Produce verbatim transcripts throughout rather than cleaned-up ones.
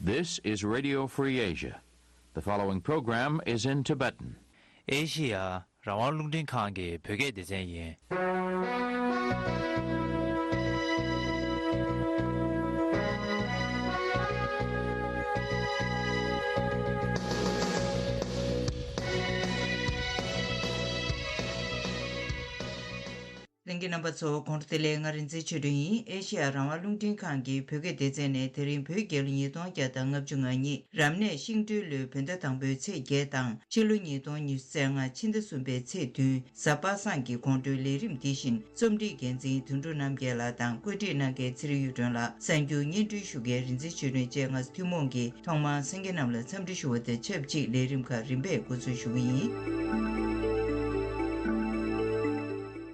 This is Radio Free Asia. The following program is in Tibetan. ཨེ་ཤི་ཡ་རང་དབང་རླུང་འཕྲིན་ཁང་གི་བོད་སྐད་སྡེ་ཚན་ཡིན། ལྷན་རྒྱས་རྣམ་པ་ཚོ་གོང་དུ་བདེ་ལེགས། ང་རིག་འཛིན་ཆོས་སྒྲོན་ཡིན། ཨེ་ཤི་ཡ་རང་དབང་རླུང་འཕྲིན་ཁང་གི་བོད་སྐད་སྡེ་ཚན་ནས་དེ་རིང་བོད་རྒྱལ་ལོ་ཉིས་སྟོང་བརྒྱ་དང་ལྔ་བཅུ་ང་གཉིས་རབ་གནས་ཤིང་སྦྲུལ་ལོའི་བོད་ཟླ་དང་པོའི་ཚེས་བརྒྱད་དང་ཕྱི་ལོ་ཉིས་སྟོང་ཉི་ཤུ་རྩ་ལྔ་ཕྱི་ཟླ་གསུམ་པའི་ཚེས་བདུན་གཟའ་པ་སངས་ཀྱི་དགོང་དྲོའི་ལས་རིམ་འདི་བཞིན་རྩོམ་སྒྲིག་འགན་འཛིན་དོན་གྲུབ་རྣམ་རྒྱལ་ལགས་དང་བཀོད་སྒྲིག་གནང་མཁན་ཚེ་རིང་གཡུ་སྒྲོན་ལགས། གསར་འགྱུར་སྙན་སྒྲོན་ཞུ་མཁན་རིག་འཛིན་ཆོས་སྒྲོན་བཅས་ང་ཚོ་ཐུན་མོང་གིས་ཐོག་མར་གསན་མཁན་རྣམས་ལ་འཚམས་འདྲི་ཞུ་བ་དང་ཆབས་ཅིག་ལས་རིམ་ཁག་རིམ་པས་འགོ་འཛུགས་ཞུ་གི་ཡིན།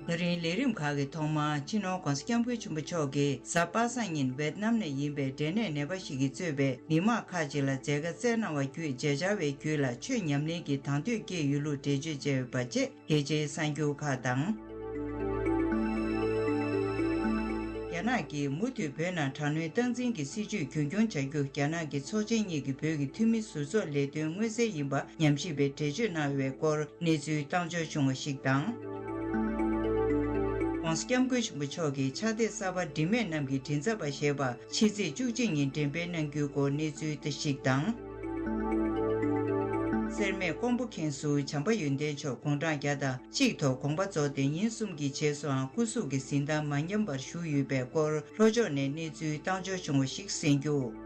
ད་རིང་ལས་རིམ་ཁག་གི་ཐོག་མར་སྤྱི་ནོར་༧གོང་ས་༧སྐྱབས་མགོན་ཆེན་པོ་མཆོག་གིས་གཟའ་པ་སངས་ཉིན་ཝེད་ནམ་ནས་ཡིན་པའི་འབྲས་ནད་ནད་པ་ཞིག་གིས་གཙོས་པའི་མི་མང་ཁག་ཅིག་ལ་མཛད་དཀའ་སྩལ་གནང་བ་བརྒྱུད་མཇལ་བཅར་བའི་བརྒྱུད་ལ་ཆོས་ཉམས་ལེན་གྱི་དང་དོད་སྐྱེས་ཡོད་ལུགས་འགྲེལ་བརྗོད་བྱས་ཡོད་པ་བཅས། རྒྱལ་སྤྱིའི་གསར་འགྱུར་ཁག་དང་། རྒྱ་ནག་གིས་མུ་མཐུད་བོད་ནང་དྲག་གནོན་སྟངས་འཛིན་གྱི་སྲིད་བྱུས་རྒྱུན་འཁྱོངས་བྱ་རྒྱུ། རྒྱ་ནག་གི་ཚོགས་ཆེན་གཉིས་ཀྱི་བོད་ཀྱི་འཐུས་མི་ཟུར་ཚོགས་ལས་དོན་མངོན་གསལ་ཡིན་པ་ཉམས་ཞིབ་པས་འགྲེལ་བརྗོད་གནང་བའི་སྐོར་གནས་ཚུལ་བཏང་འབྱོར་བྱུང་བ་ཞིག་དང་། ྋགོང་ས་ྋསྐྱབས་མགོན་ཆེན་པོ་མཆོག་གིས་ཕྱག་དེབ་གསར་པ་དྲི་མེད་རྣམས་ཀྱི་མགྲིན་ཚབ་པ་ཞེས་པ་ཕྱི་ཚེས་བཅུ་གཅིག་ཉིན་འགྲེམས་སྤེལ་གནང་རྒྱུའི་སྐོར་གནས་ཚུལ་ཞིག་དང་། སེར་སྨད་ཀོང་པོ་མཁན་ཟུར་བྱམས་པ་ཡོན་ཏན་མཆོག་དགུང་གྲངས་བརྒྱ་དང་གཅིག་ཐོག་དགོངས་པ་རྫོགས་ཏེ་ཉིན་གསུམ་གྱི་རྗེས་སུའང་སྐུ་གཟུགས་ཀྱི་གཟི་མདངས་མ་ཉམས་པར་བཞུགས་ཡོད་པའི་སྐོར་ལྷོ་ཕྱོགས་ནས་གནས་ཚུལ་བཏང་འབྱོར་བྱུང་བ་ཞིག་གསན་རྒྱུ།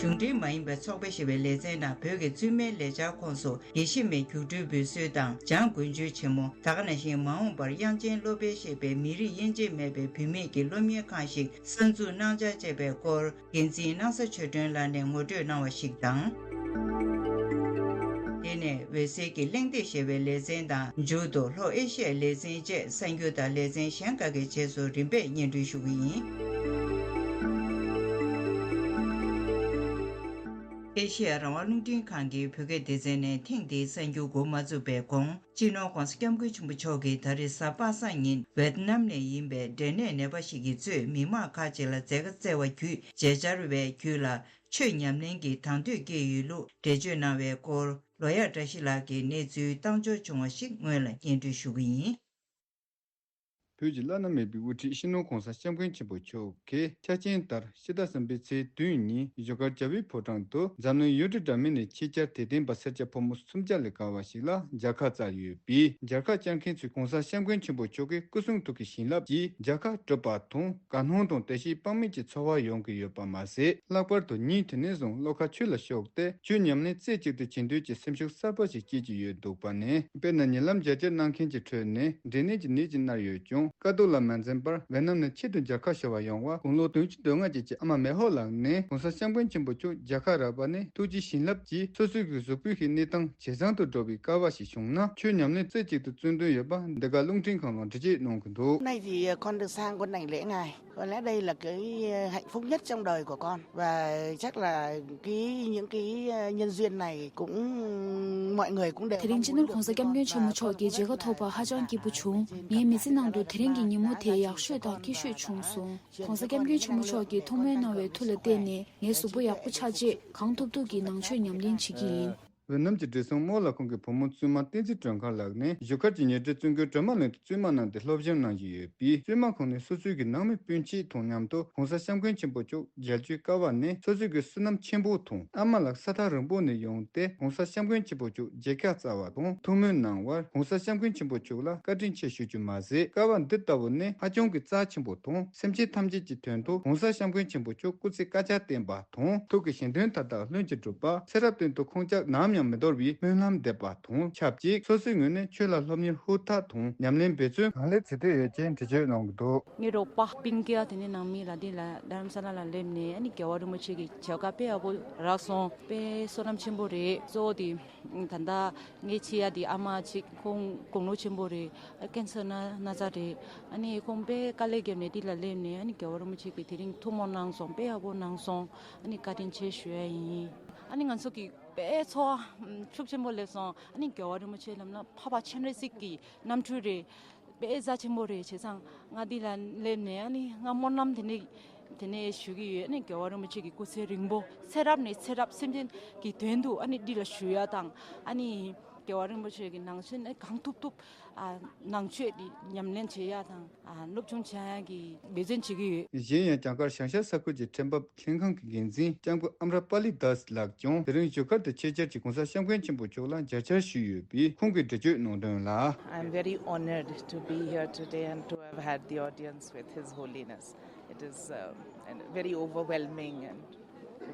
གཞུང་འབྲེལ་མ་ཡིན་པའི་ཚོགས་པ་ཞེས་པའི་ལེ་ཚན་ནང་བོད་ཀྱི་བཙུན་མའི་ལས་འཆར་ཁོངས་སུ་དགེ་བཤེས་མའི་རྒྱུགས་སྤྲོད་འབུལ་སྲོལ་དང་། འཇང་དགུན་ཆོས་ཆེན་མོ། ད་ག་ནང་བཞིན་མ་འོངས་པར་དབྱངས་ཅན་སློབ་དཔོན་ཞེས་པའི་མི་རིགས་དབྱེ་འབྱེད་མེད་པའི་བུད་མེད་ཀྱི་སློབ་གཉེར་ཁང་ཞིག་གསར་འཛུགས་གནང་འཆར་བཅས་པའི་སྐོར་འགན་འཛིན་སྣང་ས་ཆོས་སྒྲོན་ལགས་ནས་ངོ་སྤྲོད་གནང་བ་ཞིག་དང་། དེ་ནས་འོད་ཟེར་གྱི་གླེང་སྟེགས་ཞེས་པའི་ལེ་ཚན་དང་། མཇུག་ཏུ་ལྷོ་ཨེ་ཤི་ཡའི་ལེ་ཚན་བཅས་གསར་འགྱུར་དང་ལེ་ཚན་གཞན་ཁག་གི་རྗེས་སུ་རིམ་པས་སྙན་སྒྲོན་ཞུ་གི་ཡིན། ཨེ་ཤི་ཡ་རང་དབང་རླུང་འཕྲིན་ཁང་གི་བོད་སྐད་སྡེ་ཚན་ནས་ཐེངས་འདིའི་གསར་འགྱུར་འགོ་མ་བཙུགས་པའི་གོང་། སྤྱི་ནོར་༧གོང་ས་༧སྐྱབས་མགོན་ཆེན་པོ་མཆོག་གིས་ད་རེས་གཟའ་པ་སངས་ཉིན་ཝེད་ནམ་ནས་ཡིན་པའི་འབྲས་ནད་ནད་པ་ཞིག་གིས་གཙོས་མི་མང་ཁག་ཅིག་ལ་མཛད་དཀའ་སྩལ་བ་བརྒྱུད་མཇལ་བཅར་བའི་བརྒྱུད་ལ་ཆོས་ཉམས་ལེན་གྱི་དང་དོད་སྐྱེས་ཡོད་ལུགས་འགྲེལ་བརྗོད་གནང་བའི་སྐོར་ལོ་ཡག་བཀྲ་ཤིས་ལགས་ཀྱིས་གནས་ཚུལ་བཏང་འབྱོར་བྱུང་བ་ཞིག་སྔོན་ལ་སྙན་སྒྲོན་ཞུ་གི་ཡིན། བོད་ཀྱི་བླ་ན་མེད་པའི་དབུ་ཁྲིད་སྤྱི་ནོར་༧གོང་ས་༧སྐྱབས་མགོན་ཆེན་པོ་མཆོག་གིས་ཆ་རྐྱེན་ལྟར་ཕྱི་ཟླ་གསུམ་པའི་ཚེས་བདུན་ཉིན་བཞུགས་སྒར་རྒྱལ་བའི་ཕོ་བྲང་དུ་འཛམ་གླིང་ཡུལ་གྲུ་འདྲ་མིན་ནས་ཆེད་བཅར་དད་ལྡན་པ་སེར་སྐྱ་ཕོ་མོ་སུམ་བརྒྱ་ལས་བརྒལ་བ་ཞིག་ལ་མཇལ་ཁ་བསྩལ་ཡོད་པས། མཇལ་ཁ་བཅར་མཁན་ཚོས་༧གོང་ས་༧སྐྱབས་མགོན་ཆེན་པོ་མཆོག་གི་སྐུ་གསུང་ཐུགས་ཀྱི་བྱིན་རླབས་ཀྱིས་མཇལ་ཁ་གྲུབ་པ་དང་དགའ་སྣང་དང་བདེ་སྐྱིད་དཔག་མེད་ཀྱི་ཚོར་བ་ཡོང་གི་ཡོད་པ་མ་ཟད། ལྷག་པར་དུ་ཉིན་དེ་ནས་བཟུང་བློ་ཁ་ཆོས་ལ་ཕྱོགས་ཏེ་ཆོས་ཉམས་ལེན་རྩེ་གཅིག་ཏུ་བྱེད་འདོད་ཀྱི་སེམས་ཤུགས་གསར་པ་ཞིག་སྐྱེས་ཀྱི་ཡོད་འདུག་པ་ནས། དཔེར་ན་ཉེ་ལམ་མཇལ་བཅར་གནང་མཁན་གྱི་ཁྲོད་ནས་འབྲས་ནད་ཀྱི་ནད་ཀྱིས་མནར་ཡོད་ཀྱང་དཀའ་སྡུག་ལ་མ་འཛེམས་པར་ཝེ་ནམ་ནས་ཆེད་དུ་མཇལ་ཁ་ཞུ་བར་ཡོང་བ་དགུང་ལོ་བདུན་ཅུ་དོན་ལྔ་ཅན་གྱི་ཨ་མ་མེ་ཧོ་ལགས་ནས་༧གོང་ས་༧སྐྱབས་མགོན་ཆེན་པོ་མཆོག་མཇལ་ཁ་རག་པ་ནས་ཐུགས་རྗེ་བྱིན་རླབས་ཀྱིས་སོ་སོའི་གཟུགས་པོའི་གནས་སྟངས་ཇེ་བཟང་དུ་འགྲོ་བའི་སྐལ་བ་ཞིག་བྱུང་ན་ཆོས་ཉམས་ལེན་རྩེ་གཅིག་ཏུ་བརྩོན་འདུན་ཡོད་པ་འདི་ག་རླུང་འཕྲིན་ཁང་ལ་འགྲེལ་བརྗོད་གནང་གི་འདུག Hôm nay thì ờ, con được sang con đảnh lễ ngài. Có lẽ đây là cái ờ, hạnh phúc nhất trong đời của con. Và chắc là cái những cái ờ, nhân duyên này cũng mọi người cũng đều དེ་རིང་སྤྱི་ནོར་༧གོང་ས་༧སྐྱབས་མགོན་ཆེན་པོ་མཆོག་གི་མཇལ་ཁ་ཐོབ་པར་ཧ་ཅང་སྐྱིད་པོ་བྱུང་། ངའི་མི་ཚེ་ནང་དུ་དེ་རིང་གི་ཉིན་མོ་དེ་ཡག་ཤོས་དང་སྐྱིད་ཤོས་བྱུང་སོང་། ༧གོང་ས་༧སྐྱབས་མགོན་ཆེན་པོ་མཆོག་གིས་ཐུགས་སྨོན་གནང་བའི་མཐུ་ལ་བརྟེན་ནས་ངའི་གཟུགས་པོ་ཡག་པོ་ཆགས་རྗེས་གང་ཐུབ་ཐུབ་ཀྱིས་ནང་ཆོས་ཉམས་ལེན་བྱེད་ཀྱི་ཡིན། ཝེ་ནམ་གྱི་བགྲེས་སོང་རྨོ་ལགས་ཁོང་གི་བུ་མོ་བཙུན་མ་བསྟན་འཛིན་སྒྲོལ་དཀར་ལགས་ནས་བཞུགས་སྒར་གྱི་ཉེ་འབྲེལ་བཙུན་དགོན་སྒྲོལ་མ་གླིང་དུ་བཙུན་མ་གནང་སྟེ་སློབ་སྦྱོང་གནང་བཞིན་ཡོད་པས། བཙུན་མ་ཁོང་ནས་སོ་སོའི་གི་ནང་མི་སྤུན་མཆེད་དང་མཉམ་དུ་༧གོང་ས་༧སྐྱབས་མགོན་ཆེན་པོ་མཆོག་མཇལ་རྒྱུའི་སྐལ་བ་ནི་སོ་སོའི་གི་བསོད་ནམས་ཆེན་པོ་དང་། ཨ་མ་ལགས་ས་ཐག་རིང་པོ་ནས་ཡོང་སྟེ་༧གོང་ས་༧སྐྱབས་མགོན་ཆེན་པོ་མཆོག་མཇལ་ཁ་བསྩལ་བ་དང་ཐུགས་སྨོན་གནང་བར་༧གོང་ས་༧སྐྱབས་མགོན་ཆེན་པོ་མཆོག་ལ་བཀའ་དྲིན་ཆེ་ཞུ་རྒྱུ་མ་ཟད། སྐལ་བ་འདི་ལྟ་བུ་ནི་ཧ་ཅང་གི་རྩ་ཆེན་པོ་དང་། སེམས་ཅན་ཐམས་ཅད་ཀྱི་དོན་དུ་༧གོང་ས་༧སྐྱབས་མགོན་ཆེན་པོ་མཆོག་སྐུ་ཚེ་བསྐལ་བརྒྱར་བརྟན་པ་དང་། ཐུགས་ཀྱི་བཞེད་དོན་མཐའ་དག་ལྷུན་གྱིས་གྲུབ་པ། ཚེ་རབས་གཏན་དུ་ཁོང་ཅག་ནམ་ཡང་མི་འདོར་བའི་སྨོན་ལམ་འདེབས་པ་དང་ཆབས་ཅིག་སོ་སོའི་ངོས་ནས་ཆོས་ལ་སློབ་གཉེར་ཧུར་ཐག་དང་ཉམས་ལེན་འབད་བརྩོན་གང་ལེགས་བྱེད་འདོད་ཡོད་ཅེས་འགྲེལ་བརྗོད་གནང་གི་འདུག་ངའི་རོགས་པ་སྤུན་ཀྱག་དེ་ནས་ནང་མི་ལ་དེ་ལ་རྡ་རམ་ས་ལ་ལ་སླེབས་ནས་ཨ་ནི་རྒྱལ་བ་རིན་པོ་ཆེ་གི་མཇལ་ཁ་དཔེ་ཡག་པོ་རག་སོང་། དཔེ་བསོད་ནམས་ཆེན་པོ་རེད། གཙོ་བོ་དེ་ད་ལྟ་ངའི་ཆེ་ཡ་དེ་ཨ་མ་ཅིག་ཁོང་དགུང་ལོ་ཆེན་པོ་རེད། ཨ་ཀན་སར་ན་ན་ཚ་རེད། ཨ་ནི་ཁོང་དཔེ་དཀའ་ལས་བརྒྱབ་ནས་འདི་ལ་སླེབས་ནས་ཨ་ནི་རྒྱལ་བ་རིན་པོ་ཆེ་གིས་དེ་རིང་ཐུགས་སྨོན་གནང་སོང་། དཔེ་ཡག་པོ་གནང་སོང་། ཨ་ནི་བཀའ་དྲིན་ཆེ་ཞུ་ཡ་ཡིན། ཨ་ནི་ང་ཚོ་གི་དཔེ་ཚོར་བ་ཤུགས་ཆེན་པོ་སླེབས་སོང་། ཨ་ནི་རྒྱལ་བ་རིན་པོ་ཆེ་ལབ་ན་འཕགས་པ་སྤྱན་རས་གཟིགས་ཀྱི་རྣམ་འཕྲུལ་རེད། དཔེ་རྩ་ཆེན་པོ་རེད། བྱས་ཙང་ང་འདི་ལ་སླེབས་ནས་ཨ་ནི་ང་སྨོན་ལམ་དེ་འདྲ་ དེ་ནས་ཞུ་གི་ཡོད། ཨ་ནི་རྒྱལ་བ་རིན་པོ་ཆེ་གི་སྐུ་ཚེ་རིང་པོ་ཚེ་རབས་ནས་ཚེ་རབས་སེམས་ཅན་གྱི་དོན་དུ་ཨ་ནི་འདི་ལ་བཞུགས་ཡ་དང་། ཨ་ནི་རྒྱལ་བ་རིན་པོ་ཆེ་གི་ནང་བཞིན་ཨ་གང་ཐུབ་ཐུབ་ཨ་ནང་ཆོས་འདི་ཉམས་ལེན་བྱེད་ཡ་དང་ཨ་སློབ་སྦྱོང་བྱེད་ཡ་གི་འབད་བརྩོན་བྱེད་ཀྱི་ཡོད། གཞན་ཡང་རྒྱ་གར་བྱང་ཤར་ས་ཁུལ་གྱི་ཁྲལ་འབབ་ལྷན་ཁང་གི་འགན་འཛིན་ལྕམ་སྐུ་ཨམ་ར་པ་ལི་དཱས་ལགས་ཀྱང་དེ་རིང་བཞུགས་སྒར་དུ་ཆེད་བཅར་གྱིས་༸གོང་ས་༸སྐྱབས་མགོན་ཆེན་པོ་མཆོག་ལ་མཇལ་བཅར་ཞུས་ཡོད་པས། ཁོང་གིས་འགྲེལ་བརྗོད་གནང་དོན་ལ། I'm very honored to be here today and to have had the audience with His Holiness. It is, um, and very overwhelming and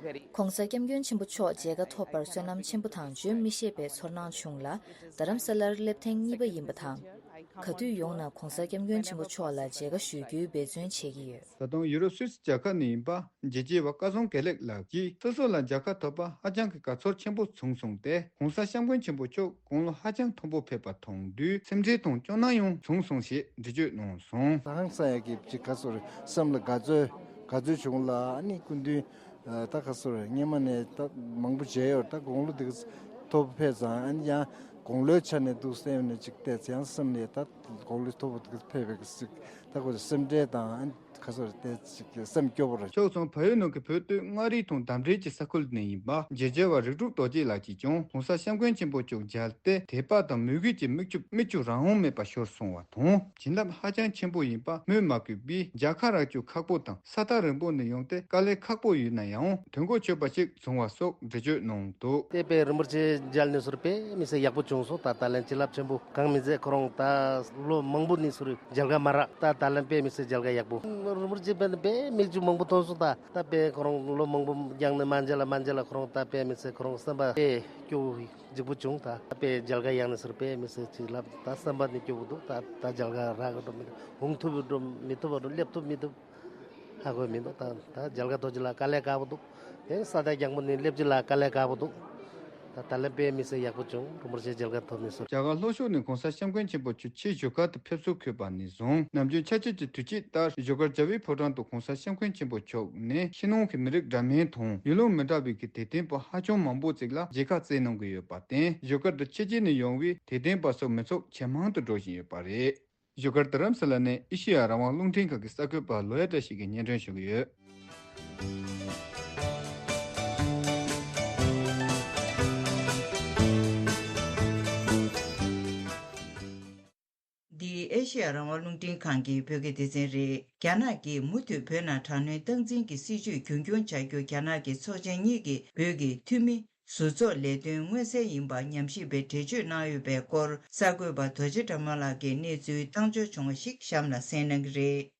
very. ༸གོང་ས་༸སྐྱབས་མགོན་ཆེན་པོ་མཆོག་མཇལ་ཁ་ཐོབ་པར་བསོད་ནམས་ཆེན་པོ་དང་བརྗོད་མི་ཤེས་པའི་ཚོར་སྣང་བྱུང་ལ། རྡ་རམ་ས་ལར་སླེབས་ཐེངས་གཉིས་པ་ཡིན་པ་དང་། ག་དུས་ཡོང་ན་༸གོང་ས་༸སྐྱབས་མགོན་ཆེན་པོ་མཆོག་ལ་མཇལ་ཁ་ཞུ་རྒྱུའི་འབད་བརྩོན་བྱེད་ཀྱི་ཡོད། ད་དུང་ཡུ་རོབ་སུད་སི་རྒྱལ་ཁབ་ནས་ཡིན་པ་རྒྱལ་གཅེས་པ་སྐལ་བཟང་དགེ་ལེགས་ལགས་ཀྱིས་སོ་སོ་ལ་མཇལ་ཁ་ཐོབ་པ་ཧ་ཅང་གི་དགའ་ཚོར་ཆེན་པོ་བྱུང་སོང་སྟེ། ༸གོང་ས་༸སྐྱབས་མགོན་ཆེན་པོ་མཆོག་དགུང་ལོ་ཧ་ཅང་མཐོན་པོ་ཕེབས་པ་མཐོང་དུས་སེམས་ཁྲལ་དང་སྐྱོ་སྣང་ཡང་བྱུང་སོང་ཞེས་འགྲེལ་བརྗོད་གནང་སོང་། ཧང་སང་ཡ་གི་ཅིག་ག་ཚོར་སེམས་ལ་དགའ་ཚོར་དགའ་ཚོར་བྱུང་ལ། ཨ་ནི་སྐུ་མདུན་ད་ག་ཚོར་སྔོན་མ་ནས་ད་མང་པོ་མཇལ་ཡོད། ད་དགུང་ལོ་འདི་ག་ཐོབ་ཕེབས་ཙང་། ཨ་ནི་ཡང་དགུང་ལོའི་ཆ་ནས་འདུག་སེམས་ནས་ཅིག་བལྟས་ཙང་སེམས་ནས་ད་དགུང་ལོ་ཐོབ་ཕེབས་པའི་ཅིག་ད་ག་ཚོར་སེམས་ཁྲལ་དང་། ཁ་སོར་ཏེ་ཅིག་སེམས་སྐྱོ་བོར། ཕྱོགས་མཚུངས་བལ་ཡུལ་ནང་གི་བོད་སྟོད་མངའ་རིས་དང་འདབས་འབྲེལ་གྱི་ས་ཁུལ་ནས་ཡིན་པ་རྗེ་རྒྱལ་བ་རིགས་དྲུག་རྡོ་རྗེ་ལགས་ཀྱིས་ཀྱང་༸གོང་ས་༸སྐྱབས་མགོན་ཆེན་པོ་མཆོག་མཇལ་ཏེ་དད་པ་དང་མོས་གུས་ཀྱི་མིག་ཆུ་མིག་ཆུ་རང་དབང་མེད་པར་ཤོར་སོང་བ་དང་། བྱིན་རླབས་ཧ་ཅང་ཆེན་པོ་ཡིན་པ་སྨོས་མ་དགོས་པས། མཇལ་ཁ་རག་རྒྱུ་ཁག་པོ་དང་ས་ཐག་རིང་པོ་ནས་ཡོང་སྟེ་དཀའ་ལས་ཁག་པོ་ཡོད་ན་ཡང་དུས་འགོ་ཆོད་པ་ཞིག་བྱུང་བ་སོགས་འགྲེལ་བརྗོད་གནང་འདུག་དེ་དཔེ་རིན་པོ་ཆེ་མཇལ་ནས་ཟུར་དཔེ་མི་སྲིད་ཡག་པོ་བྱུང་སོང་། ད་ད་ལན་བྱིན་རླབས་ཆེན་པོ་གང་མི་མཛད། ཁོ་རང་ད་ལོ་མང་པོ་ནས་ཟུར་མཇལ་ཁ་མ་རག་ད་ད་ལན་དཔེ་མི་སྲིད་མཇལ་ཁ་ཡག་པོ། རིན་པོ་ཆེ་དཔེ་དཔེ་མིག་ཆུ་མང་པོ་ཐོན་སོང་། ད་ད་དཔེ་ཁོ་རང་ལོ་མང་པོ་རྒྱང་ནས་མ་མཇལ་ལ་མ་མཇལ་ལ། ཁོ་རང་ད་དཔེ་མི་སྲིད་ཁོ་རང་སེམས་པ་དཔེ་སྐྱོ་བོ་འཇིགས་པོ་བྱུང་། ད་དཔེ་མཇལ་ཁ་ཡག་ནས་ཟུར་དཔེ་མི་སྲིད་བྱིན་རླབས། ད་བསམ་པ་ནས་སྐྱོ་བོ་འདུག་ད་ད་མཇལ་ཁ་རག་གི་འགྲོ་མི་འདུག་འོང་ཐུབ་འགྲོ་མི་ཐུབ་འགྲོ་སླེབས་ཐུབ་མི་ཐུབ། ཧ་གོ་མི་འདུག་ད་ད་མཇལ་ཁ་ཐོབ་རྒྱུ་ལ་དཀའ་ལས་ཁག་པོ་འདུག་དེ་ས་ཐག་རྒྱང་པོ་ནས་སླེབས་རྒྱུ་ལ་དཀའ་ལས་ཁག་པོ་འདུག་ད་ད་ལན་དཔེ་མི་སྲིད་ཡག་པོ་བྱུང་། རིན་པོ་ཆེ་མཇལ་ཁ་ཐོབ་ནས་ཟུར། རྒྱ་གར་ལྷོ་ཕྱོགས་ནས་༸གོང་ས་༸སྐྱབས་མགོན་ཆེན་པོ་མཆོག་ཆེད་བཞུགས་སྒར་དུ་ཕེབས་བསུ་འཁོད་པ་ནས་བཟུང་ནམ་རྒྱུན་ཆར་ཆུ་གི་དུས་ཆེན་ལྟར་བཞུགས་སྒར་རྒྱལ་བའི་ཕོ་བྲང་དུ་༸གོང་ས་༸སྐྱབས་མགོན་ཆེན་པོ་མཆོག་ནས་ཕྱི་ནང་གི་མི་རིགས་འདྲ་མིན་དང་ཡུལ་ལུང་མི་འདྲ་བའི་གི་དད་ལྡན་པ་ཧ་ཅང་མང་པོ་ཅིག་ལ་མཇལ་ཁ་བསྩལ་གནང་གི་ཡོད་པར་བརྟེན། བཞུགས་སྒར་དུ་ཕྱི་རྒྱལ་ནས་ཡོང་བའི་དད་ལྡན་པ་སོགས་མི་ཚོགས་ཇེ་མང་དུ་འགྲོ་བཞིན་ཡོད་པ་རེད། བཞུགས་སྒར་རྡ་རམ་ས་ལ་ནས་ཨེ་ཤེ་ཡ་རང་དབང་རླུང་འཕྲིན་ཁང་གི་གསར་འགོད་པ་ལོ་ཡ་བཀྲ་ཤིས་ཀྱིས་སྙན་སྒྲོན་ཞུ་གི་ཡོད། འདི་ཨེ་ཤེ་ཡ་རང་དབང་རླུང་འཕྲིན་ཁང་གི་བོད་སྐད་སྡེ་ཚན་རེད། རྒྱ་ནག་གིས་མུ་མཐུད་བོད་ནང་དྲག་གནོན་སྟངས་འཛིན་གྱི་སྲིད་བྱུས་རྒྱུན་སྐྱོང་བྱ་རྒྱུ། རྒྱ་ནག་གི་ཚོགས་ཆེན་གཉིས་ཀྱི་བོད་ཀྱི་འཐུས་མི་ཟུར་ཚོགས་ལས་དོན་མངོན་གསལ་ཡིན་པ་ཉམས་ཞིབ་པས་འགྲེལ་བརྗོད་གནང་ཡོད་པའི་སྐོར། གསར་འགོད་པ་རྡོ་རྗེ་དགྲ་མ་ལགས་ཀྱིས་གནས་ཚུལ་བཏང་འབྱོར་བྱུང་བ་ཞིག་གཤམ་ལ་གསན་གནང་གི་རེད།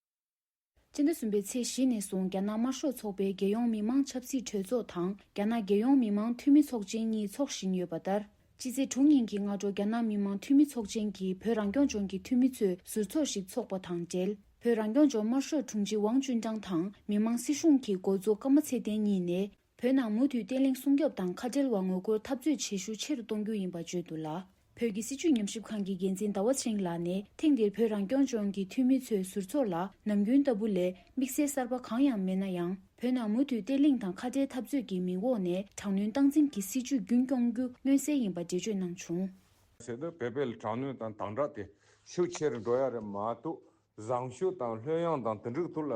སྤྱི་ཟླ་གསུམ་པའི་ཚེས་བཞི་ནས་བཟུང་རྒྱ་ནག་དམར་ཤོག་ཚོགས་པའི་རྒྱལ་ཡོངས་མི་དམངས་ཆབ་སྲིད་གྲོས་ཚོགས་དང་རྒྱ་ནག་རྒྱལ་ཡོངས་མི་དམངས་འཐུས་མི་ཚོགས་ཆེན་གཉིས་འཚོགས་བཞིན་ཡོད་པ་ལྟར། སྤྱི་ཚེས་དྲུག་ཉིན་གྱི་སྔ་དྲོ་རྒྱ་ནག་མི་དམངས་འཐུས་མི་ཚོགས་ཆེན་གྱིས་བོད་རང་སྐྱོང་ལྗོངས་ཀྱི་འཐུས་མི་ཚོས་ཟུར་ཚོགས་ཤིག་འཚོགས་པ་དང་འབྲེལ། བོད་རང་སྐྱོང་ལྗོངས་དམར་ཤོག་དྲུང་ཆེ་ཝང་ཅུན་ཀྲང་དང་མི་དམངས་སྲིད་གཞུང་གི་འགོ་གཙོ་ཀརྨ་ཚེ་བརྟན་གཉིས་ནས། བོད་ནང་མུ་མཐུད་བརྟན་ལྷིང་སྲུང་སྐྱོབ་དང་ཁ་བྲལ་བ་ངོ་རྒོལ་འཐབ་རྩོད་བྱེད་ཤུགས་ཆེ་རུ་གཏོང་རྒྱུ་ཡིན་པ་བརྗོད་འདུག་ལ། བོད་ཀྱི་སྲིད་བྱུས་ཉམས་ཞིབ་ཁང་གི་འགན་འཛིན་ཟླ་བ་ཚེ་རིང་ལགས་ནས་ཐེངས་འདིར་བོད་རང་སྐྱོང་ལྗོངས་ཀྱི་འཐུས་མི་ཚོའི་ཟུར་ཚོགས་ལ་ནམ་རྒྱུན་ལྟ་བུ་ལས་དམིགས་བསལ་གསར་པ་གང་ཡང་མེད་ན་ཡང་། བོད་ནང་མུ་མཐུད་བརྟན་ལྷིང་དང་ཁ་བྲལ་འཐབ་རྩོད་ཀྱི་མིང་འོག་ནས་དྲག་གནོན་སྟངས་འཛིན་གྱི་སྲིད་བྱུས་རྒྱུན་སྐྱོང་རྒྱུ་མངོན་གསལ་ཡིན་པ་འགྲེལ་བརྗོད་གནང་བྱུང་། ཟེར་དུས་བོད་པའི་དྲག་གནོན་དང་དམ་དྲག་དེ་ཤུགས་ཆེ་རུ་འགྲོ་ཡ་རེད་མ་གཏོགས། བཟང་སྤྱོད་དང་ལྷོད་ཡངས་དང་དེ་འདྲའི་ཐོག་ལ་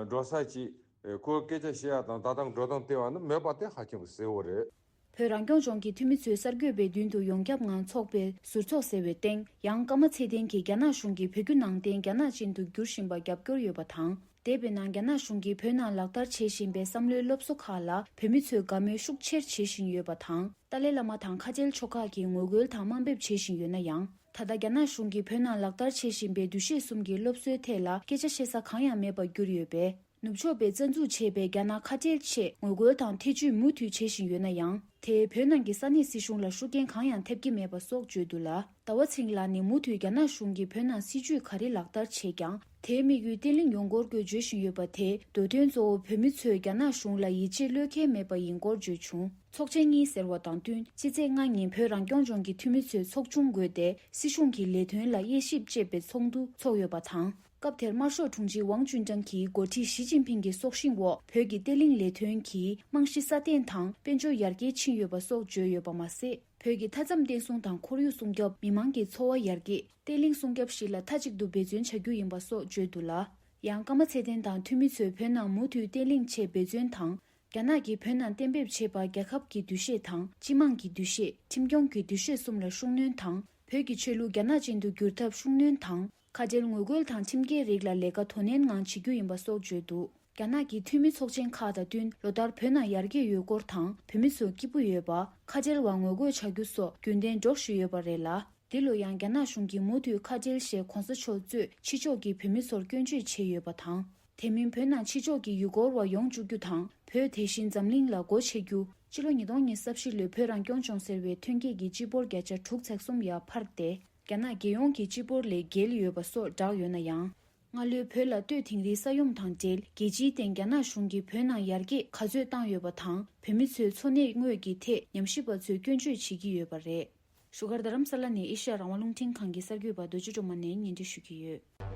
འགྲོ་ས་ཅིག་ཁོའི་སྐད་ཆ་བཤད་ཡ་དང་ད་ལྟ་འགྲོ་སྟངས་དེ་བ་ནི་མེད་པ་དེ་ཧ་ཅང་གི་གསལ་བོ་རེད། བོད་རང་སྐྱོང་ལྗོངས་ཀྱི་འཐུས་མི་ཚོས་གསར་འགོད་པའི་མདུན་དུ་ཡོངས་ཁྱབ་ངང་འཚོགས་པའི་ཟུར་ཚོགས་ཟེར་བའི་སྟེང་ཡང་ཀརྨ་ཚེ་བརྟན་གྱིས་རྒྱ་ནག་གཞུང་གིས་བོད་བརྒྱུད་ནང་བསྟན་རྒྱ་ནག་ཅན་དུ་བསྒྱུར་བཞིན་པ་རྒྱབ་སྐྱོར་ཡོད་པ་དང་། དེ་བས་ན་རྒྱ་ནག་གཞུང་གིས་བོད་ནང་ལག་བསྟར་བྱེད་བཞིན་པའི་བསམ་བློའི་སློབ་གསོ་ཁག་ལ་བོད་མི་ཚོས་དགའ་མོས་ཤུགས་ཆེར་བྱེད་བཞིན་ཡོད་པ་དང་། ཏཱ་ལའི་བླ་མ་དང་ཁ་བྲལ་ཆོ་ག་གིས་ངོ་རྒོལ་དང་དམའ་འབེབས་བྱེད་བཞིན་ཡོད་ན་ཡང་། ད་ལྟ་རྒྱ་ནག་གཞུང་གིས་བོད་ནང་ལག་བསྟར་བྱེད་བཞིན་པའི་འདུ་ཤེས་གསུམ་གྱི་སློབ་གསོའི་ཐད་ལ་སྐད་ཆ་བཤད་ས་གང་ཡང་མེད་པར་གྱུར་ཡོད་པས། ནུབ་ཕྱོགས་པས་རྩ་འཛུགས་བྱས་པའི་རྒྱ་ནག་ཁ་བྲལ་ཆེད་ངོ་རྒོལ་དང་ཐེ་ཇུས་མུ་མཐུད་བྱེད་བཞིན་ཡོད་ན་ཡང་། དེས་བོད་ནང་གི་ས་གནས་སྲིད་གཞུང་ལ་ཤུགས་རྐྱེན་གང་ཡང་ཐེབས་ཀྱི་མེད་པ་སོགས་བརྗོད་འདུག་ལ། ཟླ་བ་ཚེ་རིང་ལགས་ནས་མུ་མཐུད་རྒྱ་ནག་གཞུང་གིས་བོད་ནང་སྲིད་བྱུས་ག་རེ་ལག་བསྟར་བྱས་ཀྱང་། དེའི་དམིགས་ཡུལ་བརྟན་ལྷིང་ཡོང་སྒོར་དགོས་བརྗོད་བཞིན་ཡོད་པ་དེས་མདོ་དོན་གཙོ་བོ་བོད་མི་ཚོས་རྒྱ་ནག་གཞུང་ལ་ཡིད་ཆེས་བློས་འཁེལ་མེད་པ་ཡིན་སྐོར་བརྗོད་བྱུང་། ཚོགས་ཆེན་གཉིས་ཟེར་བ་དང་བསྟུན་སྤྱི་ཚེས་ལྔ་ཉིན་བོད་རང་སྐྱོང་ལྗོངས་ཀྱི་འཐུས་མི་ཚོས་ཚོགས་ཆུང་བགོས་ཏེ་སྲིད་གཞུང་གི་ལས་དོན་ལ་དབྱེ་ཞིབ་ཅེས་པའི་ཚོགས་འདུ་འཚོགས་ཡོད་པ་དང་། སྐབས་དེར་དམར་ཤོག་དྲུང་ཆེ་ཝང་ཅུན་ཀྲང་གིས་འགོ་ཁྲིད་ཞི་ཅིན་ཕིང་གི་སྲོག་ཤིང་འོག་བོད་ཀྱི་བརྟན་ལྷིང་ལས་དོན་གྱི་རྨང་གཞི་སྲ་བརྟན་དང་དཔལ་འབྱོར་ཡར་རྒྱས་ཕྱིན་ཡོད་པ་སོགས་བརྗོད་ཡོད་པ་མ་ཟད། བོད་ཀྱི་མཐའ་མཚམས་བརྟན་སྲུང་དང་ཁོར་ཡུག་སྲུང་སྐྱོབ། མི་དམངས་ཀྱི་འཚོ་བ་ཡར་རྒྱས། བརྟན་ལྷིང་སྲུང་སྐྱོབ་བཞི་ལ་མཐའ་གཅིག་ཏུ་འབད་བརྩོན་བྱ་རྒྱུ་ཡིན་པ་སོགས་བརྗོད་འདུག་ལ། ཡང་ཀརྨ་ཚེ་བརྟན་དང་འཐུས་མི་ཚོས་བོད་ནང་མུ་མཐུད་བརྟན་ལྷིང་ཆེད་འབད་བརྩོན་དང་། རྒྱ་ནག་གིས་བོད་ནང་གཏན་འབེབས་བྱས་པ་རྒྱལ་ཁབ་ཀྱི་འདུ་ཤེས་དང་། སྤྱི་དམངས་ཀྱི་འདུ་ཤེས། ཁྲིམས་སྐྱོང་གི་འདུ་ཤེས་གསུམ་ལ་ཤུགས་སྣོན་དང་། བོད་ཀྱི་ཆོས་ལུགས་རྒྱ་ནག་ཅན་དུ་བསྒྱུར་ཐབས་ཤུགས་སྣོན་དང་། ཁ་བྲལ་ངོ་རྒོལ་དང་ཁྲིམས་འགལ་རིགས་ལ་ལས་ཀ་དོ་ནན་ངང་བྱེད་རྒྱུ་ཡིན་པ་སོགས་བརྗོད་འདུག་རྒྱ་ནག་གི་འཐུས་མི་ཚོགས་ཆེན་ཁག་དང་བསྟུན་ལོ་ལྟར་བོད་ནང་ཡར་རྒྱས་ཡོད་སྐོར་དང་། བོད་མི་ཚོ་སྐྱིད་པོ་ཡོད་པ། ཁ་བྲལ་བ་ངོ་རྒོལ་བྱ་རྒྱུ་སོགས་རྒྱུན་ལྡན་སྒྲོག་བཞིན་ཡོད་པ་རེད་ལ། འདི་ལོ་ཡང་རྒྱ་ནག་གཞུང་གིས་མུ་མཐུད་ཁ་བྲལ་ཞེས་གོང་ས་མཆོག་གཙོས་ཕྱི་ཕྱོགས་ཀྱི་བོད་མི་ཚོར་སྐྱོན་བརྗོད་བྱས་ཡོད་པ་དང་། དེ་མིན་བོད་ནང་ཕྱི་ཕྱོགས་ཀྱི་ཡུལ་སྐོར་བ་ཡོང་བཅུག་རྒྱུ་དང་། བོད་དེ་བཞིན་འཛམ་གླིང་ལ་སྒོ་ཕྱེ་རྒྱུ། སྤྱི་ལོ་ཉིས་སྟོང་ཉི་ཤུ་རྩ་བཞི་ལོའི་བོད་རང་སྐྱོང་ལྗོངས་ཟེར་བའི་ཐོན་སྐྱེད་ཀྱི་སྤྱི་འབོར་བརྒྱ་ཆ་དྲུག་ཚེག་གསུམ་ཡར་འཕར་ཏེ། རྒྱ་ནག་རྒྱལ་ཡོངས་ཀྱི་སྤྱི་འབོར་ལས་བརྒལ་ཡོད་པ་སོགས་བསྒྲགས་ཡོད་ན་ཡང་། སྔ་ལོའི་བོད་ལ་སྟོད་དིང་རིའི་ས་ཡོམ་དང་འབྲེལ། རྒྱལ་སྤྱིའི་སྟེང་རྒྱ་ནག་གཞུང་གིས་བོད་ནང་ཡར་རྒྱས་ག་ཚོད་བཏང་ཡོད་པ་དང་། བོད་མི་ཚོའི་འཚོ་གནས་དངོས་ཀྱི་ཐད་ཉམས་ཞིབ་པ་ཚོས་སྐྱོན་བརྗོད་བྱེད་ཀྱི་ཡོད་པ་རེད། བཞུགས་སྒར་རྡ་རམ་ས་ལ་ནས་ཨེ་ཤ་ཡ་རང་དབང་རླུང་འཕྲིན་ཁང་གི་གསར་འགོད་པ་རྡོ་རྗེ་སྒྲོལ་མ་ནས་སྙན་སྒྲོན་ཞུ་གི་ཡོད།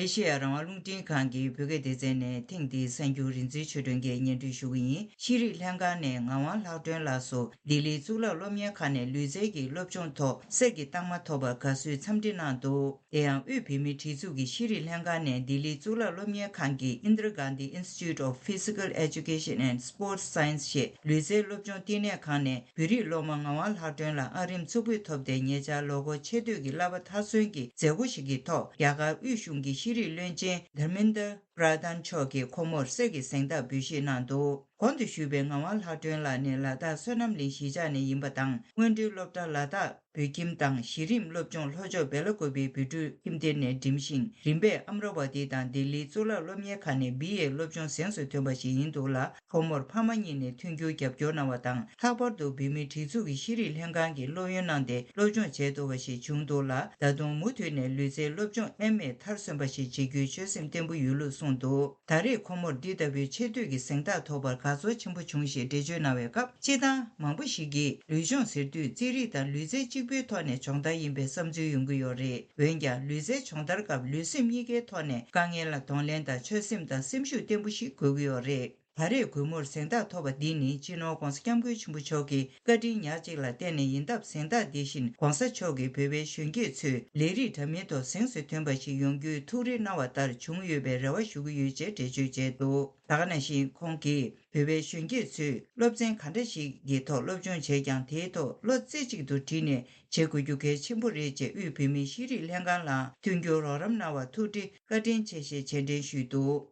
ཨེ་ཤེ་ཡ་རང་དབང་རླུང་འཕྲིན་ཁང་གི་བོད་སྐད་སྡེ་ཚན་ནས་ཐེངས་འདིའི་གསར་འགྱུར་རིག་འཛིན་ཆོས་སྒྲོན་གྱིས་སྙན་སྒྲོན་ཞུ་གི་ཡིན། ཤེས་རིག་ལྷན་ཁང་ནས་ངག་དབང་ལྷག་སྒྲོན་ལགས་སུ་ལྡི་ལིའི་གཙུག་ལག་སློབ་གཉེར་ཁང་ནས་ལུས་རྩལ་གྱི་སློབ་སྦྱོང་ཐོག་གསེར་གྱི་རྟགས་མ་ཐོབ་པར་དགའ་བསུའི་འཚམས་འདྲི་གནང་འདུག་དེ་ཡང་དབུས་བོད་མིའི་སྒྲིག་འཛུགས་ཀྱི་ཤེས་རིག་ལྷན་ཁང་ནས་ལྡི་ལིའི་གཙུག་ལག་སློབ་གཉེར་ཁང་གི་Indira Gandhi Institute of Physical Education and Sports Science ཞེས་ལུས་རྩལ་སློབ་སྦྱོང་བསྟི་གནས་ཁང་ནས་བོད་རིགས་སློབ་མ་ངག་དབང་ལྷག་སྒྲོན་ལ་ཨང་རིམ་གཙུག་ཕུད་ཐོབ་སྟེ་ཉེ་ཆར་ལོ་འཁོར་ཆེ་བསྟོད་ཀྱི་བསླབ་པ་མཐར་སོན་གྱི་མཛད་སྒོ་ཞིག་གི་ཐོག་རྒྱ་གར་དབུས་གཞུང་གི་ཤེས་རིག་བློན་ཆེན་Dharmendra Pradhan མཆོག་གིས་ཁོ་མོར་གསེར་གྱི་གཟེངས་རྟགས་འབུལ་བཞེས་གནང་འདུག་གོང་དུ་ཞུས་པའི་ངག་དབང་ལྷག་སྒྲོན་ལགས་ནི་ལ་དྭགས་བསོད་ནམས་གླིང་གཞིས་ཆགས་ནས་ཡིན་པ་དང་། སྔོན་འགྲོའི་སློབ་གྲྭ་ལ་དྭགས་བོད་ཁྱིམ་དང་གཞི་རིམ་སློབ་སྦྱོང་ལྷོ་ཕྱོགས་སྦེ་ལ་ཀོ་པའི་བོད་ཕྲུག་ཁྱིམ་སྡེ་ནས་འགྲིམ་ཞིང་། རིམ་པས་ཨམ་ར་ཝ་ཏི་དང་ལྡི་ལིའི་གཙུག་ལག་སློབ་གཉེར་ཁང་ནས་བི་ཨེ་སློབ་སྦྱོང་གཟེངས་སུ་ཐོན་པ་ཞིག་ཡིན་འདུག་ལ། ཁོ་མོར་ཕ་མ་གཉིས་ནས་མཐུན་འགྱུར་རྒྱབ་སྐྱོར་གནང་བ་དང་། ལྷག་པར་དུ་བོད་མིའི་སྒྲིག་འཛུགས་ཀྱི་ཤེས་རིག་ལྷན་ཁང་གིས་སློབ་ཡོན་གནང་སྟེ་སློབ་སྦྱོང་བྱས་ཐུབ་པ་ཞིག་བྱུང་འདུག་ལ། ད་དུང་མུ་མཐུད་ནས་ལུས་རྩལ་སློབ་སྦྱོང་ཨེམ་ཨེ་མཐར་སོན་པ་ཞིག་བྱེད་རྒྱུའི་ཆོད་སེམས་བརྟན་པོ་ཡོད་ལུགས་གསུངས་འདུག་ད་རེས་ཁོ་མོར་འདི་ལྟ་བུའི་ཆེ་བསྟོད་ཀྱི་གཟེངས་རྟགས་ཐོབ་པར་དགའ་ཚོར་ཆེན་པོ་བྱུང་ཞེས་འགྲེལ་བརྗོད་གནང་བའི་སྐབས། སྤྱིར་བཏང་མང་པོ་ཞིག་གིས་ལུས་སྦྱོང་ཟེར་དུས་རྩེད་རིགས་དང་ལུས་རྩལ་གཅིག་པུའི་ཐོག་ནས་སྦྱོང་བརྡར་ཡིན་པའི་བསམ་ཚུལ་ཡོང་གི་ཡོད་རེད། འོན་ཀྱང་ལུས་རྩལ་སྦྱོང་བརྡར་སྐབས་ལུས་སེམས་གཉིས་ཀའི་ཐོག་ནས་དཀའ་ངལ་ལ་གདོང་ལེན་དང་ཆོད་སེམས་དང་སེམས་ཤུགས་བརྟན་པོ་ཞིག་དགོས་ཀྱི་ཡོད་རེད། ད་རེས་གུས་མོར་གཟེངས་རྟགས་ཐོབ་པ་འདི་ནི་སྤྱི་ནོར་༧གོང་ས་༧སྐྱབས་མགོན་ཆེན་པོ་མཆོག་གི་བཀའ་དྲིན་ཉག་གཅིག་ལ་བརྟེན་ནས་ཡིན་སྟབས། གཟེངས་རྟགས་འདི་བཞིན་༧གོང་ས་མཆོག་གིས་བོད་པའི་གཞོན་སྐྱེས་ཚོས་ལས་རིགས་འདྲ་མིན་ཐོག་གཟེངས་སུ་ཐོན་པ་ཞིག་ཡོང་རྒྱུའི་ཐུགས་རེ་གནང་བ་ལྟར་བྱུང་ཡོད་པའི་རེ་བ་ཞུ་གི་ཡོད་ཅེས་འགྲེལ་བརྗོད་བྱས་འདུག་ད་ག་ནང་བཞིན་ཁོང་གིས་བོད་པའི་གཞོན་སྐྱེས་ཚོས་སློབ་ཚན་ག་འདྲ་ཞིག་གི་ཐོག་སློབ་སྦྱོང་བྱས་ཀྱང་། དེའི་ཐོག་བློ་རྩེ་གཅིག་ཏུ་བསྒྲིལ་ནས་བྱེད་དགོས་རྒྱུ་གལ་ཆེན་པོ་རེད་ཅེས་དབུས་བོད་མིའི་ཤེས་རིག་ལྷན་ཁང་ལ་མཐུན་འགྱུར་རོགས་རམ་གནང་བར་ཐུགས་རྗེ་བཀའ་དྲིན་ཆེ་ཞེས་རྗེས་དྲན་ཞུས་འདུག་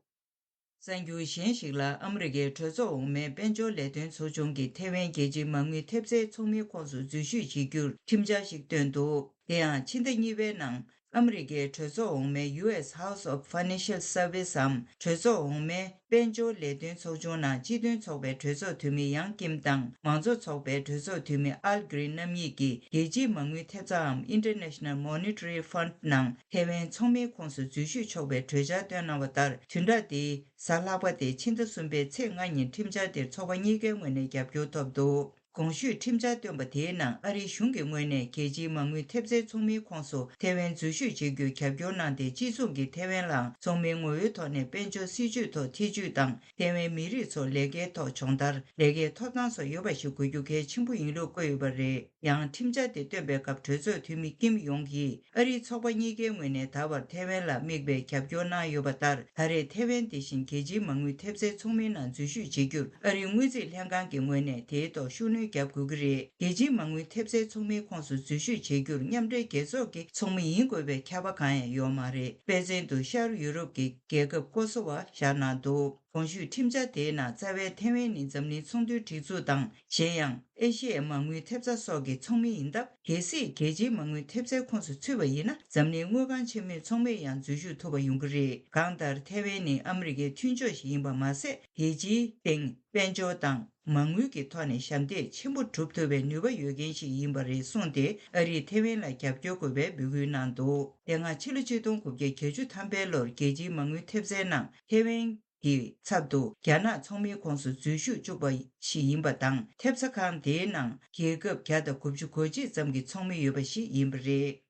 གསར་འགྱུར་གཞན་ཞིག་ལ། ཨ་མི་རི་ཀའི་གྲོས་ཚོགས་འོག་མའི་དཔལ་འབྱོར་ལས་དོན་ཚོགས་ཆུང་གིས་ཐེ་ཝན་རྒྱལ་སྤྱིའི་མ་དངུལ་ཐེབས་རྩའི་ཚོགས་མིའི་ཁོངས་སུ་འཛུལ་ཞུགས་བྱེད་རྒྱུར་ཁྲིམས་འཆར་ཞིག་བཏོན་འདུག་དེ་ཡང་ཕྱི་ཟླ་གཉིས་པའི་ནང་ཨ་མི་རི་ཀའི་གྲོས་ཚོགས་འོག་མའི་ཡུ་ཨེས་House of Financial Service འམ་གྲོས་ཚོགས་འོག་མའི་དཔལ་འབྱོར་ལས་དོན་ཚོགས་ཆུང་ནང་སྤྱི་མཐུན་ཚོགས་པའི་གྲོས་ཚོགས་འཐུས་མི་ཡང་ཀིམ་དང་མང་གཙོ་ཚོགས་པའི་གྲོས་ཚོགས་འཐུས་མི་ཨལ་གྷི་རིན་རྣམ་གཉིས་ཀྱིས་རྒྱལ་སྤྱིའི་མ་དངུལ་ཐེབས་རྩའམ་International Monetary Fund ནང་ཐེ་ཝན་ཚོགས་མིའི་ཁོངས་སུ་འཛུལ་ཞུགས་ཆོག་པའི་གྲོས་འཆར་བཏོན་གནང་བ་ལྟར། བདུན་ཕྲག་འདིའི་གཟའ་ལྷག་པ་སྟེ་ཕྱི་ཟླ་གསུམ་པའི་ཚེས་ལྔ་ཉིན་ཁྲིམས་འཆར་དེར་ཚོགས་པ་གཉིས་ཀའི་ངོས་ནས་རྒྱབ་སྐྱོར་ཐོབ་འདུག་གོང་ཞུས་ཁྲིམས་འཆར་བཏོན་པ་དེའི་ནང་ཨ་རིའི་གཞུང་གི་ངོས་ནས་རྒྱལ་སྤྱིའི་མ་དངུལ་ཐེབས་རྩའི་ཚོགས་མིའི་ཁོངས་སུ་ཐེ་ཝན་འཛུལ་ཞུགས་བྱེད་རྒྱུར་རྒྱབ་སྐྱོར་གནང་སྟེ། སྤྱི་ཚོགས་ཀྱིས་ཐེ་ཝན་ལ་ཚོགས་མིའི་ངོ་བོའི་ཐོག་ནས་དཔལ་འབྱོར་སྲིད་ཇུས་ཐོག་ཐེ་ཇུས་དང་། ཐེ་ཝན་མི་རིགས་ཚོར་ལས་ཀའི་ཐོག་སྦྱོང་བརྡར། ལས་ཀའི་ཐོབ་ཐང་སོགས་ཡོད་པ་ཞིག་དགོས་རྒྱུ་གལ་ཆེན་པོ་ཡིན་ལུགས་བཀོད་ཡོད་པ་རེད། ཡང་ཁྲིམས་འཆར་དེ་བཏོན་པའི་སྐབས་གྲོས་ཚོགས་འཐུས་མི་ཀིམ་ཡོང་གིས་ཨ་རིའི་ཚོགས་པ་གཉིས་ཀའི་ངོས་ནས་ད་བར་ཐེ་ཝན་ལ་དམིགས་པའི་རྒྱབ་སྐྱོར་གནང་ཡོད་པ་ལྟར། ད་རེས་ཐེ་ཝན་དེ་བཞིན་རྒྱལ་སྤྱིའི་མ་དངུལ་ཐེབས་རྩའི་ཚོགས་མིའི་ནང་འཛུལ་ཞུགས་བྱེད་རྒྱུར་ཨ་རིའི་དངུལ་རྩིས་ལྷན་ཁང་གི་ངོས་ནས་དེའི་ཐོག་ཤུགས་སྣོན་རྒྱག་དགོས་ཀྱི་རེད། རྒྱལ་སྤྱིའི་མ་དངུལ་ཐེབས་རྩའི་ཚོགས་མིའི་ཁོངས་སུ་འཛུལ་ཞུགས་བྱེད་རྒྱུར་མཉམ་འབྲེལ་རྒྱལ་ཚོགས་ཀྱི་ཚོགས་མི་ཡིན་དགོས་པའི་ཁྱབ་པ་གང་ཡང་ཡོད་མ་རེད། དཔེ་མཚོན་དུ་ཤར་ཡུ་རོབ་ཀྱི་རྒྱལ་ཁབ་ཀོ་སོ་ཝ་བཞག་གནང་འདུག་གོང་ཞུས་ཁྲིམས་འཆར་དེའི་ནང་རྩ་བའི་ཐེ་ཝན་ནི་འཛམ་གླིང་ཚོང་དོན་སྒྲིག་འཛུགས་དང་། གཞན་ཡང་ཨེ་ཤི་ཡའི་མ་དངུལ་ཐེབས་རྩ་སོགས་ཀྱི་ཚོགས་མི་ཡིན་སྟབས། གལ་སྲིད་རྒྱལ་སྤྱིའི་མ་དངུལ་ཐེབས་རྩའི་ཁོངས་སུ་ཚུད་པ་ཡིན་ན། འཛམ་གླིང་དངུལ་ཁང་ཆེན་མོའི་ཚོགས་མི་ཡང་འཛུལ་ཞུགས་ཐུབ་པ་ཡོང་གི་རེད། གང་ལྟར་ཐེ་ཝན་ནི་ཨ་མི་རི་ཀའི་མཐུན་ཕྱོགས་ཤིག་ཡིན་པ་མ་ཟད། རྒྱལ་སྤྱིའི་སྟེང་དཔལ་འབྱོར་དང་མ་དངུལ་གྱི་ཐོག་ནས་ཞབས་འདེགས་ཆེན་པོ་སྒྲུབ་ཐུབ་པའི་ནུས་པ་ཡོད་མཁན་ཞིག་ཡིན་པ་རེད་གསུངས་ཏེ། ཨ་རིས་ཐེ་ཝན་ལ་རྒྱབ་སྐྱོར་དགོས་པའི་འབོད་སྐུལ་གནང་འདུག་དེ་སྔ་ཕྱི་ལོ་ཆིག་སྟོང་དགུ་བརྒྱ་བརྒྱད་ཅུ་ཐམ་པའི་ལོར་རྒྱལ་སྤྱིའི་མ་དངུལ་ཐེབས་རྩའི་ནང་ཐེ་ཝན་གྱི་ཚབ་ཏུ་རྒྱ་ནག་ཚོགས་མིའི་ཁོངས་སུ་འཛུལ་ཞུགས་བཅུག་པ་ཞིག་ཡིན་པ་དང་། ཐེབས་རྩ་ཁང་དེའི་ནང་རྒྱལ་ཁབ་བརྒྱ་དང་དགུ་བཅུ་གོ་གཅིག་ཙམ་གྱི་ཚོགས་མི་ཡོད་པ་ཞིག་ཡིན་པ་རེད།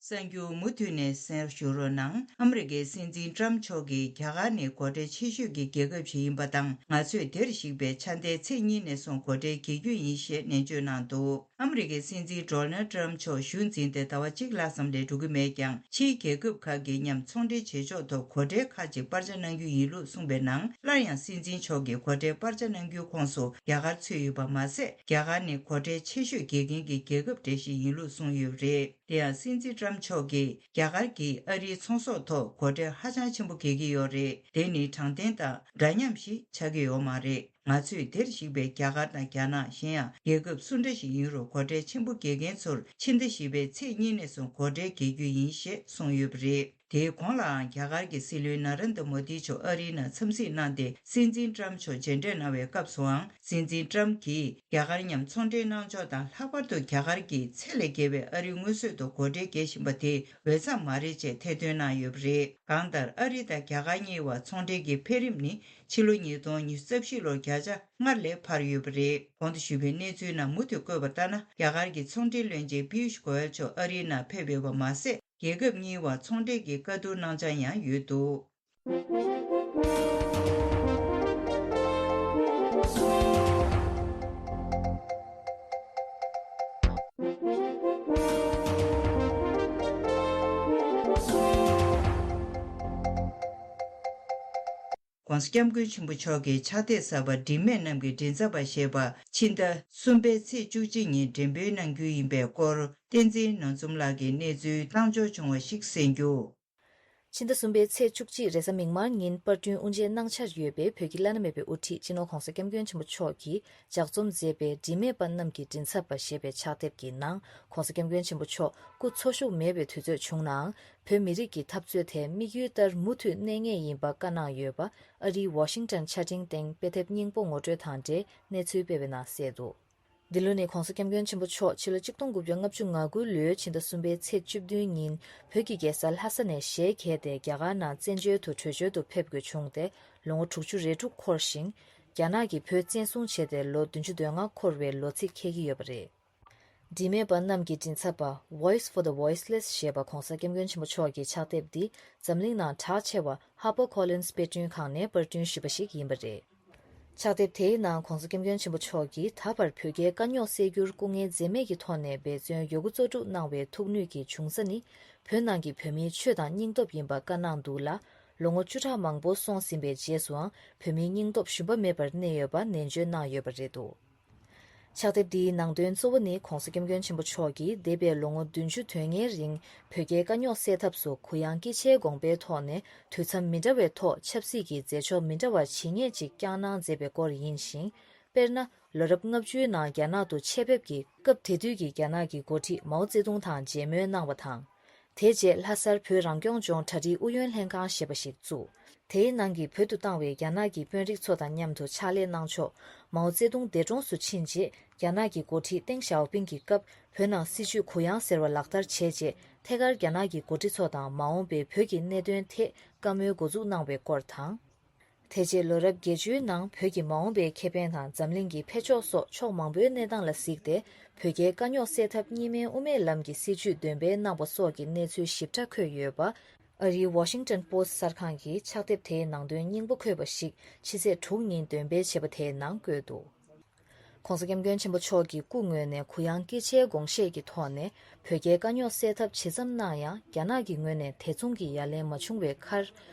གསར་འགྱུར་མུ་མཐུད་ནས་གསན་ཞུ་རོགས་གནང་། ཨ་མི་རི་ཀའི་སྲིད་འཛིན་ཏྲམ་མཆོག་གིས། རྒྱ་གར་ནི་སྒོ་ཁྲལ་ཆེ་ཤོས་ཀྱི་རྒྱལ་ཁབ་ཞིག་ཡིན་པ་དང་། ང་ཚོས་དེར་གཞིགས་པའི་ཆ་ལྡན་ཚེས་གཉིས་ནས་བཟུང་སྒོ་ཁྲལ་འགེལ་རྒྱུ་ཡིན་ཞེས་ནན་བརྗོད་གནང་འདུག་ཨ་མི་རི་ཀའི་སྲིད་འཛིན་ཌོ་ནལ་ཊམ་མཆོག་གཞུང་འཛིན་ཏེ་ཟླ་བ་གཅིག་ལྷག་ཙམ་ལས་འགྲོ་གི་མེད་ཀྱང་། ཕྱིའི་རྒྱལ་ཁབ་ཁག་གིས་མཉམ་ཚོང་འབྲེལ་བྱེད་ཕྱོགས་ཐོག་སྒོ་ཁྲལ་ཁག་ཅིག་སྤར་ཆ་གནང་རྒྱུ་ཡིན་ལུགས་གསུངས་པའི་ནང་། སླར་ཡང་སྲིད་འཛིན་མཆོག་གིས་སྒོ་ཁྲལ་སྤར་ཆ་གནང་རྒྱུའི་ཁོངས་སུ་རྒྱ་གར་ཚུད་ཡོད་པ་མ་ཟད། རྒྱ་གར་ནི་སྒོ་ཁྲལ་ཆེ་ཤོས་འགེལ་མཁན་གྱི་རྒྱལ་ཁབ་གྲས་ཤིག་ཡིན་ལུགས་གསུངས་ཡོད་པ་རེད། དེ་ཡང་སྲིད་འཛིན་ཏྲམ་མཆོག་གིས། རྒྱ་གར་གྱིས་ཨ་རིའི་ཚོང་ཟོག་ཐོག་སྒོ་ཁྲལ་ཧ་ཅང་ཆེན་པོ་འགེལ་གྱི་ཡོད་རེད། དེ་ནི་དྲང་བདེན་དང་འདྲ་མཉམ་ཞིག་ཆགས་ཀྱི་ཡོད་མ་རེད། ང་ཚོས་དེར་གཞིགས་པའི་རྒྱ་གར་དང་རྒྱ་ནག་གཞན་ཡང་རྒྱལ་ཁབ་སུ་འདྲ་ཞིག་ཡིན་རུང་སྒོ་ཁྲལ་ཆེན་པོ་འགེལ་མཁན་ཚོར་ཕྱི་ཟླ་བཞི་པའི་ཚེས་གཉིས་ནས་བཟུང་སྒོ་ཁྲལ་འགེལ་རྒྱུ་ཡིན་ཞེས་གསུངས་ཡོད་པ་རེད། དེའི་གོང་ལའང་རྒྱ་གར་གྱི་སྲིད་བློན་ན་རེན་དྲ་མོ་དི་མཆོག་ཨ་རིའི་ནང་འཚམས་གཟིགས་གནང་སྟེ། སྲིད་འཛིན་ཏྲམ་མཆོག་མཇལ་འཕྲད་གནང་བའི་སྐབས་སུའང་། སྲིད་འཛིན་ཏྲམ་གྱིས་རྒྱ་གར་མཉམ་ཚོང་འབྲེལ་གནང་ཕྱོགས་དང་། ལྷག་པར་དུ་རྒྱ་གར་གྱིས་ཚད་ལས་བརྒལ་བའི་ཨ་རིའི་དངོས་ཟོག་ཏུ་སྒོ་ཁྲལ་འགེལ་བཞིན་པ་དེ་འོས་འཚམ་མ་རེད་ཅེས་ཐེར་འདོན་གནང་ཡོད་པ་རེད། གང་ལྟར། ཨ་རི་དང་རྒྱ་གར་གཉིས་བར་ཚོང་འབྲེལ་གྱི་འཕེལ་རིམ་ནི་ཕྱི་ལོ་ཉིས་སྟོང་ཉི་ཤུ་རྩ་བཞི་ལོར་བརྒྱ་ཆ་ལྔ་ལས་འཕར་ཡོད་པ་རེད། གོང་དུ་ཞུས་པའི་གནས་ཚུལ་ནང་མུ་མཐུད་བཀོད་པ་ལྟར་ན། རྒྱ་གར་གྱི་ཚོང་འབྲེལ་བློན་ཆེན་པིའུ་ཤ་གོ་ཡལ་མཆོག་ཨ་རིའི་ནང་ཕེབས་ཡོད་པ་མ་ཟད། རྒྱལ་ཁབ་གཉིས་བར་ཚོང་འབྲེལ་གྱི་བཀའ་བསྡུར་གནང་འཆར་ཡང་ཡོད་འདུག༸གོང་ས་༸སྐྱབས་མགོན་ཆེན་པོ་མཆོག་གི་ཕྱག་དེབ་གསར་པ། དྲི་མེད་གནམ་གྱི་མགྲིན་ཚབ་པ་ཞེས་པ། ཕྱི་ཟླ་གསུམ་པའི་ཚེས་བཅུ་གཅིག་ཉིན་འགྲེམས་སྤེལ་གནང་རྒྱུ་ཡིན་པའི་སྐོར། བསྟན་འཛིན་ནོར་འཛོམས་ལགས་ཀྱིས་གནས་ཚུལ་བཏང་འབྱོར་བྱུང་བ་ཞིག་གསན་རྒྱུ། ཕྱི་ཟླ་གསུམ་པའི་ཚེས་བཅུ་གཅིག་རེས་གཟའ་མིག་དམར་ཉིན་པར་སྐྲུན་དབུ་འབྱེད་གནང་འཆར་ཡོད་པའི། བོད་ཀྱི་བླ་ན་མེད་པའི་དབུ་ཁྲིད་སྤྱི་ནོར་༸གོང་ས་༸སྐྱབས་མགོན་ཆེན་པོ་མཆོག་གིས་ལྗགས་རྩོམ་མཛད་པའི་དྲི་མེད་པ་རྣམས་ཀྱི་མགྲིན་ཚབ་པ་ཞེས་པའི་ཕྱག་དེབ་ཀྱི་ནང་། ༸གོང་ས་༸སྐྱབས་མགོན་ཆེན་པོ་མཆོག་སྐུ་འཚོ་བཞུགས་མེད་པའི་དུས་ཚོད་བྱུང་ནའང་། བོད་མི་རིགས་ཀྱི་འཐབ་རྩོད་དེ་དམིགས་ཡུལ་ལྟར་མུ་མཐུད་གནས་ངེས་ཡིན་པ་བཀའ་གནང་ཡོད་པ། ཨ་རིའི་ཝ་ཤིང་ཊོན་ཆ་འཕྲིན་སྟེང་དཔེ་དེབ་རྙིང་པ་ངོ་སྤྲོད་དང་འབྲེལ་གནས་ཚུལ་སྤེལ་བའི་ནང་གསལ་འདུག་འདི་ལོ་ནི་༸གོང་ས་༸སྐྱབས་མགོན་ཆེན་པོ་མཆོག་ཕྱི་ལོ་ཆིག་སྟོང་དགུ་བརྒྱ་ལྔ་བཅུ་ང་དགུ་ལོའི་ཕྱི་ཟླ་གསུམ་པའི་ཚེས་བཅུ་བདུན་ཉིན་བོད་ཀྱི་རྒྱལ་ས་ལྷ་ས་ནས་ཞལ་གྱེས་ཏེ། རྒྱ་གར་ནང་བཙན་བྱོལ་དུ་བྲོས་བྱོལ་དུ་ཕེབས་དགོས་བྱུང་སྟེ། ལོ་ངོ་དྲུག་ཅུ་རེ་དྲུག་འཁོར་ཞིང་། རྒྱ་ནག་གིས་བོད་བཙན་བཟུང་བྱས་ཏེ་ལོ་བདུན་ཅུ་དོན་ལྔ་འཁོར་བའི་ལོ་ཚིགས་འཁེལ་གྱི་ཡོད་པ་རེད། དྲི་མེད་པ་རྣམས་ཀྱི་མགྲིན་ཚབ་པ། Voice for the Voiceless ཞེས་པ་༸གོང་ས་༸སྐྱབས་མགོན་ཆེན་པོ་མཆོག་གི་ཕྱག་དེབ་འདི་འཛམ་གླིང་ནང་གྲགས་ཆེ་བ་ཧར་པར་ཁོ་ལིན་སི་དཔེ་སྐྲུན་ཁང་ནས་པར་སྐྲུན་ཞུས་པ་ཞིག་ཡིན་པ་རེད། ཕྱག་དེབ་དེའི་ནང་༸གོང་ས་༸སྐྱབས་མགོན་ཆེན་པོ་མཆོག་གིས་ད་བར་བོད་རྒྱའི་དཀའ་རྙོག་སེལ་རྒྱུར་སྐུ་ངལ་འཛེམས་མེད་ཀྱི་ཐོག་ནས་འབད་བརྩོན་ཡོད་རྒུ་གཙོ་སྒྲུབ་གནང་བའི་ཐུགས་ནུས་ཀྱི་འབྱུང་རྩ་ནི། བོད་ནང་གི་བོད་མིའི་ཆོས་དང་སྙིང་སྟོབས་ཡིན་པ་བཀའ་གནང་འདུག་ལ། ལོ་ངོ་བཅུ་ཕྲག་མང་པོ་སོང་ཟིན་པའི་རྗེས་སུའང་བོད་མིའི་སྙིང་སྟོབས་ཞུམ་པ་མེད་པར་གནས་ཡོད་པ་ནན་བརྗོད་གནང་ཡོད་པ་རེད་འདུག་ཕྱག་དེབ་འདིའི་ནང་དོན་གཙོ་བོ་ནི་༸གོང་ས་༸སྐྱབས་མགོན་ཆེན་པོ་མཆོག་གིས་འདས་པའི་ལོ་ངོ་བདུན་ཅུ་དོན་ལྔའི་རིང་བོད་རྒྱའི་དཀའ་རྙོག་སེལ་ཐབས་སུ་གུ་ཡངས་དཀྱེལ་ཆེའི་དགོངས་པའི་ཐོག་ནས། དུས་མཚམས་མི་འདྲ་བའི་ཐོག་ཆབ་སྲིད་ཀྱི་མཛད་ཕྱོགས་མི་འདྲ་བ་ཇི་སྙེད་ཅིག་བསྐྱངས་གནང་མཛད་པའི་སྐོར་ཡིན་ཞིང་། དཔེར་ན། ལོ་རབས་ལྔ་བཅུའི་ནང་རྒྱ་ནག་ཏུ་ཆེད་ཕེབས་ཀྱིས། སྐབས་དེ་དུས་ཀྱི་རྒྱ་ནག་གི་འགོ་ཁྲིད་མའོ་ཙེ་ཏུང་དང་མཇལ་མོལ་གནང་བ་དང་། དེ་རྗེས་ལྷ་སར་བོད་རང་སྐྱོང་ལྗོངས་གྲ་སྒྲིག་ཨུ་ཡོན་ལྷན་ཁང་ཞེས་པ་ཞིག་བཙུགས། དེའི་ནང་གི་བོད་དུ་བཏང་བའི་རྒྱ་ནག་གི་དཔོན་རིགས་ཚོ་དང་མཉམ་དུ་ཕྱག་ལས་གནང་ཕྱོགས། མའོ་ཙེ་ཏུང་འདས་གྲོངས་སུ་ཕྱིན་རྗེས། རྒྱ་ནག་གི་འགོ་ཁྲིད་ཏེང་ཞའོ་ཕིང་གི་སྐབས་བོད་ནང་སྲིད་བྱུས་གུ་ཡངས་ཟེར་བ་ལག་བསྟར་བྱས་རྗེས། ཐད་ཀར་རྒྱ་ནག་གི་འགོ་ཁྲིད་ཚོ་དང་མ་འོངས་པའི་བོད་ཀྱི་གནད་དོན་ཐད་བཀའ་མོལ་འགོ་འཛུགས་གནང་བའི་སྐོར་དང་། དེ་རྗེས་ལོ་རབས་བརྒྱད་ཅུའི་ནང་བོད་ཀྱི་མ་འོངས་པའི་ཁེ་ཕན་དང་འཛམ་གླིང་གི་འཕེལ་ཕྱོགས་སོགས་ཕྱོགས་མང་པོའི་གནས་སྟངས་ལ་གཟིགས་ཏེ། བོད་རྒྱའི་དཀའ་རྙོག་སེལ་ཐབས་གཉིས་སྨན་དབུ་མའི་ལམ་གྱི་སྲིད་བྱུས་འདོན་སྤེལ་གནང་བ་སོགས་ཀྱི་གནས་ཚུལ་ཞིབ་ཕྲ་འཁོད་ཡོད་པ། ཨ་རིའི་ཝ་ཤིང་ཊོན་པོ་སི་ཊི་གསར་ཁང་གིས་ཕྱག་དེབ་དེའི་ནང་དོན་སྙིང་པོ་འཁོད་པ་ཞིག་ཕྱི་ཚེས་དྲུག་ཉིན་འདོན་སྤེལ་བྱས་པ་དེའི་ནང་བཀོད་འདུག ༸གོང་ས་༸སྐྱབས་མགོན་ཆེན་པོ་མཆོག་གི་སྐུ་ངོས་ནས་གུ་ཡངས་དཀྱེལ་ཆེའི་དགོངས་བཞེས་ཀྱི་ཐོག་ནས། བོད་རྒྱའི་དཀའ་རྙོག་སེལ་ཐབས་ཇི་ཙམ་གནང་ཡང་། རྒྱ་ནག་གི་ངོས་ནས་དེ་མཚུངས་ཀྱི་ཡ་ལན་མ་བྱུང་བའི་ཁར།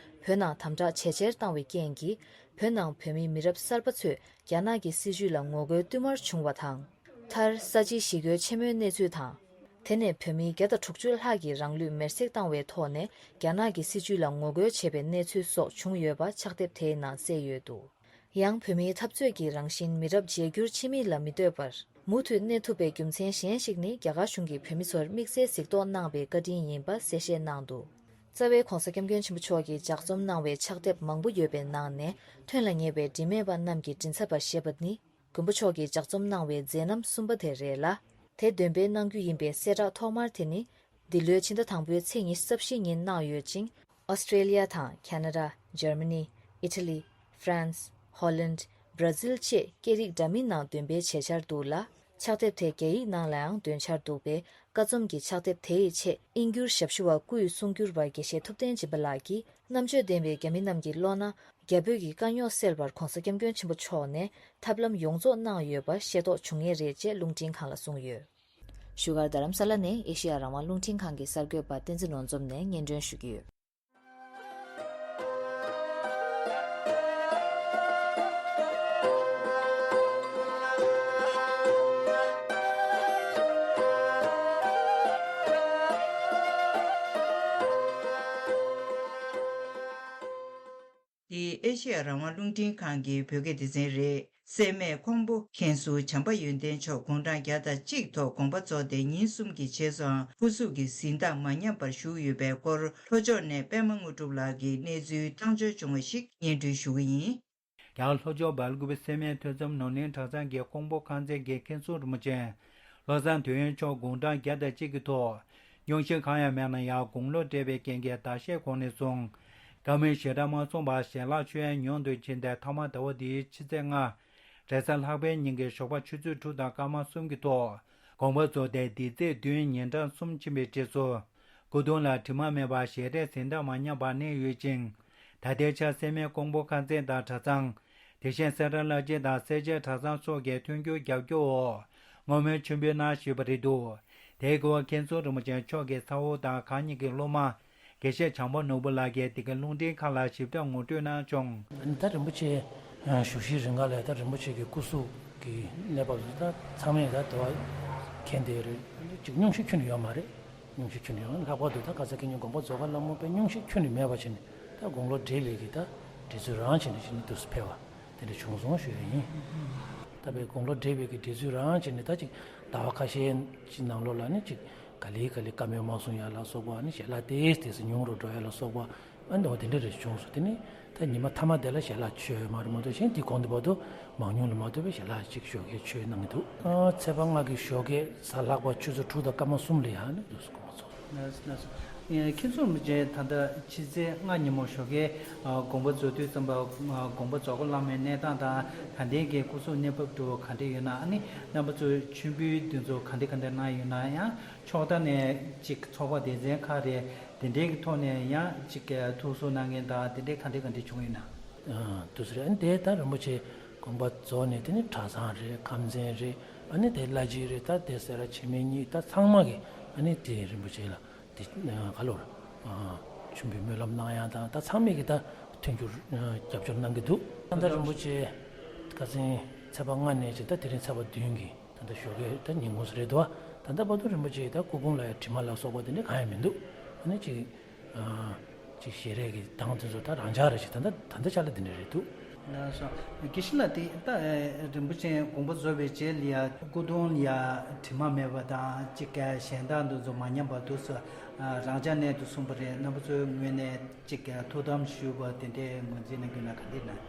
བོད་ནང་དམ་དྲག་ཇེ་ཆེར་བཏང་བའི་རྐྱེན་གྱིས། བོད་ནང་བོད་མི་མི་རབས་གསར་པ་ཚོས་རྒྱ་ནག་གི་སྲིད་བྱུས་ལ་ངོ་རྒོལ་བསྟུད་མར་བྱུང་བ་དང་། མཐར་ས་བྱི་ཞི་རྒོལ་ཆེན་མོའི་གནས་ཚུལ་དང་། དེ་ནས་བོད་མི་བརྒྱ་དང་དྲུག་ཅུ་ལྷག་གིས་རང་ལུས་མེར་སྲེག་བཏང་བའི་ཐོག་ནས། རྒྱ་ནག་གི་སྲིད་བྱུས་ལ་ངོ་རྒོལ་བྱས་པའི་གནས་ཚུལ་སོགས་བྱུང་ཡོད་པ་ཕྱག་དེབ་དེའི་ནང་གསལ་ཡོད་འདུག་ཡང་། བོད་མིའི་འཐབ་རྩོད་ཀྱི་རང་བཞིན་མི་རབས་བརྗེ་འགྱུར་ཕྱི་མིག་ལ་མི་ལྟོས་པར། མུ་མཐུད་གནས་ཐུབ་པའི་རྒྱུ་མཚན་གཞན་ཞིག་ནི། རྒྱ་གར་གཞུང་གིས་བོད་མི་ཚོར་དམིགས་བསལ་གཟིགས་རྟོག་གནང་བའི་བཀའ་དྲིན་ཡིན་པ་གསལ་བཤད་གནང་འདུག་རྩ་བའི་༸གོང་ས་༸སྐྱབས་མགོན་ཆེན་པོ་མཆོག་གིས་ལྗགས་རྩོམ་གནང་བའི་ཕྱག་དེབ་མང་པོ་ཡོད་པའི་ནང་ནས། ཐོན་ལ་ཉེ་བའི་དྲི་མེད་པ་རྣམས་ཀྱི་མགྲིན་ཚབ་པ་ཞེས་པ་ནི། མགོན་པོ་མཆོག་གིས་ལྗགས་རྩོམ་གནང་བའི་མཛད་རྣམ་གསུམ་པ་དེ་རེད་ལ། དེ་འདོན་སྤེལ་གནང་རྒྱུ་ཡིན་པའི་གསལ་བསྒྲགས་ཐོག་མར་དེ་ནི། འདི་ལོའི་ཕྱི་ཟླ་དང་པོའི་ཚེས་ཉི་ཤུ་རྩ་བཞི་ཉིན་གནང་ཡོད་ཅིང་། ཨོ་སི་ཀྲེ་ལི་ཡ་དང་། ཁ་ན་ཌ། འཇར་མ་ནི། ཨི་ཊ་ལི། ཧྥ་རན་སི། ཧོ་ལན། བྷ་ར་ཟིལ་བཅས་སྐད་རིགས་འདྲ་མིན་ནང་འདོན་སྤེལ་བྱེད་འཆར་འདུག་ལ། ཕྱག་དེབ་དེ་རྒྱ་ཡིག་ནང་ལའང་འདོན་འཆར་འདུག་པས། ཀ་རྩོམ་གྱི་ཕྱག་དེབ་དེ་ཡི་ཆེད་དབྱིན་འགྱུར་ཞབས་ཞུ་བ་སྐུའི་གསུང་སྒྱུར་བ་དགེ་བཤེས་ཐུབ་བསྟན་སྦྱིན་པ་ལགས་ཀྱིས། རྣམ་དཔྱོད་ལྡན་པའི་རྒྱ་མི་རྣམས་ཀྱི་བློ་ན་རྒྱ་བོད་ཀྱི་དཀའ་རྙོག་སེལ་བར་༧གོང་ས་༧སྐྱབས་མགོན་ཆེན་པོ་མཆོག་ནས་ཐབས་ལམ་ཡོངས་རྫོགས་གནང་ཡོད་པ་ཤེས་རྟོགས་བྱུང་ངེས་རེད་ཅེས་རླུང་འཕྲིན་ཁང་ལ་གསུངས་ཡོད། བཞུགས་སྒར་རྡ་རམ་ས་ལ་ནས་ཨེ་ཤེ་ཡ་རང་དབང་རླུང་འཕྲིན་ཁང་གི་གསར་འགོད་པ་བསྟན་འཛིན་ནོར་འཛོམས་ནས་སྙན་སྒྲོན་ཞུ་གི་ཡོད། འདི་ཨེ་ཤེ་ཡ་རང་དབང་རླུང་འཕྲིན་ཁང་གི་བོད་སྐད་སྡེ་ཚན་རེད། སྲེད་མེད་ཀོང་པོ་མཁན་ཟུར་བྱམས་པ་ཡོན་ཏན་མཆོག་དགུང་གྲངས་བརྒྱ་དང་གཅིག་ཐོག་དགོངས་པ་རྫོགས་ཏེ་ཉིན་གསུམ་གྱི་རྗེས་སུའང་སྐུ་གཟུགས་ཀྱི་གཟི་མདངས་མ་ཉམས་པར་བཞུགས་ཡོད་པའི་སྐོར་ལྷོ་ཕྱོགས་ནས་པད་མ་དངོས་གྲུབ་ལགས་ཀྱིས་གནས་ཚུལ་བཏང་འབྱོར་བྱུང་བ་ཞིག་སྙན་སྒྲོན་ཞུ་གི་ཡིན། ཡང་ལྷོ་ཕྱོགས་སྦེལ་ཀོབ་སྲེད་མེད་ཐོས་བསམ་ནོར་གླིང་གྲྭ་ཚང་གི་ཀོང་པོ་ཁང་ཚན་གྱི་མཁན་ཟུར་རིན་པོ་ཆེ་བློ་བཟང་དོན་ཡོད་མཆོག་དགུང་གྲངས་བརྒྱ་དང་གཅིག་གི་ཐོག་སྙུང་གཞི་གང་ཡང་མེད་ན་ཡང་དགུང་ལོ་བགྲེས་པའི་རྐྱེན་གྱིས་ཟླ་ཤས་གོང་ནས་བཟུང་བཀའ་མོལ་ཞེ་དྲག་མ་གསུངས་པར་ཞལ་ལག་མཆོད་ཡས་ཉུང་དུ་ཕྱིན་ཏེ། མཐའ་མ་ཟླ་བ་འདིའི་ཕྱི་ཚེས་ལྔ་རེས་གཟའ་ལྷག་པའི་ཉིན་གྱི་ཞོགས་པ་ཆུ་ཚོད་དྲུག་དང་སྐར་མ་གསུམ་གྱི་ཐོག་དགོངས་པ་རྫོགས་ཏེ། འདི་ཚེས་བདུན་ཉིན་གྲངས་གསུམ་ཕྱིན་པའི་རྗེས་སུ། སྐུ་གདུང་ལ་དྲི་མ་མེད་པར་ཞལ་རས་གཟི་མདངས་མ་ཉམས་པར་གནས་ཡོད་ཅིང་། ད་ལྟའི་ཆར་སྲེད་མེད་ཀོང་པོ་ཁང་ཚན་དང་གྲྭ་ཚང་། དེ་བཞིན་སེ་ར་བླ་སྤྱི་དང་སེར་བྱེས་གྲྭ་ཚང་སོགས་ཀྱིས་མཐུན་འགྱུར་རྒྱབ་སྐྱོར་འོག་བསྔོ་སྨོན་མཆོད་འབུལ་གནང་བཞིན་པ་རེད་འདུག་དེའི་སྐོར་མཁན་ཟུར་རིན་པོ་ཆེ་མཆོག་གི་ཚ་བོ་དང་གང་ཉིད་ཀྱི་སློབ་མ་དགེ་བཤེས་བྱམས་པ་ནོར་བུ་ལགས་ཀྱིས་འདི་ག་རླུང་འཕྲིན་ཁང་ལ་ཞིབ་ཕྲ་ངོ་སྤྲོད་གནང་བྱུང་། ཨ་ནི་ད་རིན་པོ་ཆེ་བཞུགས་གཞི་རིང་ག་ལ་ད་རིན་པོ་ཆེ་གི་སྐུ་གཟུགས་ཀྱི་གནས་བབ་ད་ཚང་མས་ད་དེ་བ་མཁྱེན་བསྡད་ཡོད་རེད། ཅིག་སྙུང་གཞི་ཁྱོན་ནས་ཡོད་མ་རེད། སྙུང་གཞི་ཁྱོན་ནས་ཡོད། ལྷག་པར་དུ་ད་ཁ་སང་ཁེ་ཉིན་དགོངས་པ་རྫོགས་ཁ་སླ་མོ་པའི་སྙུང་གཞི་ཁྱོན་ནས་མེད་པ་བྱས་ནས། ད་དགུང་ལོ་བགྲེས་པའི་གི་ད་བགྲེས་ཚུལ་རང་བྱས་ནས་ཕྱིན་ནས་དུས་སུ་ཕེབས་པ་དེ་འདྲ་བྱུང་སོང་ཞུ་ཡ་ཡིན། ད་བའི་དགུང་ལོ་བགྲེས་པའི་གི་བགྲེས་ཚུལ་རང་བྱས་ནས། ད་ཅིག་ཟླ་བ་ཁ་ཤས་ཅིག་ནང་ལོགས་ལ་ནི་ཅིག་ག་ལེ་ག་ལེ་བཀའ་མོལ་མ་གསུང་ཡ་ལ་སོགས་པ། ནི་ཞལ་ལག་ཏོག་ཙམ་ཉུང་རུ་འགྲོ་ཡ་ལ་སོགས་པ། ཨ་ནི་འོ་དེ་འདྲ་རེ་བྱུང་སོང་། དེ་ནི་ད་ཉི་མ་མཐའ་མ་དེ་ལ་ཞལ་ལག་མཆོད་ཡོད་མ་རེད་མ་གཏོགས། གཞན་དེ་གོང་དུ་བར་དུ་མང་ཉུང་ལ་མ་ལྟོས་པའི་ཞལ་ལག་ཅིག་ཞོགས་ཀས་མཆོད་གནང་གི་འདུག་ཨ་ཚེས་པ་ལྔ་གི་ཞོགས་ཀས་གཟའ་ལྷག་པ་ཆུ་ཚོད་དྲུག་དང་སྐར་མ་གསུམ་ལ་ཡང་ནི་དུས་སུ་དགོངས་པ་རྫོགས། ལགས་སོ། ལགས་སོ། ཨེ་མཁན་ཟུར་རིན་པོ་ཆེ་ད་ལྟ་ཕྱི་ཚེས་ལྔ་ཉིན་མོ་ཞོགས་ཀས་ཨ་དགོངས་པ་རྫོགས་དུས་ཙམ་པ། ཨ་དགོངས་པ་རྫོགས་སྐབས་བླ་མའི་གནས་སྟངས་དང་། ད་ལྟའི་གི་སྐུ་གཟུགས་གནས་བབ་དུ་ག་འདྲ་ཡོད་ན། ཨ་ནི་རྣམ་པ་ཚོས་མཆོད་འབུལ་འདི་ཚོ་ག་འདྲ་ག་འདྲ་གནང་ཡོད་ན། ཡང་ཕྱོགས་མཐའ་ནས་ཅིག་ཚོགས་པ་སྡེ་ཚན་ཁག་རེད། དེ་འདྲའི་གི་ཐོག་ནས་ཡང་ཅིག་ཐུགས་གསོ་གནང་མཁན་དང་དེ་འདྲའི་ག་འདྲ་ག་འདྲ་བྱུང་ཡོད་ན། ཨ་དུས་རེད། ཨ་ནི་དེ་ད་རིན་པོ་ཆེ་དགོངས་པ་རྫོགས་ནས། དེ་ནི་གྲྭ་ཚང་རེད། ཁམས་ཚན་རེད། ཨ་ནི་དེ་བླ་སྤྱི་རེད། ད་དེ་སེ་ར་བྱེས་སྨད་གཉིས་ད་ཚང་མ་གིས་ཨ་ནི་དེ་རིན་པོ་ཆེ་ལ་དེ་ག་ལོར་མཆོད་འབུལ་སྨོན་ལམ་གནང་ཡ་དང་། ད་ཚང་མས་གིས་ད་མཐུན་འགྱུར་རྒྱབ་སྐྱོར་གནང་གི་འདུག་ད་ལྟ་རིན་པོ་ཆེ་ཁ་སང་ཚེས་པ་ལྔ་ནས་ཅིག་ད་དེ་རིང་ཚེས་པ་བདུན་གི་ད་ལྟ་ཞོགས་ཀས་ད་ཉིན་གུང་སུ་རེད་འདུག་ད་ལྟ་བར་དུ་རིན་པོ་ཆེ་ད་སྐུ་ཕུང་ལ་ཡང་དྲི་མ་ལ་སོགས་པ་དེ་འདྲ་གང་ཡང་མི་འདུག་ཨ་ནི་ཅིག་ཨ་ཅིག་ཞལ་རས་ཀྱི་གདངས་དེ་ཚོ་ད་རང་འཇགས་རེད་ཅིག་ད་ལྟ་ད་ལྟ་ཆ་ལ་དེ་འདྲ་རེད་འདུག་ལགས་སོ། དགེ་བཤེས་ལགས། དེ་ད་རིན་པོ་ཆེ་དགོངས་པ་རྫོགས་པའི་རྗེས་ལ་ཡང་སྐུ་གདུང་ལ་ཡང་དྲི་མ་མེད་པ་དང་། ཅིག་གི་ཞལ་གདངས་དེ་ཚོ་མ་ཉམས་པ་དུས་སུ་རང་འཇགས་གནས་འདུག་གསུངས་པ་རེད། རྣམ་པ་ཚོའི་ངོས་ནས་ཅིག་གི་ཐུགས་དམ་བཞུགས་པ་དེ་འདྲའི་ངོས་འཛིན་གནང་རྒྱུ་ན་ག་འདྲ་ན།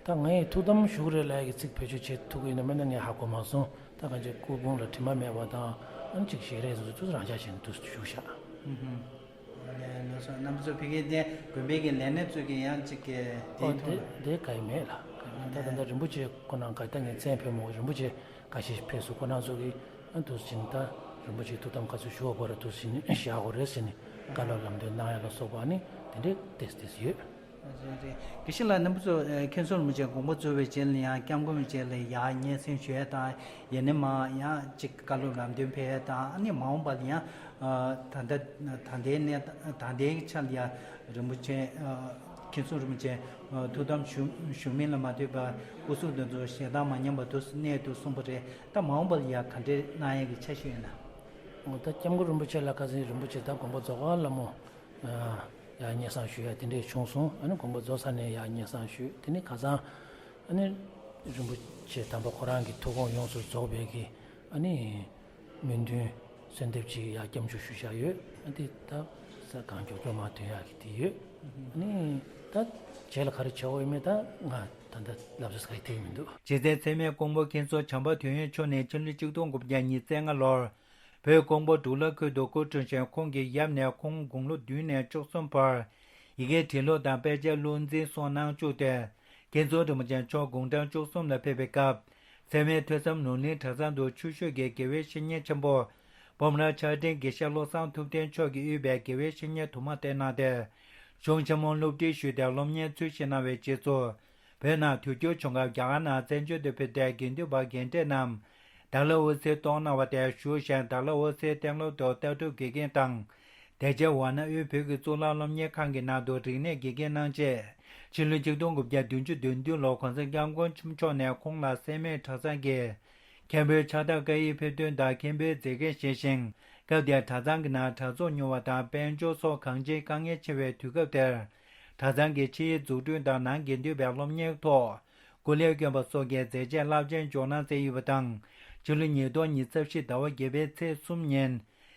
ད་ངས་ཐུགས་དམ་བཞུགས་རེད་ལབ་ཀྱི་ཚིག་བེད་སྤྱོད་བྱེད་ཐུབ་ཀྱི་ཡོད་ན་མེད་ན་ངས་ཧ་གོ་མ་སོང་། ད་གང་ཅི་སྐུ་ཕུང་ལ་དྲི་མ་མེད་པ་དང་། ཨ་ནི་ཅིག་ཞལ་རས་སོ་སོ་རང་འཇགས་བྱས་ནས་འདུག་བཞུགས་ཤག་ཨུ་ཧུམ། ལགས་སོ། རྣམ་པ་ཚོ་ཕ་གིའི་དེ་དགོན་པའི་གི་ལས་སྣེ་ཚོ་གིས་ཡང་ཅིག་གི་དེའི་ཨོ་ཐོག་དེ་ལ་དེ་ག་ཡེ་མེད་ལགས། ད་ད་ལྟ་རིན་པོ་ཆེ་ཁོ་ན་ག་ད་ངས་མཚན་ཕེབས་མོ། རིན་པོ་ཆེ་འགའ་ཤས་ཕེབས་སོང་། ཁོ་རང་ཚོ་གིས་ཨ་འདུག་ཟེར་ནས། ད་རིན་པོ་ཆེ་ཐུགས་དམ་ག་ཚོད་བཞུགས་པ་ར་འདུག་ཟེར་ནས་བཞག་དགོས་རེད་ཟེར་ནས་བཀའ་སློབ་ལམ་སྟོན་གནང་ཡ་ལ་སོགས་པ་ནི་དེ་འདྲའི་ཏོག་ཙམ་ཡོད། རེད་རེད། དགེ་བཤེས་ལགས། རྣམ་པ་ཚོ་ཨ་མཁན་ཟུར་རིན་པོ་ཆེ་དགོངས་པ་རྫོགས་པའི་རྗེས་ལ་ཡང་སྐྱབས་མགོན་རིན་པོ་ཆེ་ལ་ཡར་སྙན་སེང་ཞུ་ཡ་དང་། ཡང་ན་མར་ཡང་ཅིག་བཀའ་སློབ་ལམ་སྟོན་ཕེབས་ཡ་དང་། ཨ་ནི་མ་འོངས་པ་ལ་ཡང་ཨ་ད་ལྟ་ད་ལྟའི་གནས་ད་ལྟའི་ཆ་ལ་ཡང་རིན་པོ་ཆེ་ཨ་མཁན་ཟུར་རིན་པོ་ཆེ་ཨ་ཐུགས་དམ་བཞུགས་བཞུགས་མིན་ལ་མ་ལྟོས་པར་སྐུ་གཟུགས་འདི་ཚོ་ཞལ་གདངས་མ་ཉམས་པ་དུ་གནས་འདུག་གསུངས་པ་རེད། ད་མ་འོངས་པ་ལ་ཡང་ག་འདྲས་གནང་ཡ་གི་འཆར་གཞི་ཡོད་ན། འོ་ད་སྐྱབས་མགོན་རིན་པོ་ཆེ་ལ་ཁ་སང་རིན་པོ་ཆེ་ད་དགོངས་པ་རྫོགས་ཁ་སླ་མོ། ཨ་ཡར་སྙན་སེང་ཞུ་ཡ་དེ་འདྲས་བྱུང་སོང་། ཨ་ནི་དགོངས་པ་རྫོགས་ཚར་ནས་ཡར་སྙན་སེང་ཞུས། དེ་ནི་ཁ་སང་ཨ་ནི་རིན་པོ་ཆེ་དམ་པ་ཁོ་རང་གི་ཐུགས་དགོངས་ཡོངས་སུ་རྫོགས་པའི་གི་ཨ་ནི་སྨོན་འདུན་གསོལ་འདེབས་ཅིག་ཡར་སྐྱབས་འཇུག་ཞུ་བཞག་ཡོད། ཨ་དེ་ད་ས་གང་མགྱོགས་མགྱོགས་མར་ཐོན་ཡག་གི་དེ་ཡོད། ཨ་ནི་ད་རྗེས་ལ་ག་རེ་བྱེད་དགོས་ཡོད་མེད་ད་ང་ད་ལྟ་ལབ་ས་ག་ཡེ་ཐེག་མི་འདུག་རྗེ་བཙུན་ཚད་མེད་ཀོང་པོ་མཁན་ཟུར་བྱམས་པ་དོན་ཡོད་མཆོག་ནས་ཕྱི་ལོ་ཆིག་སྟོང་དགུ་བརྒྱ་ཉི་ཤུ་རྩ་ལྔ་ལོར་བོད་ཀོང་པོ་འབྲུག་ལ་ཁུལ་དུ་སྐུ་འཁྲུངས་ཤིང་། ཁོང་གི་ཡབ་ནས་ཁོང་དགུང་ལོ་བདུན་ནས་བཅུ་གསུམ་བར་ཡི་གེ་འབྲི་ཀློག་དང་དཔེ་ཆ་བློ་འཛིན་སོགས་གནང་བཅུག་སྟེ། མཁན་ཟུར་རིན་པོ་ཆེ་མཆོག་དགུང་གྲངས་བཅུ་གསུམ་ལ་ཕེབས་པའི་སྐབས། སེར་སྨད་ཐོས་བསམ་ནོར་གླིང་གྲྭ་ཚང་དུ་ཆུ་ཤོད་ཀྱི་དགེ་བའི་བཤེས་གཉེན་ཆེན་པོ་སྤོམ་ར་ཕྱག་ཕྲེང་དགེ་བཤེས་བློ་བཟང་ཐུབ་བསྟན་མཆོག་གིས་དབུས་པའི་དགེ་བའི་བཤེས་གཉེན་དུ་མ་བསྟེན་གནང་སྟེ། གཞུང་ཆེན་མོ་སློབ་ཁྲིད་ཞུས་ཏེ་སློབ་གཉེར་ཚུལ་བཞིན་གནང་བའི་རྗེས་སུ། བོད་ནང་དུས་འགྱུར་བྱུང་སྐབས་རྒྱ་གར་ནང་བཙན་བྱོལ་དུ་ཕེབས་ཏེ་དགེ་འདུན་པ་དགེ་འབྲས་རྣམས་དཱ་ལའི་ཨོ་སིར་གཏོང་གནང་བ་དེ་བཞུགས་ཤིང་དཱ་ལའི་ཨོ་སིའི་གཏན་སློབ་ཏུ་ལྟ་གྲུབ་དགེ་རྒན་དང་། དེ་རྗེས་ཝཱ་ཎ་དབུས་བོད་ཀྱི་གཙུག་ལག་སློབ་གཉེར་ཁང་གི་ནང་དུ་རིག་གནས་དགེ་རྒན་གནང་རྗེས། ཕྱི་ལོ་ཆིག་སྟོང་དགུ་བརྒྱ་བདུན་ཅུ་དོན་བདུན་ལོར་༧གོང་ས་༧སྐྱབས་མགོན་ཆེན་པོ་མཆོག་ནས་ཁོང་ལ་སེར་སྨད་གྲྭ་ཚང་གི་མཁན་པོའི་ཕྱག་རྟགས་བཀའ་ཡིག་ཕེབས་ཐོན་དང་མཁན་པོའི་མཛད་འགན་བཞེས་ཤིང་། སྐབས་དེར་གྲྭ་ཚང་གི་ནང་གྲྭ་ཚོགས་ཉུང་བ་དང་དཔལ་འབྱོར་སོགས་གང་ཅིའི་དཀའ་ངལ་ཆེ་བའི་དུས་སྐབས་དེར། གྲྭ་ཚང་གི་ཕྱིའི་འཛུགས་སྐྲུན་དང་ནང་དགེ་འདུན་པའི་སློབ་གཉེར་ཐོག་སྐུ་ལས་བསྐྱོན་པ་སོགས་ཀྱི་མཛད་རྗེས་རླབས་ཆེན་འཇོག་གནང་མཛད་ཡོད་པ་དང་། ཕྱི་ལོ་ཉིས་སྟོང་ཉི་ཤུ་རྩ་བཞི་ཟླ་བ་བརྒྱད་པའི་ཚེས་གསུམ་ཉིན།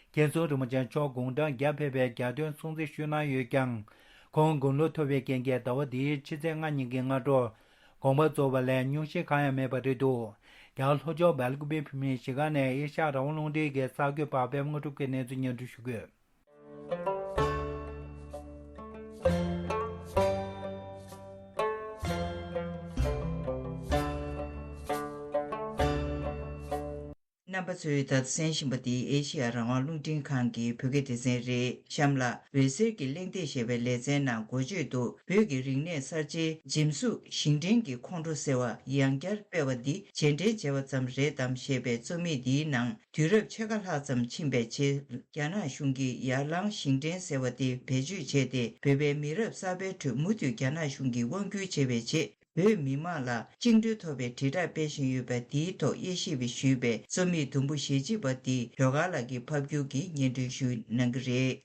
མཁན་ཟུར་རིན་པོ་ཆེ་མཆོག་དགུང་གྲངས་བརྒྱ་ཕེབས་པའི་རྒྱ་སྟོན་སྲུང་བརྩི་ཞུས་གནང་ཡོད་ཀྱང་། ཁོང་དགུང་ལོ་མཐོ་བའི་རྐྱེན་གྱིས་ཟླ་བ་འདིའི་ཕྱི་ཚེས་ལྔ་ཉིན་གྱི་སྔ་དྲོ། དགོངས་པ་རྫོགས་པ་ལས་སྙུང་གཞི་གང་ཡང་མེད་པ་རེད་འདུག་རྒྱ་གར་ལྷོ་ཕྱོགས་སྦེལ་ཀུ་པེ་བོད་མིའི་གཞིས་ཀ་ནས་ཨེ་ཤ་ཡ་རང་དབང་རླུང་འཕྲིན་གྱི་གསར་འགོད་པ་པད་མ་དངོས་གྲུབ་ཀྱིས་གནས་ཚུལ་སྙན་སྒྲོན་ཞུ་གི་ཡོད། རྣམ་པ་ཚོས་ད་ལྟ་གསན་བཞིན་པ་འདི་ཨེ་ཤེ་ཡ་རང་དབང་རླུང་འཕྲིན་ཁང་གི་བོད་སྐད་སྡེ་ཚན་རེད། གཤམ་ལ་འོད་ཟེར་གྱི་གླེང་སྟེགས་ཞེས་པའི་ལེ་ཚན་ནང་འགོ་བརྗོད་དུ། བོད་ཀྱི་རིག་གནས་གསར་བརྗེའི་འཇིམ་གཟུགས་ཞིང་བྲན་གྱི་ཁོང་ཁྲོ་ཟེར་བ་ཡང་བསྐྱར་སྤེལ་བ་འདི་རྗེས་དྲན་བྱས་པ་ཙམ་རེད་དམ་ཞེས་པའི་རྩོམ་ཡིག་འདིའི་ནང་། དུས་རབས་ཕྱེད་ཀ་ལྷག་ཙམ་ཕྱིན་པའི་རྗེས། རྒྱ་ནག་གཞུང་གིས་ཡར་ལངས་ཞིང་བྲན་ཟེར་བ་དེ་བེད་སྤྱོད་བྱས་ཏེ། བོད་པའི་མི་རབས་གསར་པའི་ཁྲོད་མུ་མཐུད་རྒྱ་ནག་གཞུང་གིས་དབང་བསྒྱུར་བྱས་པའི་རྗེས། བོད་མི་དམངས་ལ་བཅིངས་འགྲོལ་ཐོབ་པའི་དྲིལ་བསྒྲགས་སྤེལ་བཞིན་ཡོད་པ་འདིའི་ཐོག་དབྱེ་ཞིབ་ཞུས་པའི་རྩོམ་ཡིག་དུམ་བུ་ཞེ་གཅིག་པ་འདི་ཟློས་གར་ལགས་ཀྱིས་ཕབ་བསྒྱུར་གྱིས་སྙན་སྒྲོན་ཞུ་གནང་གི་རེད།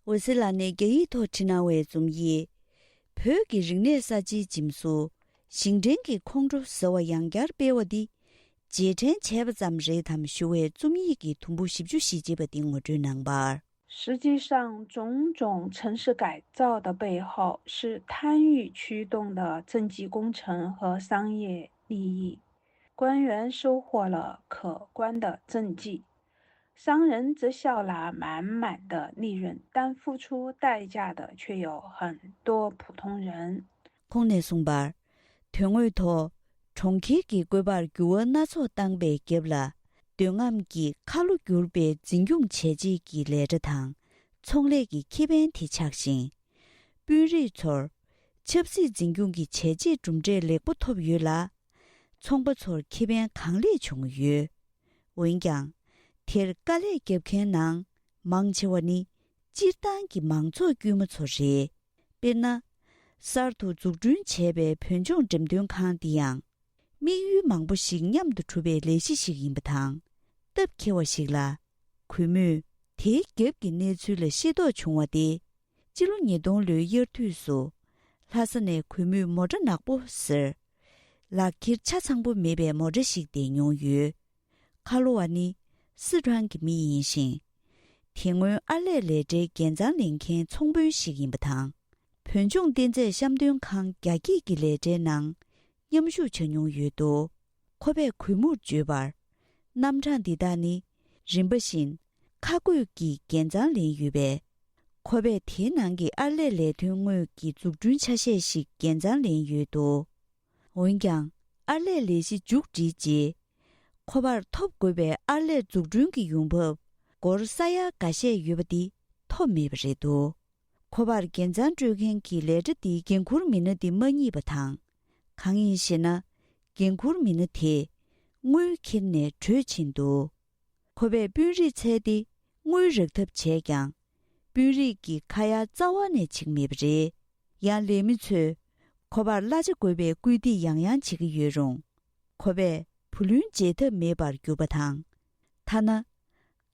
འོད་ཟེར་ལགས་ནས་རྒྱ་ཡིག་ཐོག་བྲིས་གནང་བའི་རྩོམ་ཡིག་བོད་ཀྱི་རིག་གནས་གསར་བརྗེའི་འཇིམ་གཟུགས་ཞིང་བྲན་གྱི་ཁོང་ཁྲོ་ཟེར་བ་ཡང་བསྐྱར་སྤེལ་བ་འདི་རྗེས་དྲན་བྱས་པ་ཙམ་རེད་དམ་ཞུ་བའི་རྩོམ་ཡིག་གི་དུམ་བུ་བཞི་བཅུ་ཞེ་གཅིག་པ་འདི་ངོ་སྤྲོད་གནང་བར། 实际上，种种城市改造的背后，是贪欲驱动的政绩工程和商业利益。官员收获了可观的政绩，商人则笑纳满满的利润，但付出代价的却有很多普通人。 ཁོང་ནས་གསུངས་པར། དོན་དངོས་ཐོག་གྲོང་ཁྱེར་གྱི་བཀོད་པར་འགྱུར་བ་སྣ་ཚོགས་བཏང་པའི་རྒྱབ་ལ། འདོད་རྔམ་གྱིས་ཁ་ལོ་བསྒྱུར་པའི་འཛིན་སྐྱོང་བྱས་རྗེས་ཀྱི་ལས་གྲྭ་དང་། ཚོང་ལས་ཀྱི་ཁེ་ཕན་དེ་ཆགས་ཤིང་། དཔོན་རིགས་ཚོར་ཆབ་སྲིད་འཛིན་སྐྱོང་གི་བྱས་རྗེས་གྲུབ་འབྲས་ལེགས་པོ་ཐོབ་ཡོད་ལ། ཚོང་པ་ཚོར་ཁེ་ཕན་གང་ལེགས་བྱུང་ཡོད། འོན་ཀྱང་། དེར་དཀའ་ལས་བརྒྱབ་མཁན་ནང་མང་ཆེ་བ་ནི་སྤྱིར་བཏང་གི་མང་ཚོགས་དཀྱུས་མ་ཚོ་རེད། དཔེར་ན། གསར་དུ་འཛུགས་སྐྲུན་བྱས་པའི་བོད་ལྗོངས་འགྲེམས་སྟོན་ཁང་འདི་ཡང་། དམིགས་ཡུལ་མང་པོ་ཞིག་མཉམ་དུ་གྲུབ་པའི་ལས་གཞི་ཞིག་ཡིན་པ་དང་། སྟབས་འཁེལ་བ་ཞིག་ལ། གུས་མོས་དེའི་རྒྱབ་ཀྱི་གནས་ཚུལ་ལ་ཤེས་རྟོགས་བྱུང་བ་སྟེ། སྤྱི་ལོ་ཉིས་སྟོང་ལོའི་དབྱར་དུས་སུ། ལྷ་ས་ནས་གུས་མོས་མོ་ཊ་ནག་པོ་ཟེར། ལག་ཁྱེར་ཆ་ཚང་པོ་མེད་པའི་མོ་ཊ་ཞིག་བསྡད་མྱོང་ཡོད། ཁ་ལོ་བ་ནི་སི་ཁྲོན་གྱི་མི་ཡིན་ཞིང་། དེ་སྔོན་ཨར་ལས་ལས་གྲྭའི་འགན་གཙང་ལེན་མཁན་ཚོང་དཔོན་ཞིག་ཡིན་པ་དང་། བོད་ལྗོངས་རྟེན་རྫས་བཤམས་སྟོན་ཁང་རྒྱ་སྐྱེད་ཀྱི་ལས་གྲྭའི་ནང་མཉམ་ཞུགས་བྱ་མྱོང་ཡོད་འདུག་ཁོ་པས་གུས་མོར་བརྗོད་པར། རྣམ་གྲངས་འདི་དག་ནི་རིམ་པ་བཞིན་ཁ་བགོས་ཀྱིས་འགན་གཙང་ལེན་ཡོད་པས། ཁོ་པས་དེའི་ནང་གི་ཨར་ལས་ལས་དོན་དངོས་ཀྱི་འཛུགས་སྐྲུན་ཆ་ཤས་ཤིག་འགན་གཙང་ལེན་ཡོད་འདུག་འོན་ཀྱང་། ཨར་ལས་ལས་གཞི་མཇུག་བསྒྲིལ་རྗེས། ཁོ་པར་ཐོབ་དགོས་པའི་ཨར་ལས་འཛུགས་སྐྲུན་གྱི་ཡོང་འབབ་སྒོར་ས་ཡ་འགའ་ཤས་ཡོད་པ་འདི་ཐོབ་མེད་པ་རེད་འདུག་ཁོ་པར་འགན་གཙང་སྤྲོད་མཁན་གྱི་ལས་གྲྭ་འདིའི་འགན་འཁུར་མི་སྣ་འདི་མ་རྙེད་པ་དང་། གང་ཡིན་ཞེ་ན། འགན་འཁུར་མི་སྣ་དེས་དངུལ་ཁྱེར་ནས་བྲོས་ཕྱིན་འདུག་ཁོ་པས་དཔོན་རིགས་འཚོལ་ཏེ་དངུལ་རེག་ཐབས་བྱས་ཀྱང་། དཔོན་རིགས་ཀྱིས་ཁ་ཡ་རྩ་བ་ནས་བྱེད་ཀྱི་མེད་པ་རེད། ཡང་ལས་མི་ཚོས་ཁོ་པར་གླ་ཆ་དགོས་པའི་སྐུལ་འདེད་ཡང་ཡང་བྱེད་ཀྱི་ཡོད་རུང་། ཁོ་པས་བུ་ལོན་འཇལ་ཐབས་མེད་པར་གྱུར་པ་དང་། ཐ་ན།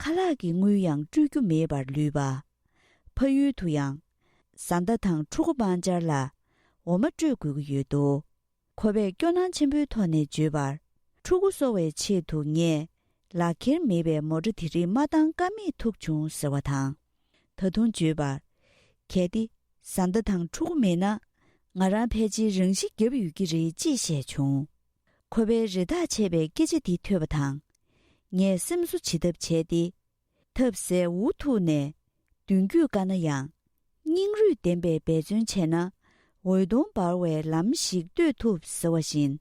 ཁ་ལག་གི་དངུལ་ཡང་སྤྲོད་རྒྱུ་མེད་པར་ལུས་པ། ཕ་ཡུལ་དུ་ཡང་། བཟའ་ཟླ་དང་ཕྲུ་གུ་དམར་འབྱར་ལ་འོ་མ་སྤྲོད་དགོས་ཀྱི་ཡོད་འདུག་ཁོ་པས་སྐྱོ་སྣང་ཆེན་པོའི་ཐོག་ནས་བརྗོད་པར། ཕྲུ་གུ་གསོ་བའི་ཆེད་དུ་ངས་ལག་ཁྱེར་མེད་པའི་མོ་ཊ་དེ་རིགས་མ་བཏང་ཀ་མེད་ཐུག་བྱུང་ཟེར་བ་དང་། ད་དུང་བརྗོད་པར། གལ་ཏེ་བཟའ་ཟླ་དང་ཕྲུ་གུ་མེད་ན། ང་རང་ཕལ་ཆེར་རང་ཤི་བརྒྱབ་ཡོད་ཀྱི་རེད་ཅེས་བཤད་བྱུང་། ཁོ་པས་རེ་ཐག་ཆད་པའི་སྐད་ཆ་འདི་ཐོས་པ་དང་། ངས་སེམས་གསོ་བྱེད་ཐབས་བྱས་ཏེ། ཐབས་ཟད་འུ་ཐུག་ནས་མདུན་སྐྱོད་དཀའ་ན་ཡང་། སྙིང་རུས་ལྡན་པའི་འབད་བརྩོན་བྱས་ན་འོད་སྟོང་འབར་བའི་ལམ་ཞིག་བཏོད་ཐུབ་ཟེར་བ་བཞིན།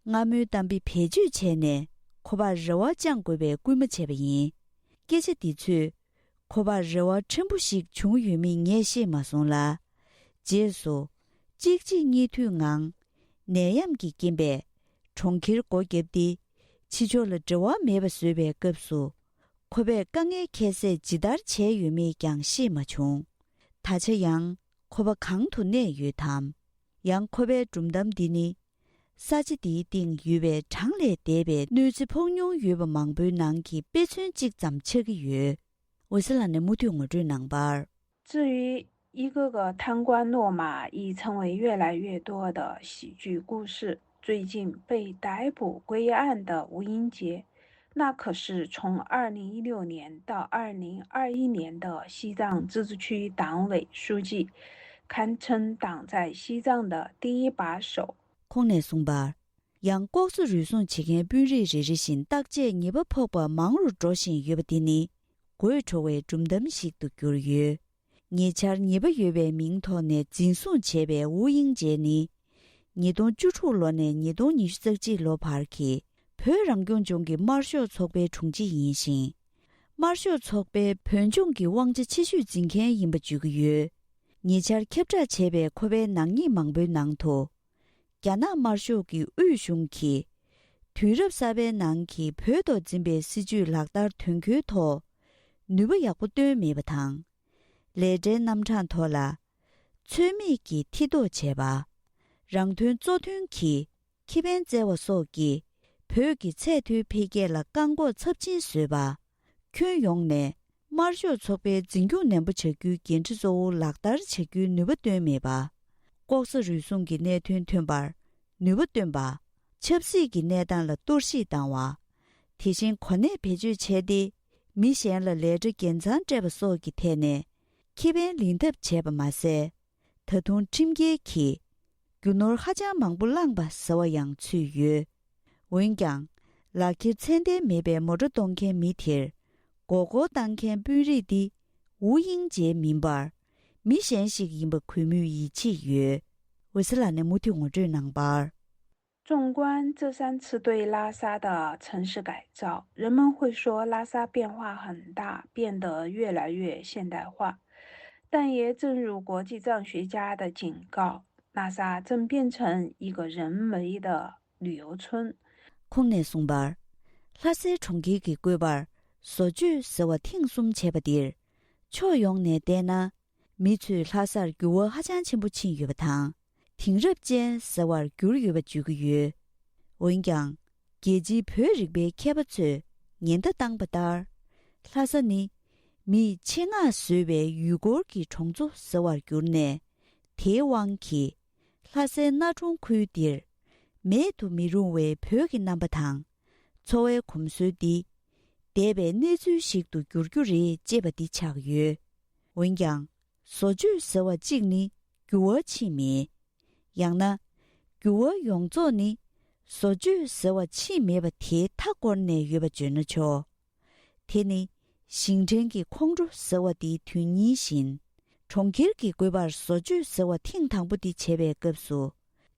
སྔ་མོའི་གཏམ་དཔེ་བེད་སྤྱོད་བྱས་ནས་ཁོ་པར་རེ་བ་བཅང་དགོས་པའི་སྐུལ་མ་བྱས་པ་ཡིན། སྐད་ཆ་འདི་ཚོས་ཁོ་པར་རེ་བ་ཕྲན་བུ་ཞིག་བྱུང་ཡོད་མེད་ངས་ཤེས་མ་སོང་ལ། རྗེས་སུ་གཅིག་རྗེས་གཉིས་མཐུད་ངང་ནད་ཡམས་ཀྱི་རྐྱེན་པས་གྲོང་ཁྱེར་སྒོ་བརྒྱབ་སྟེ་ཕྱི་ཕྱོགས་ལ་འབྲེལ་བ་མེད་པ་བཟོས་པའི་སྐབས་སུ། ཁོ་པས་དཀའ་ངལ་ཁྱད་བསད་ཇི་ལྟར་བྱས་ཡོད་མེད་ཀྱང་ཤེས་མ་བྱུང་། ད་ཆ་ཡང་ཁོ་པ་གང་དུ་གནས་ཡོད་དམ། ཡང་ཁོ་པའི་སྒྲུང་གཏམ་འདི་ནི། ས་ཆ་འདིའི་སྟེང་ཡོད་པའི་གྲངས་ལས་འདས་པའི་གནོད་འཚེ་ཕོག་མྱོང་ཡོད་པ་མང་པོའི་ནང་གི་དཔེ་མཚོན་གཅིག་ཙམ་ཆགས་ཀྱི་ཡོད། འོད་ཟེར་ལགས་ནས་མུ་མཐུད་ངོ་སྤྲོད་གནང་བར། 至于一个个贪官落马已成为越来越多的喜剧故事，最近被逮捕归案的吴英杰，那可是从二零一六年到二零二一年的西藏自治区党委书记，堪称党在西藏的第一把手。 ཁོང་ནས་གསུངས་པར། ཡང་ལྐོག་ཟ་རུལ་སུངས་བྱེད་མཁན་དཔོན་རིགས་རེ་རེ་བཞིན་བརྟག་དཔྱད་ཉེས་པ་ཕོག་པ་མང་རུ་འགྲོ་བཞིན་ཡོད་པ་འདི་ནི་དགོད་བྲོ་བའི་སྒྲུང་གཏམ་ཞིག་ཏུ་གྱུར་ཡོད། ཉེ་ཆར་ཉེས་པ་ཡོད་པའི་མིང་ཐོག་ནས་འཛིན་བཟུང་བྱས་པའི་ཝུ་དབྱིང་ཇེ་ནི། ཉིས་སྟོང་བཅུ་དྲུག་ལོ་ནས་ཉིས་སྟོང་ཉི་ཤུ་རྩ་གཅིག་ལོ་བར་གྱི་བོད་རང་སྐྱོང་ལྗོངས་ཀྱི་དམར་ཤོག་ཚོགས་པའི་དྲུང་ཆེ་ཡིན་ཞིང་། དམར་ཤོག་ཚོགས་པའི་བོད་ལྗོངས་ཀྱི་དབང་ཆ་ཆེ་ཤོས་འཛིན་མཁན་ཡིན་པ་བརྗོད་ཀྱི་ཡོད། ཉེ་ཆར་ཁྱབ་བསྒྲགས་བྱས་པའི་ཁོ་པའི་ནག་ཉེས་མང་པོའི་ནང་དུ། རྒྱ་ནག་དམར་ཤོག་གི་དབུས་གཞུང་གིས། དུས་རབས་གསར་པའི་ནང་གི་བོད་ཐོག་འཛིན་པའི་སྲིད་བྱུས་ལག་བསྟར་དོན་འཁྱོལ་ཐོག་ནུས་པ་ཡག་པོ་བཏོན་མེད་པ་དང་། ལས་གྲྭའི་རྣམ་གྲངས་ཐོག་ལ། ཚོད་མེད་ཀྱིས་མཐིལ་རྟོགས་བྱས་པ། རང་དོན་གཙོ་དོན་གྱིས་ཁེ་ཕན་བཙལ་བ་སོགས་ཀྱིས་བོད་ཀྱི་ཚད་མཐོའི་འཕེལ་རྒྱས་ལ་བཀག་འགོག་ཚབས་ཆེན་བཟོས་པ། ཁྱོན་ཡོངས་ནས་དམར་ཤོག་ཚོགས་པའི་འཛིན་སྐྱོང་ནན་པོ་བྱ་རྒྱུའི་འགན་འཁྲི་གཙོ་བོ་ལག་བསྟར་བྱ་རྒྱུའི་ནུས་པ་བཏོན་མེད་པ། ལྐོག་ཟ་རུལ་སུངས་ཀྱི་གནད་དོན་ཐོན་པར་ནུས་པ་བཏོན་པ། ཆབ་སྲིད་ཀྱི་གནས་སྟངས་ལ་གཏོར་བཤིག་བཏང་བ། དེ་བཞིན་གོ་གནས་བེད་སྤྱོད་བྱས་ཏེ། མི་གཞན་ལ་ལས་གྲྭ་འགན་གཙང་སྤྲད་པ་སོགས་ཀྱི་ཐད་ནས་ཁེ་ཕན་ལེན་ཐབས་བྱས་པ་མ་ཟད། ད་དུང་ཁྲིམས་འགལ་གྱིས་རྒྱུ་ནོར་ཧ་ཅང་མང་པོ་བླངས་པ་ཟེར་བ་ཡང་ཚུད་ཡོད། འོན་ཀྱང་། ལག་ཁྱེར་ཚད་ལྡན་མེད་པའི་མོ་ཊ་གཏོང་མཁན་མི་དེར་མགོ་སྐོར་བཏང་མཁན་དཔོན་རིགས་འདི་ཝུ་དབྱིང་ཇེ་མིན་པར། མི་གཞན་ཞིག་ཡིན་པ་གུས་མོས་ཡིད་ཆེས་ཡོད། འོད་ཟེར་ལགས་ནས་མུ་མཐུད་ངོ་སྤྲོད་གནང་བར། 纵观这三次对拉萨的城市改造，人们会说拉萨变化很大，变得越来越现代化。但也正如国际藏学家的警告，拉萨正变成一个人为的旅游村。 ཁོང་ནས་གསུངས་པར། ལྷ་སའི་གྲོང་ཁྱེར་གྱི་བཀོད་པར་བཟོ་བཅོས་ཟེར་བ་ཐེངས་གསུམ་བྱས་པ་འདིར། ཕྱོགས་ཡོངས་ནས་བལྟས་ན། མི་ཚོས་ལྷ་སར་འགྱུར་བ་ཧ་ཅང་ཆེན་པོ་ཕྱིན་ཡོད་པ་དང་། དེང་རབས་ཅན་ཟེར་བར་གྱུར་ཡོད་པ་བརྗོད་ཀྱི་ཡོད། འོན་ཀྱང་། རྒྱལ་སྤྱིའི་བོད་རིག་པའི་མཁས་པ་ཚོས་ཉེན་བརྡ་བཏང་པ་ལྟར། ལྷ་ས་ནི་མིས་ཆེད་མངགས་བཟོས་པའི་ཡུལ་སྐོར་གྱི་གྲོང་ཚོ་ཟེར་བར་གྱུར་ནས། དེའི་དབང་གིས་ལྷ་སའི་གནའ་གྲོང་ཁུལ་འདིར་མེད་དུ་མི་རུང་བའི་བོད་ཀྱི་རྣམ་པ་དང་། འཚོ་བའི་གོམས་སྲོལ་འདི་འདས་པའི་གནས་ཚུལ་ཞིག་ཏུ་འགྱུར་རྒྱུ་རེད་ཅེས་པ་འདི་ཆགས་ཡོད། འོན་ཀྱང་། བཟོ་བཅོས་ཟེར་བ་གཅིག་ནི་འགྱུར་བ་ཕྱིན་མེད། ཡང་ན། འགྱུར་བ་ཡོངས་རྫོགས་ནི་བཟོ་བཅོས་ཟེར་བ་ཕྱིན་མེད་པ་དེའི་མཐའ་བསྐོར་ནས་ཡོད་པ་བརྗོད་ན་ཆོག་དེ་ནི་ཞིང་བྲན་གྱི་ཁོང་ཁྲོ་ཟེར་བ་དེའི་དོན་སྙིང་བཞིན། གྲོང་ཁྱེར་གྱི་བཀོད་པར་བཟོ་བཅོས་ཟེར་བ་ཐེངས་དང་པོ་དེ་བྱས་པའི་སྐབས་སུ།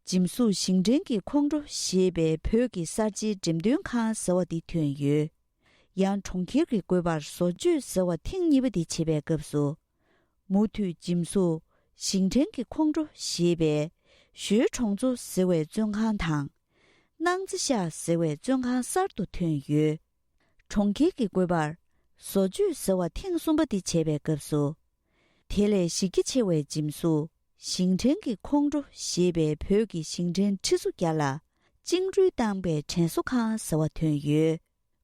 འཇིམ་གཟུགས་ཞིང་བྲན་གྱི་ཁོང་ཁྲོ་ཞེས་པའི་བོད་ཀྱི་གསར་བརྗེའི་འགྲེམས་སྟོན་ཁང་ཟེར་བ་དེ་ཐོན་ཡོད། ཡང་གྲོང་ཁྱེར་གྱི་བཀོད་པར་བཟོ་བཅོས་ཟེར་བ་ཐེངས་གཉིས་པ་དེ་བྱེད་པའི་སྐབས་སུ། མུ་མཐུད་འཇིམ་གཟུགས་ཞིང་བྲན་གྱི་ཁོང་ཁྲོ་ཞེས་པའི་ཞོལ་གྲོང་ཚོ་ཟེར་བའི་བཙོན་ཁང་དང་། སྣང་རྩེ་ཤག་ཟེར་བའི་བཙོན་ཁང་གསར་དུ་ཐོན་ཡོད། གྲོང་ཁྱེར་གྱི་བཀོད་པར་བཟོ་བཅོས་ཟེར་བ་ཐེངས་གསུམ་པ་དེ་བྱེད་པའི་སྐབས་སུ། དེ་ལས་གཞི་རྒྱ་ཆེ་བའི་འཇིམ་གཟུགས་ཞིང་བྲན་གྱི་ཁོང་ཁྲོ་ཞེས་པའི་བོད་ཀྱི་ཞིང་བྲན་ཁྲི་ཚོ་བརྒྱ་ལ་བཅིངས་འགྲོལ་བཏང་པའི་དྲན་གསོ་ཁང་ཟེར་བ་ཐོན་ཡོད།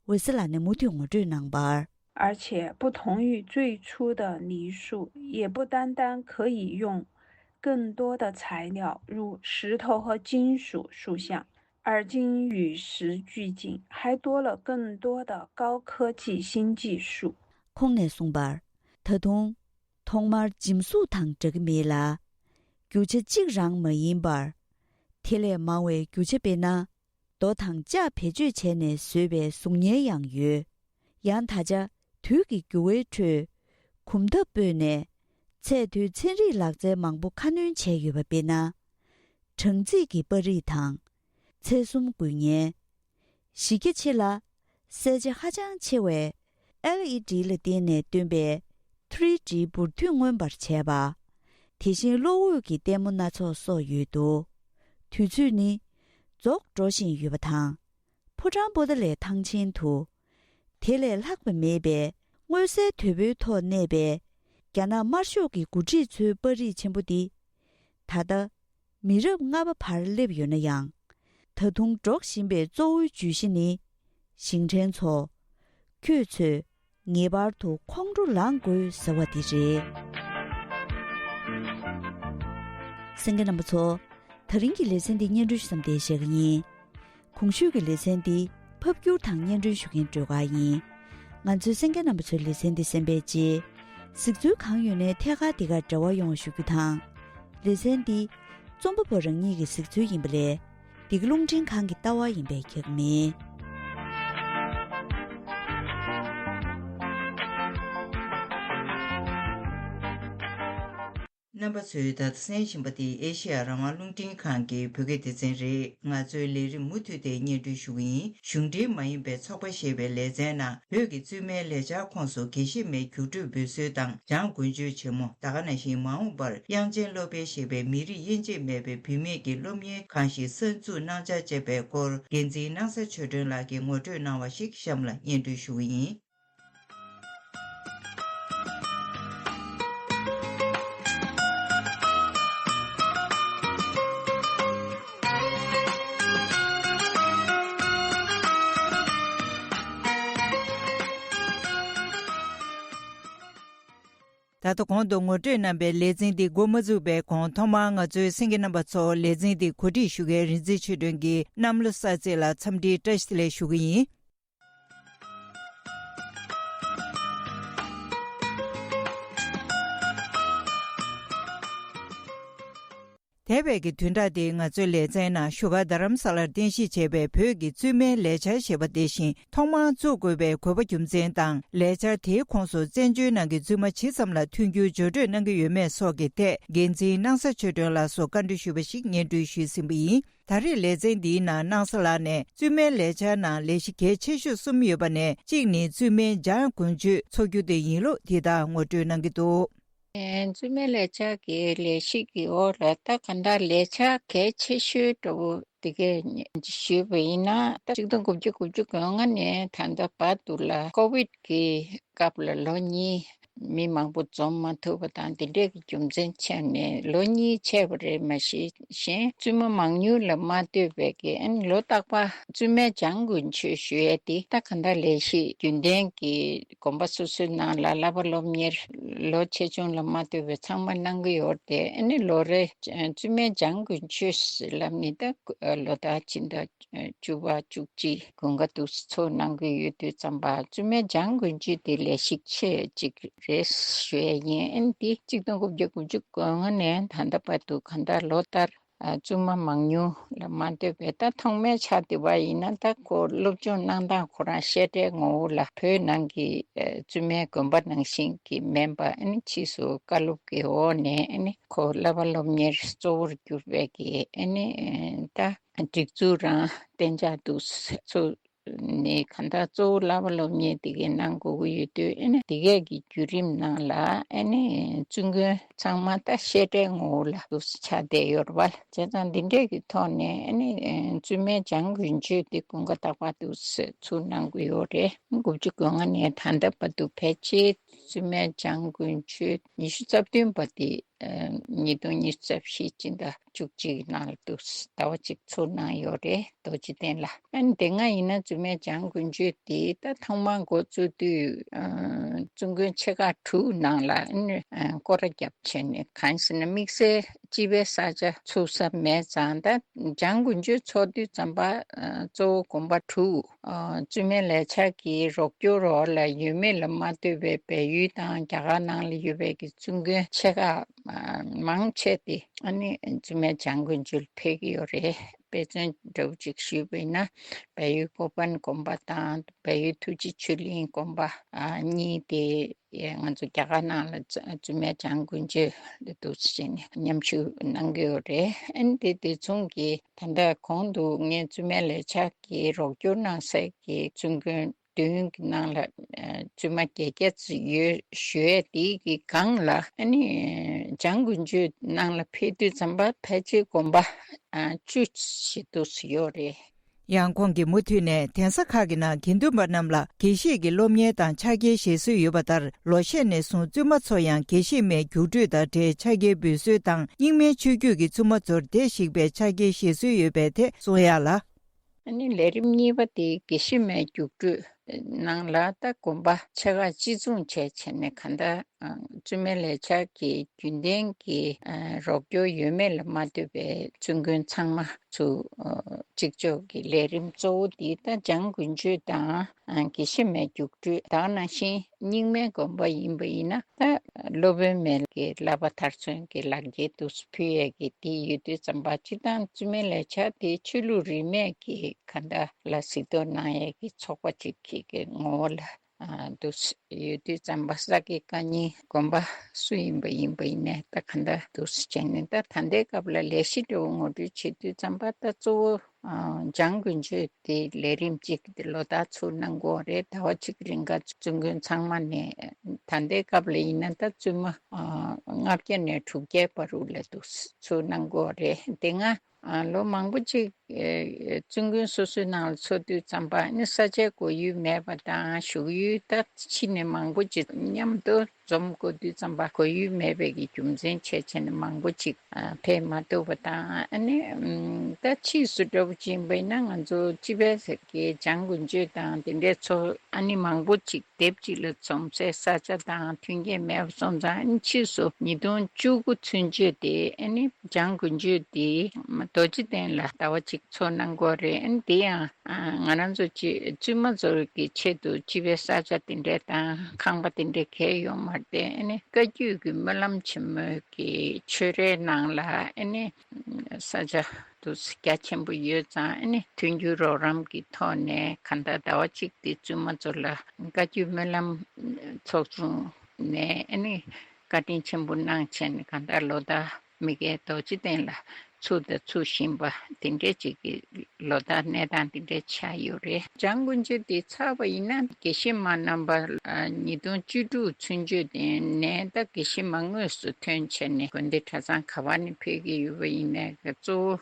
འོད་ཟེར་ལགས་ནས་མུ་མཐུད་ངོ་སྤྲོད་གནང་བར། 而且不同于最初的梨树，也不单单可以用更多的材料，如石头和金属塑像，而今与时俱进，还多了更多的高科技新技术。 ཁོང་ནས་གསུངས་པར། ད་དུང་། ཐོག་མར་འཇིམ་གཟུགས་དང་འདྲ་གི་མེད་ལ། རྒྱུ་ཆ་གཅིག་རང་མ་ཡིན་པར། དེ་ལས་མང་བའི་རྒྱུ་ཆ་དཔེར་ན། རྡོ་དང་ལྕགས་བེད་སྤྱོད་བྱས་ནས་བཟོས་པའི་གཟུགས་བརྙན་ཡང་ཡོད། ཡང་ད་ཆ་དུས་ཀྱི་འགྱུར་བའི་ཁྲོད། གོམ་སྟབས་སྤོས་ནས་ཚད་མཐོའི་ཚན་རིག་ལག་རྩལ་མང་པོ་ཁ་སྣོན་བྱས་ཡོད་པ་དཔེར་ན། གྲངས་རྩིས་ཀྱི་པར་རིས་དང་། ཚེག་གསུམ་འགུལ་ཉན། གཞི་རྒྱ་ཆེ་ལ། གསལ་ཆ་ཧ་ཅང་ཆེ་བའི་ཨེལ་ཨི་ཌི་ལ་བརྟེན་ནས་བཏོན་པའི་ཐི་རི་ཌི་འབུར་དོད་མངོན་པར་བྱས་པ། དེ་བཞིན་གློག་འོད་ཀྱི་ལྟད་མོ་སྣ་ཚོགས་སོགས་ཡོད་འདུག་དུས་ཚོད་ནི་རྫོགས་འགྲོ་བཞིན་ཡོད་པ་དང་། ཕོ་བྲང་པོ་ཏཱ་ལའི་ཐང་ཆེན་དུ། དེ་ལས་ལྷག་པ་མེད་པའི་མངོན་གསལ་དོད་པོའི་ཐོག་གནས་པའི་རྒྱ་ནག་དམར་ཤོག་གི་འགོ་ཁྲིད་ཚོའི་པར་རིས་ཆེན་པོ་འདི། ད་ལྟ་མི་རབས་ལྔ་པ་བར་སླེབས་ཡོད་ན་ཡང་། ད་དུང་སྒྲོག་བཞིན་པའི་གཙོ་བོའི་བརྗོད་གཞི་ནི། ཞིང་བྲན་ཚོ། ཁྱོད་ཚོས་ངེས་པར་དུ་ཁོང་ཁྲོ་ལངས་དགོས་ཟེར་བ་འདི་རེད། གསན་མཁན་རྣམ་པ་ཚོ། ད་རིང་གི་ལེ་ཚན་འདི་སྙན་སྒྲོན་ཞུ་མཚམས་འདིར་བཞག་གི་ཡིན། གོང་ཞུས་ཀྱི་ལེ་ཚན་འདི་ཕབ་སྒྱུར་དང་སྙན་སྒྲོན་ཞུ་མཁན་སྒྲོལ་དཀར་ཡིན། ང་ཚོའི་གསན་མཁན་རྣམ་པ་ཚོས་ལེ་ཚན་འདི་གསན་པའི་རྗེས། གཟིགས་ཚུལ་གང་ཡོད་ནས་ཐད་ཀར་འདི་གར་འབྲེལ་བ་ཡོང་བ་ཞུ་རྒྱུ་དང་། ལེ་ཚན་འདི་རྩོམ་པ་པོ་རང་ཉིད་ཀྱི་གཟིགས་ཚུལ་ཡིན་པ་ལས། འདི་ག་རླུང་འཕྲིན་ཁང་གི་ལྟ་བ་ཡིན་པས་ཁྱབ་མེད། རྣམ་པ་ཚོས་ད་ལྟ་གསན་བཞིན་པ་འདི་ཨེ་ཤེ་ཡ་རང་དབང་རླུང་འཕྲིན་ཁང་གི་བོད་སྐད་སྡེ་ཚན་རེད། ང་ཚོའི་ལས་རིམ་མུ་མཐུད་དེ་སྙན་སྒྲོན་ཞུ་གི་ཡིན། གཞུང་འབྲེལ་མ་ཡིན་པའི་ཚོགས་པ་ཞེས་པའི་ལེ་ཚན་ནང་བོད་ཀྱི་བཙུན་མའི་ལས་འཆར་ཁོངས་སུ་དགེ་བཤེས་མའི་རྒྱུགས་སྤྲོད་འབུལ་སྲོལ་དང་། འཇང་དགུན་ཆོས་ཆེན་མོ། ད་ག་ནང་བཞིན་མ་འོངས་པར་དབྱངས་ཅན་སློབ་དཔོན་ཞེས་པའི་མི་རིགས་དབྱེ་འབྱེད་མེད་པའི་བུད་མེད་ཀྱི་སློབ་གཉེར་ཁང་ཞིག་གསར་འཛུགས་གནང་འཆར་བཅས་པའི་སྐོར། འགན་འཛིན་སྣང་ས་ཆོས་སྒྲོན་ལགས་ཀྱིས་ངོ་སྤྲོད་གནང་བ་ཞིག་གཤམ་ལ་སྙན་སྒྲོན་ཞུ་གི་ཡིན། ད་ལྟ་གོང་དུ་ངོ་སྤྲོད་གནང་པའི་ལེ་ཚན་འདི་འགོ་མ་འཛུགས་པའི་གོང་། ཐོག་མར་ང་ཚོའི་གསན་མཁན་རྣམ་པ་ཚོ་ལེ་ཚན་འདི་གོ་སྒྲིག་ཞུ་མཁན་རིག་འཛིན་ཆོས་སྒྲོན་གྱི་གནམ་ལོ་གསར་ཚེས་ལ་འཚམས་འདྲིའི་བཀྲ་ཤིས་བདེ་ལེགས་ཞུ་གི་ཡིན། འདས་པའི་གི་བདུན་ཕྲག་འདིའི་ང་ཚོའི་ལེ་ཚན་ནང་བཞུགས་སྒར་རྡ་རམ་ས་ལར་རྟེན་གཞི་བྱས་པའི་བོད་ཀྱི་བཙུན་མའི་ལས་འཆར་ཞེས་པ་དེ་བཞིན་ཐོག་མར་བཙུགས་དགོས་པའི་དགོས་པ་རྒྱུ་མཚན་དང་། ལས་འཆར་དེའི་ཁོངས་སུ་བཙན་བྱོལ་ནང་གི་བཙུན་མ་ཇི་ཙམ་ལ་མཐུན་འགྱུར་སྦྱོར་སྤྲོད་གནང་གི་ཡོད་མེད་སོགས་ཀྱི་ཐད། འགན་འཛིན་སྣང་ས་ཆོས་སྒྲོན་ལགས་སུ་བཀའ་འདྲི་ཞུས་པ་ཞིག་སྙན་སྒྲོན་ཞུས་ཟིན་པ་ཡིན། ད་རེས་ལེ་ཚན་འདིའི་ནང་སྣང་ས་ལགས་ནས་བཙུན་མའི་ལས་འཆར་ནང་ལས་གཞི་གལ་ཆེ་ཤོས་གསུམ་ཡོད་པ་ནས་གཅིག་ནི་བཙུན་མའི་འཇང་དགུན་ཆོས་འཚོགས་རྒྱུ་དེ་ཡིན་ལུགས་འདི་ལྟར་ངོ་སྤྲོད་གནང་གི་འདུག། བཙུན་མའི་ལས་འཆར་གྱི་ལས་གཞི་གི་འོག་ལ་ད་གང་ལྟར་ལས་འཆར་གལ་ཆེ་ཤོས་འདྲ་བོ་དེ་གས་ཞུས་པ་ཡིན་ན། ད་ཆིག་སྟོང་དགུ་བརྒྱ་དགུ་བཅུ་གོ་ལྔ་ནས་ད་ལྟ་བར་དུ་ལ་ཀོ་ཝིད་ཀྱི་སྐབས་ལ་ལོ་གཉིས་མི་མང་པོ་འཛོམས་མ་ཐུབ་པ་དང་། དེ་འདྲས་ཀྱི་རྒྱུ་མཚན་བྱས་ནས་ལོ་གཉིས་ཆད་པ་རེད། མ་གཞི་གཞན་བཙུན་མ་མང་ཉུང་ལ་མ་ལྟོས་པའི་གི་ཨ་ནི་ལོ་རྟག་པར་བཙུན་མའི་འཇང་དགུན་ཆོས་ཞུ་ཡས་དེ་ད་གང་ལྟར་ལས་གཞི་རྒྱུན་ལྡན་གྱི་དགོན་པ་སོ་སོའི་ནང་ལ་བསླབ་པ་སློབ་གཉེར་ལོ་ཆེ་ཆུང་ལ་མ་ལྟོས་པའི་ཚང་མ་གནང་གི་ཡོད་རེད་དེ། ཨ་ནི་ལོ་རེ་བཙུན་མའི་འཇང་དགུན་ཆོས་ལབ་ནི་ད་ལོ་ལྟར་ཕྱི་ཟླ་བཅུ་པ་བཅུ་གཅིག་དགུན་ཁ་དུས་སུ་ཚོགས་གནང་གི་ཡོད་དུས་ཙམ་པ། བཙུན་མའི་འཇང་དགུན་ཆོས་དེ་ལས་གཞི་ཆེ་གཅིག་རེད་ཞུ་ཡས་ཡིན། ཨ་ནི་དེ་ཆིག་སྟོང་དགུ་བརྒྱ་དགུ་བཅུ་གོ་ལྔ་ནས་ད་ལྟ་བར་དུ་གང་ལྟར་ལོ་ལྟར་ཨ་བཙུན་མ་མང་ཉུང་ལ་མ་ལྟོས་པའི་ད་ཐོག་མའི་ཆ་དེ་བ་ཡིན་ན། ད་ཁོ་སློབ་སྦྱོང་གནང་སྟངས་ཁོ་རང་བཤད་གྲྭའི་ངོ་བོ་ལ་བོད་ནང་གི་ཨ་བཙུན་མའི་དགོན་པ་ནང་བཞིན་གྱི་མིན་པ། ཨ་ནི་ཕྱིས་སུ་བཀའ་སློབ་ཀྱི་འོག་ནས་ཨ་ནི་ཁོ་བསླབ་པ་སློབ་གཉེར་གཙོ་བོར་གྱུར་པའི་གི་ཨ་ནི་ད་སྒྲིག་འཛུགས་རང་གཏན་འཇགས་འདུག་ཚུགས་ནས་གང་ལྟར་གཙོ་བོ་བསླབ་པ་སློབ་གཉེར་དེ་གའི་གནང་དགོས་ཀྱི་ཡོད་དུས། ཨ་ནི་དེ་གས་ཀྱི་བརྒྱུད་རིམ་ནང་ལ་ཨ་ནི་བཙུན་དགོན་ཚང་མ་ད་བཤད་གྲྭའི་ངོ་བོ་ལ་འདུག་སེ་ཆགས་བསྡད་ཡོད་རེད་པ། བྱས་ཙང་འདི་འདྲས་ཀྱི་ཐོག་ནས་ཨ་ནི་བཙུན་མའི་འཇང་དགུན་ཆོས་དེ་དགུན་ཁ་རྟག་པར་འདུག་སེ་ཚུགས་གནང་གི་ཡོད་རེད། དགུ་བཅུ་གོ་ལྔ་ནས་ད་ལྟ་བར་དུ་ཕལ་ཆེར་བཙུན་མའི་འཇང་དགུན་ཆོས་ཉི་ཤུ་རྩ་བདུན་པ་དེ་ཉིས་སྟོང་ཉི་ཤུ་རྩ་བཞི་སྤྱི་ཟླ་བཅུ་གཅིག་ནང་ལ་འདུག་ཟླ་བ་གཅིག་ཚུགས་གནང་ཡོད་རེད། རྡོ་རྗེ་གདན་ལ། ཨ་ནི་དེ་སྔ་ཡིན་ན་བཙུན་མའི་འཇང་དགུན་ཆོས་དེ་ད་ཐོག་མར་འགོ་བཙུགས་དུས་ཨ་བཙུན་དགོན་ཆེ་ཁག་དྲུག་ནང་ལ་ཨ་ནི་ཨ་སྐོར་ར་བརྒྱབ་བྱས་ནས། གང་ཟེར་ན་དམིགས་བསལ་སྤྱི་པའི་ས་ཆ་ཚུགས་ས་མེད་ཙང་། ད་འཇང་དགུན་ཆོས་ཚོགས་དུས་ཙམ་པ་ཨ་གཙོ་བོ་དགོན་པ་དྲུག་ཨ་བཙུན་མའི་ལས་འཆར་གྱི་རོགས་སྐྱོར་འོག་ལ་ཡོད་མེད་ལ་མ་ལྟོས་པའི་བལ་ཡུལ་དང་རྒྱ་གར་ནང་ལ་ཡོད་པའི་གི་བཙུན་དགོན་ཆེ་ཁག་ཨ་མང་ཆེ་དེ་ཨ་ནི་བཙུན་མའི་འཇང་དགུན་ཆོས་ལ་ཕེབས་ཀྱི་ཡོད་རེད། དཔེ་མཚོན་འདྲ་བོ་ཅིག་ཞུས་པ་ཡིན་ན། བལ་ཡུལ་ཀོ་པན་དགོན་པ་དང་། བལ་ཡུལ་ཐུགས་རྗེ་ཆོས་གླིང་དགོན་པ་ཨ་གཉིས་དེ་ ང་ཚོ་རྒྱ་གར་ནང་ལ་བཙུན་མའི་བྱང་དགུན་ཆོས་འདུག་ཟེར་ནས་མཉམ་ཞུགས་གནང་གི་ཡོད་རེད། ཨ་ནི་དེ་དེ་མཚུངས་ཀྱིས་ད་ལྟ་གོང་དུ་ངས་བཙུན་མའི་ལས་འཆར་གྱི་རོགས་སྐྱོར་གནང་སའི་གི་བཙུན་དགོན་བདུན་གྱི་ནང་ལ་བཙུན་མ་བརྒྱད་བརྒྱ་ཙམ་ཡོད་ཞུ་ཡས་དེ་གི་སྒང་ལ། ཨ་ནི་བྱང་དགུན་ཆོས་ནང་ལ་ཕེབས་དུས་ཙམ་པ་ཕལ་ཆེར་དགོན་པ་བཅུ་ཞིག་འདུག་ཡོད་རེད། ཡང་ཁོང་གིས་མུ་མཐུད་ནས་གདན་ས་ཁག་གི་ནང་དགེ་འདུན་པ་རྣམས་ལ་དགེ་བཤེས་ཀྱི་སློབ་གཉེར་དང་ཕྱག་འཁྱེར་བཞེས་སྲོལ་ཡོད་པ་ལྟར། ལོ་ཤས་ནས་བཟུང་བཙུན་མ་ཚོ་ཡང་དགེ་བཤེས་མའི་རྒྱུགས་སྤྲོད་དང་འབྲེལ་ཕྱག་འཁྱེར་འབུལ་སྲོལ་དང་། རྙིང་མའི་ཆོས་བརྒྱུད་ཀྱི་བཙུན་མ་ཚོར་བདེ་ཞིག་པའི་ཕྱག་འཁྱེར་བཞེས་སྲོལ་ཡོད་པའི་ཐད་གསུང་ཡག་ལ། ཨ་ནི་ལས་རིམ་གཉིས་པ་དེ་དགེ་བཤེས་མའི་རྒྱུགས་སྤྲོད་ནང་ལ་ད་དགོན་པ་ཆེ་ཁག་གཅིག་མཚུངས་བྱས་བྱས་ནས་གང་ལྟར་བཙུན་མའི་ལས་འཆར་གྱི་རྒྱུན་ལྡན་གྱི་རོགས་སྐྱོར་ཡོད་མེད་ལ་མ་ལྟོས་པའི་བཙུན་དགོན་ཚང་མ་ཚུར་གཅིག་ལྕོགས་ཀྱི་ལས་རིམ་གཙོ་བོ་འདི་ད་བྱང་དགུན་ཆོས་དང་དགེ་བཤེས་མའི་རྒྱུགས་སྤྲོད་དེ་ནང་བཞིན་རྙིང་མའི་དགོན་པ་ཡིན་པ་ཡིན་ན་ད་སློབ་དཔོན་མའི་གི་བསླབ་པ་མཐར་སོན་གྱི་ལག་འཁྱེར་དུ་ཕུལ་ཡས་ཀྱི་དེ་ཡོད་དུས་ཙམ་པ། སྤྱིར་བཏང་བཙུན་མའི་ལས་འཆར་དེ་ཆོས་ལུགས་རིས་མེད་ཀྱི་ག་འདྲ་ལ་གཟིགས་རྟོག་གནང་ཡས་ཀྱི་ཚོགས་པ་ཅིག་གི་གི་ངོ་བོ་ལ་འདུག་ཡོད་དུས་ཙམ་པ། ས་དགེ་བཀའ་རྙིང་དགོན་པ་སུ་ཡིན་པ་ཡིན་པ་ཡིན་ནའི་ད་ག་འདྲ་འདུག་བྱས་ནས་ད་ད་ལྟའི་སྐབས་ལ་ལས་གཞི་འདྲ་བོ་ངོ་སྤྲོད་བྱེད་དུས་ཙམ་པ་ད་གཙོ་བོ། ཨ། བྱང་དགུན་ཆོས་དེ་ལས་རིམ་གཅིག་དེ་ལོ་ལྟར་ཚུར་གནང་གི་ཡོད་རེད། ཟླ་བ་གཅིག་གི་རིང་ག་བཙུན་དགོན་ཚང་མ་ནས། ད་ལྟའི་སྐབས་ལ་ཡིན་ན་ད་བཙུན་མ་ཨ་ལྔ་བརྒྱ་ནས་དྲུག་བརྒྱའི་བར་དུ་ལ་འདུག་ཚུར་གནང་གི་ཡོད་རེད། དེ་སྔ་ཨ་ལོ་མང་པོ་ཅིག་ཨ་བཙུན་དགོན་སོ་སོའི་ནང་ལ་འཚོགས་དུས་ཙམ་པ་ནི་ས་ཆའི་གོ་ཡུལ་མེད་པ་དང་། བཞུགས་ཡུལ་ད་ཕྱི་ནས་མང་པོ་ཅིག་མཉམ་དུ་འཛོམས་དགོས་དུས་ཙམ་པ་གོ་ཡུལ་མེད་པའི་གི་རྒྱུ་མཚན་བྱས་བྱས་ནས་མང་པོ་ཅིག་ཨ་ཕེབས་མ་ཐུབ་པ་དང་། ཨ་ནི་ཨམ་ད་ཕྱིས་སུ་འདྲ་པོ་ཅིག་ཡིན་པ་ཡིན་ན་ང་ཚོ་སྤྱི་པའི་ཟེར་གི་བྱང་དགུན་ཆོས་དང་དེ་འདྲའི་ཚོགས་ཨ་ནི་མང་པོ་ཅིག་སྡེབ་གཅིག་ལ་འཛོམས་སའི་ས་ཆ་དང་མཐུན་རྐྱེན་མེད་པ་སོང་ཙང་། ཨ་ནི་ཕྱིས་སུ་ཉིས་སྟོང་བཅུ་དགུ་ཚུན་ཆོད་དེ་ཨ་ནི་བྱང་དགུན་ཆོས་དེ་རྡོ་རྗེ་གདན་ལ་ཟླ་བ་གཅིག་ཚོགས་གནང་གི་ཡོད་རེད། ཨ་ནི་དེ་ཡང་ང་རང་ཚོ་སྤྱི་བཙུན་མ་ཚོ་གི་ཆེད་དུ་སྤྱི་པའི་ས་ཆ་དེ་འདྲས་དང་ཁང་པ་དེ་འདྲས་གང་ཡང་ཡོད་མ་རེད། ཨ་ནི་བཀའ་བརྒྱུད་ཀྱི་སྨོན་ལམ་ཆེན་མོའི་གི་ཆོས་རའི་ནང་ལ་ཨ་ནི་ས་ཆ་དུ་རྒྱ་ཆེན་པོ་ཡོད་ཙང་། ཨ་ནི་མཐུན་འགྱུར་རོགས་རམ་གྱི་ཐོག་ནས་གང་ལྟར་ཟླ་བ་གཅིག་དེ་བཙུན་མ་ཚོ་ལ་བཀའ་བརྒྱུད་སྨོན་ལམ་ཚོགས་ཆུང་ནས་ཨ་ནི་བཀའ་དྲིན་ཆེན་པོ་གནང་བྱས་ནས་གང་ལྟར་ལོ་ལྟར་མི་རྒན་རྡོ་རྗེ་གདན་ལ་ཚུགས་དང་ཚུགས་བཞིན་པ་དེ་འདྲས་ཅིག་གི་ལོ་ལྟར་གནས་སྟངས་དེ་འདྲས་ཆགས་ཡོད་རེད། བྱང་དགུན་ཆོས་དེ་ཚར་བ་ཡིན་ན་དགེ་བཤེས་མ་རྣམ་པ་ཉིས་སྟོང་བཅུ་དྲུག་ཚུན་ཆོད་དེ་ནས་ད་དགེ་བཤེས་མ་དངོས་སུ་ཐོན་བྱས་ནས་དགོན་སྡེ་གྲྭ་ཚང་ག་བ་ནས་ཕེབས་ཀྱི་ཡོད་པ་ཡིན་ནའི་གཙོ་བོ་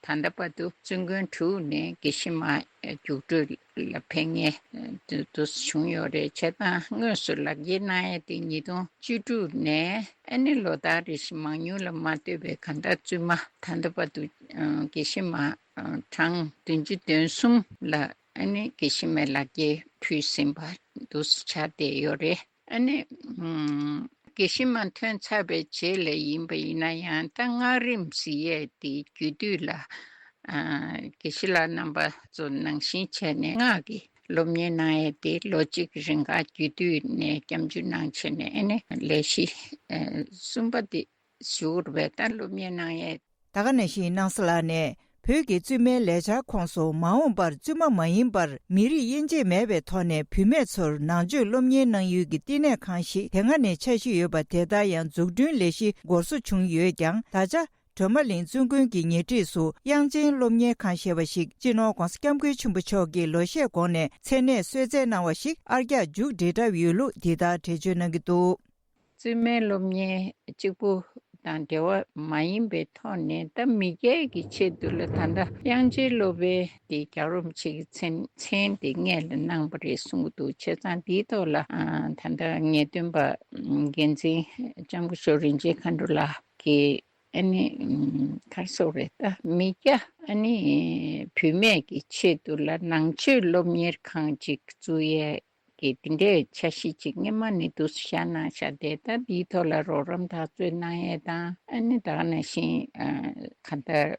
ད་ལྟ་བར་དུ་བཙུན་དགོན་དྲུག་ནས་དགེ་བཤེས་མ་རྒྱུགས་སྤྲོད་ལ་ཕེབས་མཁན་དུ་བྱུང་ཡོད་རེད། བྱས་ཙང་དངོས་སུ་ལག་འཁྱེར་གནང་ཡས་དེ་ཉིས་སྟོང་བཅུ་དྲུག་ནས་ཨ་ནི་ལོ་ལྟར་རེ་བཞིན་མང་ཉུང་ལ་མ་ལྟོས་པའི་གང་ལྟར་བཙུན་མ་ད་ལྟ་བར་དུ་དགེ་བཤེས་མ་གྲངས་བདུན་ཅུ་དོན་གསུམ་ལ་ཨ་ནི་དགེ་བཤེས་མའི་ལག་འཁྱེར་ཕུལ་ཟིན་པ་འདུག་ཆགས་བསྡད་ཡོད་རེད། ཨ་ནི་དགེ་བཤེས་མ་ཐོན་ཚར་བའི་རྗེས་ལ་ཡིན་པ་ཡིན་ན་ཡང་ད་སྔགས་རིམ་གཟིགས་ཡས་དེ་རྒྱུད་སྟོད་ལ་དགེ་བཤེས་ལགས་རྣམ་པ་ཚོ་ནང་བཞིན་བྱས་ནས་སྔགས་ཀྱི་སློབ་གཉེར་གནང་ཡས་དེ་ལོ་གཅིག་གི་རིང་ག་རྒྱུད་སྟོད་ནས་སྐྱབས་འཇུག་གནང་བྱས་ནས་ཨ་ནི་ལས་གཞི་གསུམ་པ་དེ་ཞུ་དགོས་པའི་ད་སློབ་གཉེར་གནང་ཡས། ད་ག་ནང་བཞིན་སྣང་ས་ལགས་ནས་བོད་ཀྱི་བཙུན་མའི་ལས་འཆར་ཁོངས་སུ་མ་འོངས་པར་བཙུན་མ་མ་ཡིན་པར་མི་རིགས་དབྱེ་འབྱེད་མེད་པའི་ཐོག་ནས་བུད་མེད་ཚོར་ནང་ཆོས་སློབ་གཉེར་གནང་ཡུལ་གྱི་བསྟི་གནས་ཁང་ཞིག་དེ་སྔ་ནས་འཆར་གཞི་ཡོད་པ་དེ་ལྟར་ཡང་འཛུགས་སྐྲུན་ལས་གཞི་འགོ་བཟོ་བྱུང་ཡོད་ཀྱང་། ད་ཆ་སྒྲོལ་མ་གླིང་བཙུན་དགོན་གྱི་ཉེ་འཁྲིས་སུ་དབྱངས་ཅན་སློབ་གཉེར་ཁང་ཞེས་པ་ཞིག་སྤྱི་ནོར་༧གོང་ས་༧སྐྱབས་མགོན་ཆེན་པོ་མཆོག་གིས་ལོ་ཤས་གོང་ནས་མཚན་གནས་གསོལ་སྩལ་གནང་བ་ཞིག་ཨར་རྒྱག་མཇུག་སྒྲིལ་གྲབས་ཡོད་ལུགས་འདི་ལྟར་འགྲེལ་བརྗོད་གནང་གི་འདུག། བཙུན་མའི་སློབ་གཉེར་གཅིག་པུ་དང་འབྲེལ་བ་མ་ཡིན་པའི་ཐོག་ནས་ད་མི་སྐྱའི་གི་ཆེད་དུ་ལ་ད་ལྟ་དབྱངས་ཅན་སློབ་དཔོན་དེ་རྒྱལ་བ་རིན་པོ་ཆེ་གི་མཚན་མཚན་དེ་སྔོན་ལ་གནང་བ་རེད་གསུང་གི་འདུག། བྱས་ཙང་འདིའི་ཐོག་ལ་ཨ་ད་ལྟ་ངེས་སྟོན་པ་འགན་འཛིན་ལྕམ་སྐུ་ཞབས་རིན་ཆེན་མཁའ་འགྲོ་ལགས་ཀྱིས་ཨ་ནི་ག་རེ་ཟེར་དགོས་རེད། ད་མི་སྐྱ་ཨ་ནི་བུད་མེད་ཀྱི་ཆེད་དུ་ལ་ནང་ཆོས་སློབ་གཉེར་ཁང་ཅིག་བཙུགས་ཡས་གི་དེ་འདྲའི་འཆར་གཞི་ཅིག་སྔོན་མ་ནས་འདུག་སེ་བཞག་གནང་བཞག་དེ། ད་འདིའི་ཐོག་ལ་རོགས་རམ་ཐག་གཅོད་གནང་ཡས་དང་། ཨ་ནི་ད་ག་ནང་བཞིན་ཨ་གང་ལྟར་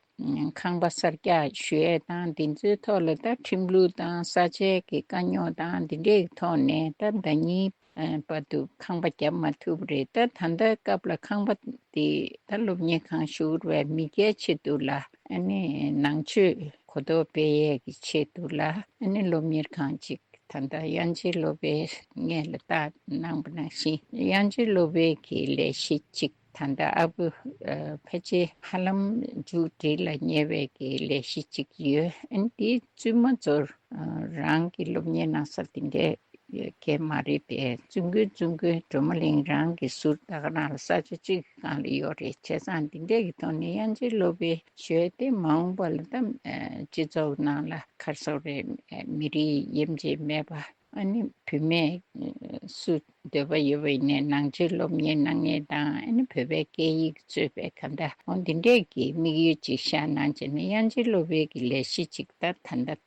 ཁང་པ་གསར་རྒྱག་ཞུ་ཡས་དང་། འདི་ཚོའི་ཐོག་ལ་ད་ཁྲིམས་ལུགས་དང་ས་ཆའི་གི་དཀའ་རྙོག་དང་འདི་འདྲའི་ཐོག་ནས་ད་ཟླ་གཉིས་བར་དུ་ཁང་པ་བརྒྱབ་མ་ཐུབ་པ་རེད། ད་ད་ལྟའི་སྐབས་ལ་ཁང་པ་དེ་ད་སློབ་གཉེར་ཁང་ཞུ་བའི་མི་སྐྱའི་ཆེད་དུ་ལ་ཨ་ནི་ནང་ཆོས་གོ་རྟོགས་སྤེལ་ཡས་ཀྱི་ཆེད་དུ་ལ་ཨ་ནི་སློབ་གཉེར་ཁང་ཅིག་ ད་ལྟ་དབྱངས་ཅན་སློབ་དཔོན་སྔོན་ལ་བཏགས་གནང་པ་ནང་བཞིན། དབྱངས་ཅན་སློབ་དཔོན་གྱི་ལས་གཞི་གཅིག་ད་ལྟ་ཨ་བུ་ཨ་ཕལ་ཆེར་ཧ་ལམ་མཇུག་སྒྲིལ་ལ་ཉེ་བའི་གི་ལས་གཞི་གཅིག་ཡོད། ཨ་ནི་དེའི་བཙུན་མ་ཚོར་ཨ་རང་གི་སློབ་གཉེར་གནང་ས་དེ་འདྲའི་ཡོད་མཁན་མ་རེད་པས། བཙུན་དགོན་བཙུན་དགོན་སྒྲོལ་མ་གླིང་རང་གི་ཟུར་ད་ག་རང་ལ་ས་ཆ་གཅིག་གི་སྒང་ལ་ཡོད་རེད། བྱས་ཙང་འདི་འདྲས་ཀྱི་ཐོག་ནས་དབྱངས་ཅན་སློབ་དཔོན་ཞུས་ཏེ་མ་འོངས་པ་ལ་ད་ཨ་སྤྱི་ཚོགས་ནང་ལ་ག་རེ་ཟེར་དགོས་རེད། མི་རིགས་དབྱེ་འབྱེད་མེད་པ། ཨ་ནི་བུད་མེད་སུ་འདོད་པ་ཡོད་པ་ཡིན་ནའི་ནང་ཆོས་སློབ་གཉེར་གནང་མཁན་དང་། ཨ་ནི་བོད་པའི་སྐད་ཡིག་གཙོས་པའི་གང་ལྟར་འོ་འདི་འདྲས་ཀྱི་དམིགས་ཡུལ་ཅིག་བཞག་གནང་བྱས་ནས། དབྱངས་ཅན་སློབ་དཔོན་གྱི་ལས་གཞི་ཅིག་ད་ད་ལྟ་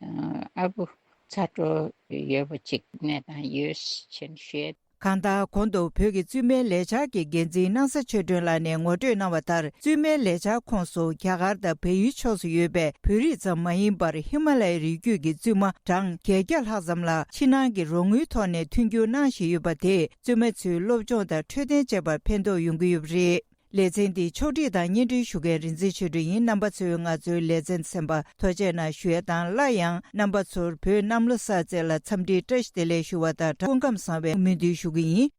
ཨ་བུ་ཚ་སྒྲོག་ཡོད་པ་ཅིག་གནས་སྟངས་ཡོད་ཅེས་ཞུས། གང་ལྟར་གོང་དུ་བོད་ཀྱི་བཙུན་མའི་ལས་འཆར་གྱི་འགན་འཛིན་སྣང་ས་ཆོས་སྒྲོན་ལགས་ནས་ངོ་སྤྲོད་གནང་བ་ལྟར། བཙུན་མའི་ལས་འཆར་ཁོངས་སུ་རྒྱ་གར་དང་བལ་ཡུལ་ཕྱོགས་སུ་ཡོད་པའི་བོད་རིགས་ཙམ་མ་ཡིན་པར་ཧི་མ་ལ་ཡའི་རི་རྒྱུད་ཀྱི་བཙུན་མ་གྲངས་བརྒྱད་བརྒྱ་ལྷག་ཙམ་ལ་ཕྱི་ནང་གི་རོགས་དངུལ་ཐོག་ནས་མཐུན་འགྱུར་གནང་བཞིན་ཡོད་པ་དེས་བཙུན་མ་ཚོའི་སློབ་སྦྱོང་དང་འཕྲོད་བསྟེན་བཅས་པར་ཕན་ཐོགས་ཡོང་གི་ཡོད་པ་རེད། ལེ་ཚན་འདི་ཕྱོགས་སྒྲིག་དང་སྙན་སྒྲོན་ཞུ་མཁན་རིག་འཛིན་ཆོས་སྒྲོན་ཡིན། རྣམ་པ་ཚོས་ང་ཚོའི་ལེ་ཚན་གསན་པར་ཐུགས་རྗེ་གནང་ཞུ་ཡ་དང་། སླར་ཡང་རྣམ་པ་ཚོར་བོད་གནམ་ལོ་གསར་ཚེས་ལ་འཚམས་འདྲིའི་བཀྲ་ཤིས་བདེ་ལེགས་ཞུ་བ་དང་སྦྲགས་སྐུ་ཁམས་བཟང་བའི་སྨོན་འདུན་ཞུ་གི་ཡིན།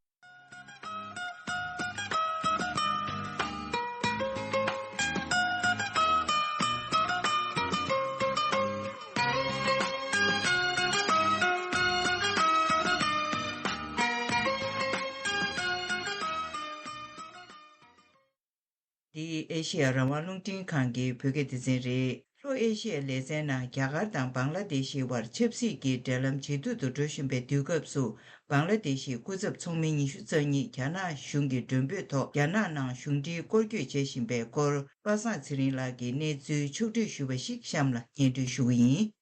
འདི་ཨེ་ཤེ་ཡ་རང་དབང་རླུང་འཕྲིན་ཁང་གི་བོད་སྐད་སྡེ་ཚན་རེད། ལྷོ་ཨེ་ཤེ་ཡའི་ལེ་ཚན་ནང་རྒྱ་གར་དང་བང་ལ་དེ་ཤི་བར་ཆབ་སྲིད་ཀྱི་འབྲེལ་ལམ་ཇེ་སྡུག་ཏུ་འགྲོ་བཞིན་པའི་དུས་སྐབས་སུ། བང་ལ་དེ་ཤི་སྐུ་ཚབ་ཚོགས་མི་ཉི་ཤུ་རྩ་གཉིས་རྒྱ་ནག་གཞུང་གི་མགྲོན་འབོད་ཐོག་རྒྱ་ནག་ནང་གཞུང་འབྲེལ་སྐོར་སྐྱོད་བྱེད་བཞིན་པའི་སྐོར། པ་སངས་ཚེ་རིང་ལགས་ཀྱིས་གནས་ཚུལ་ཕྱོགས་བསྒྲིགས་ཞུས་པ་ཞིག་གཤམ་ལ་སྙན་སྒྲོན་ཞུ་གི་ཡིན།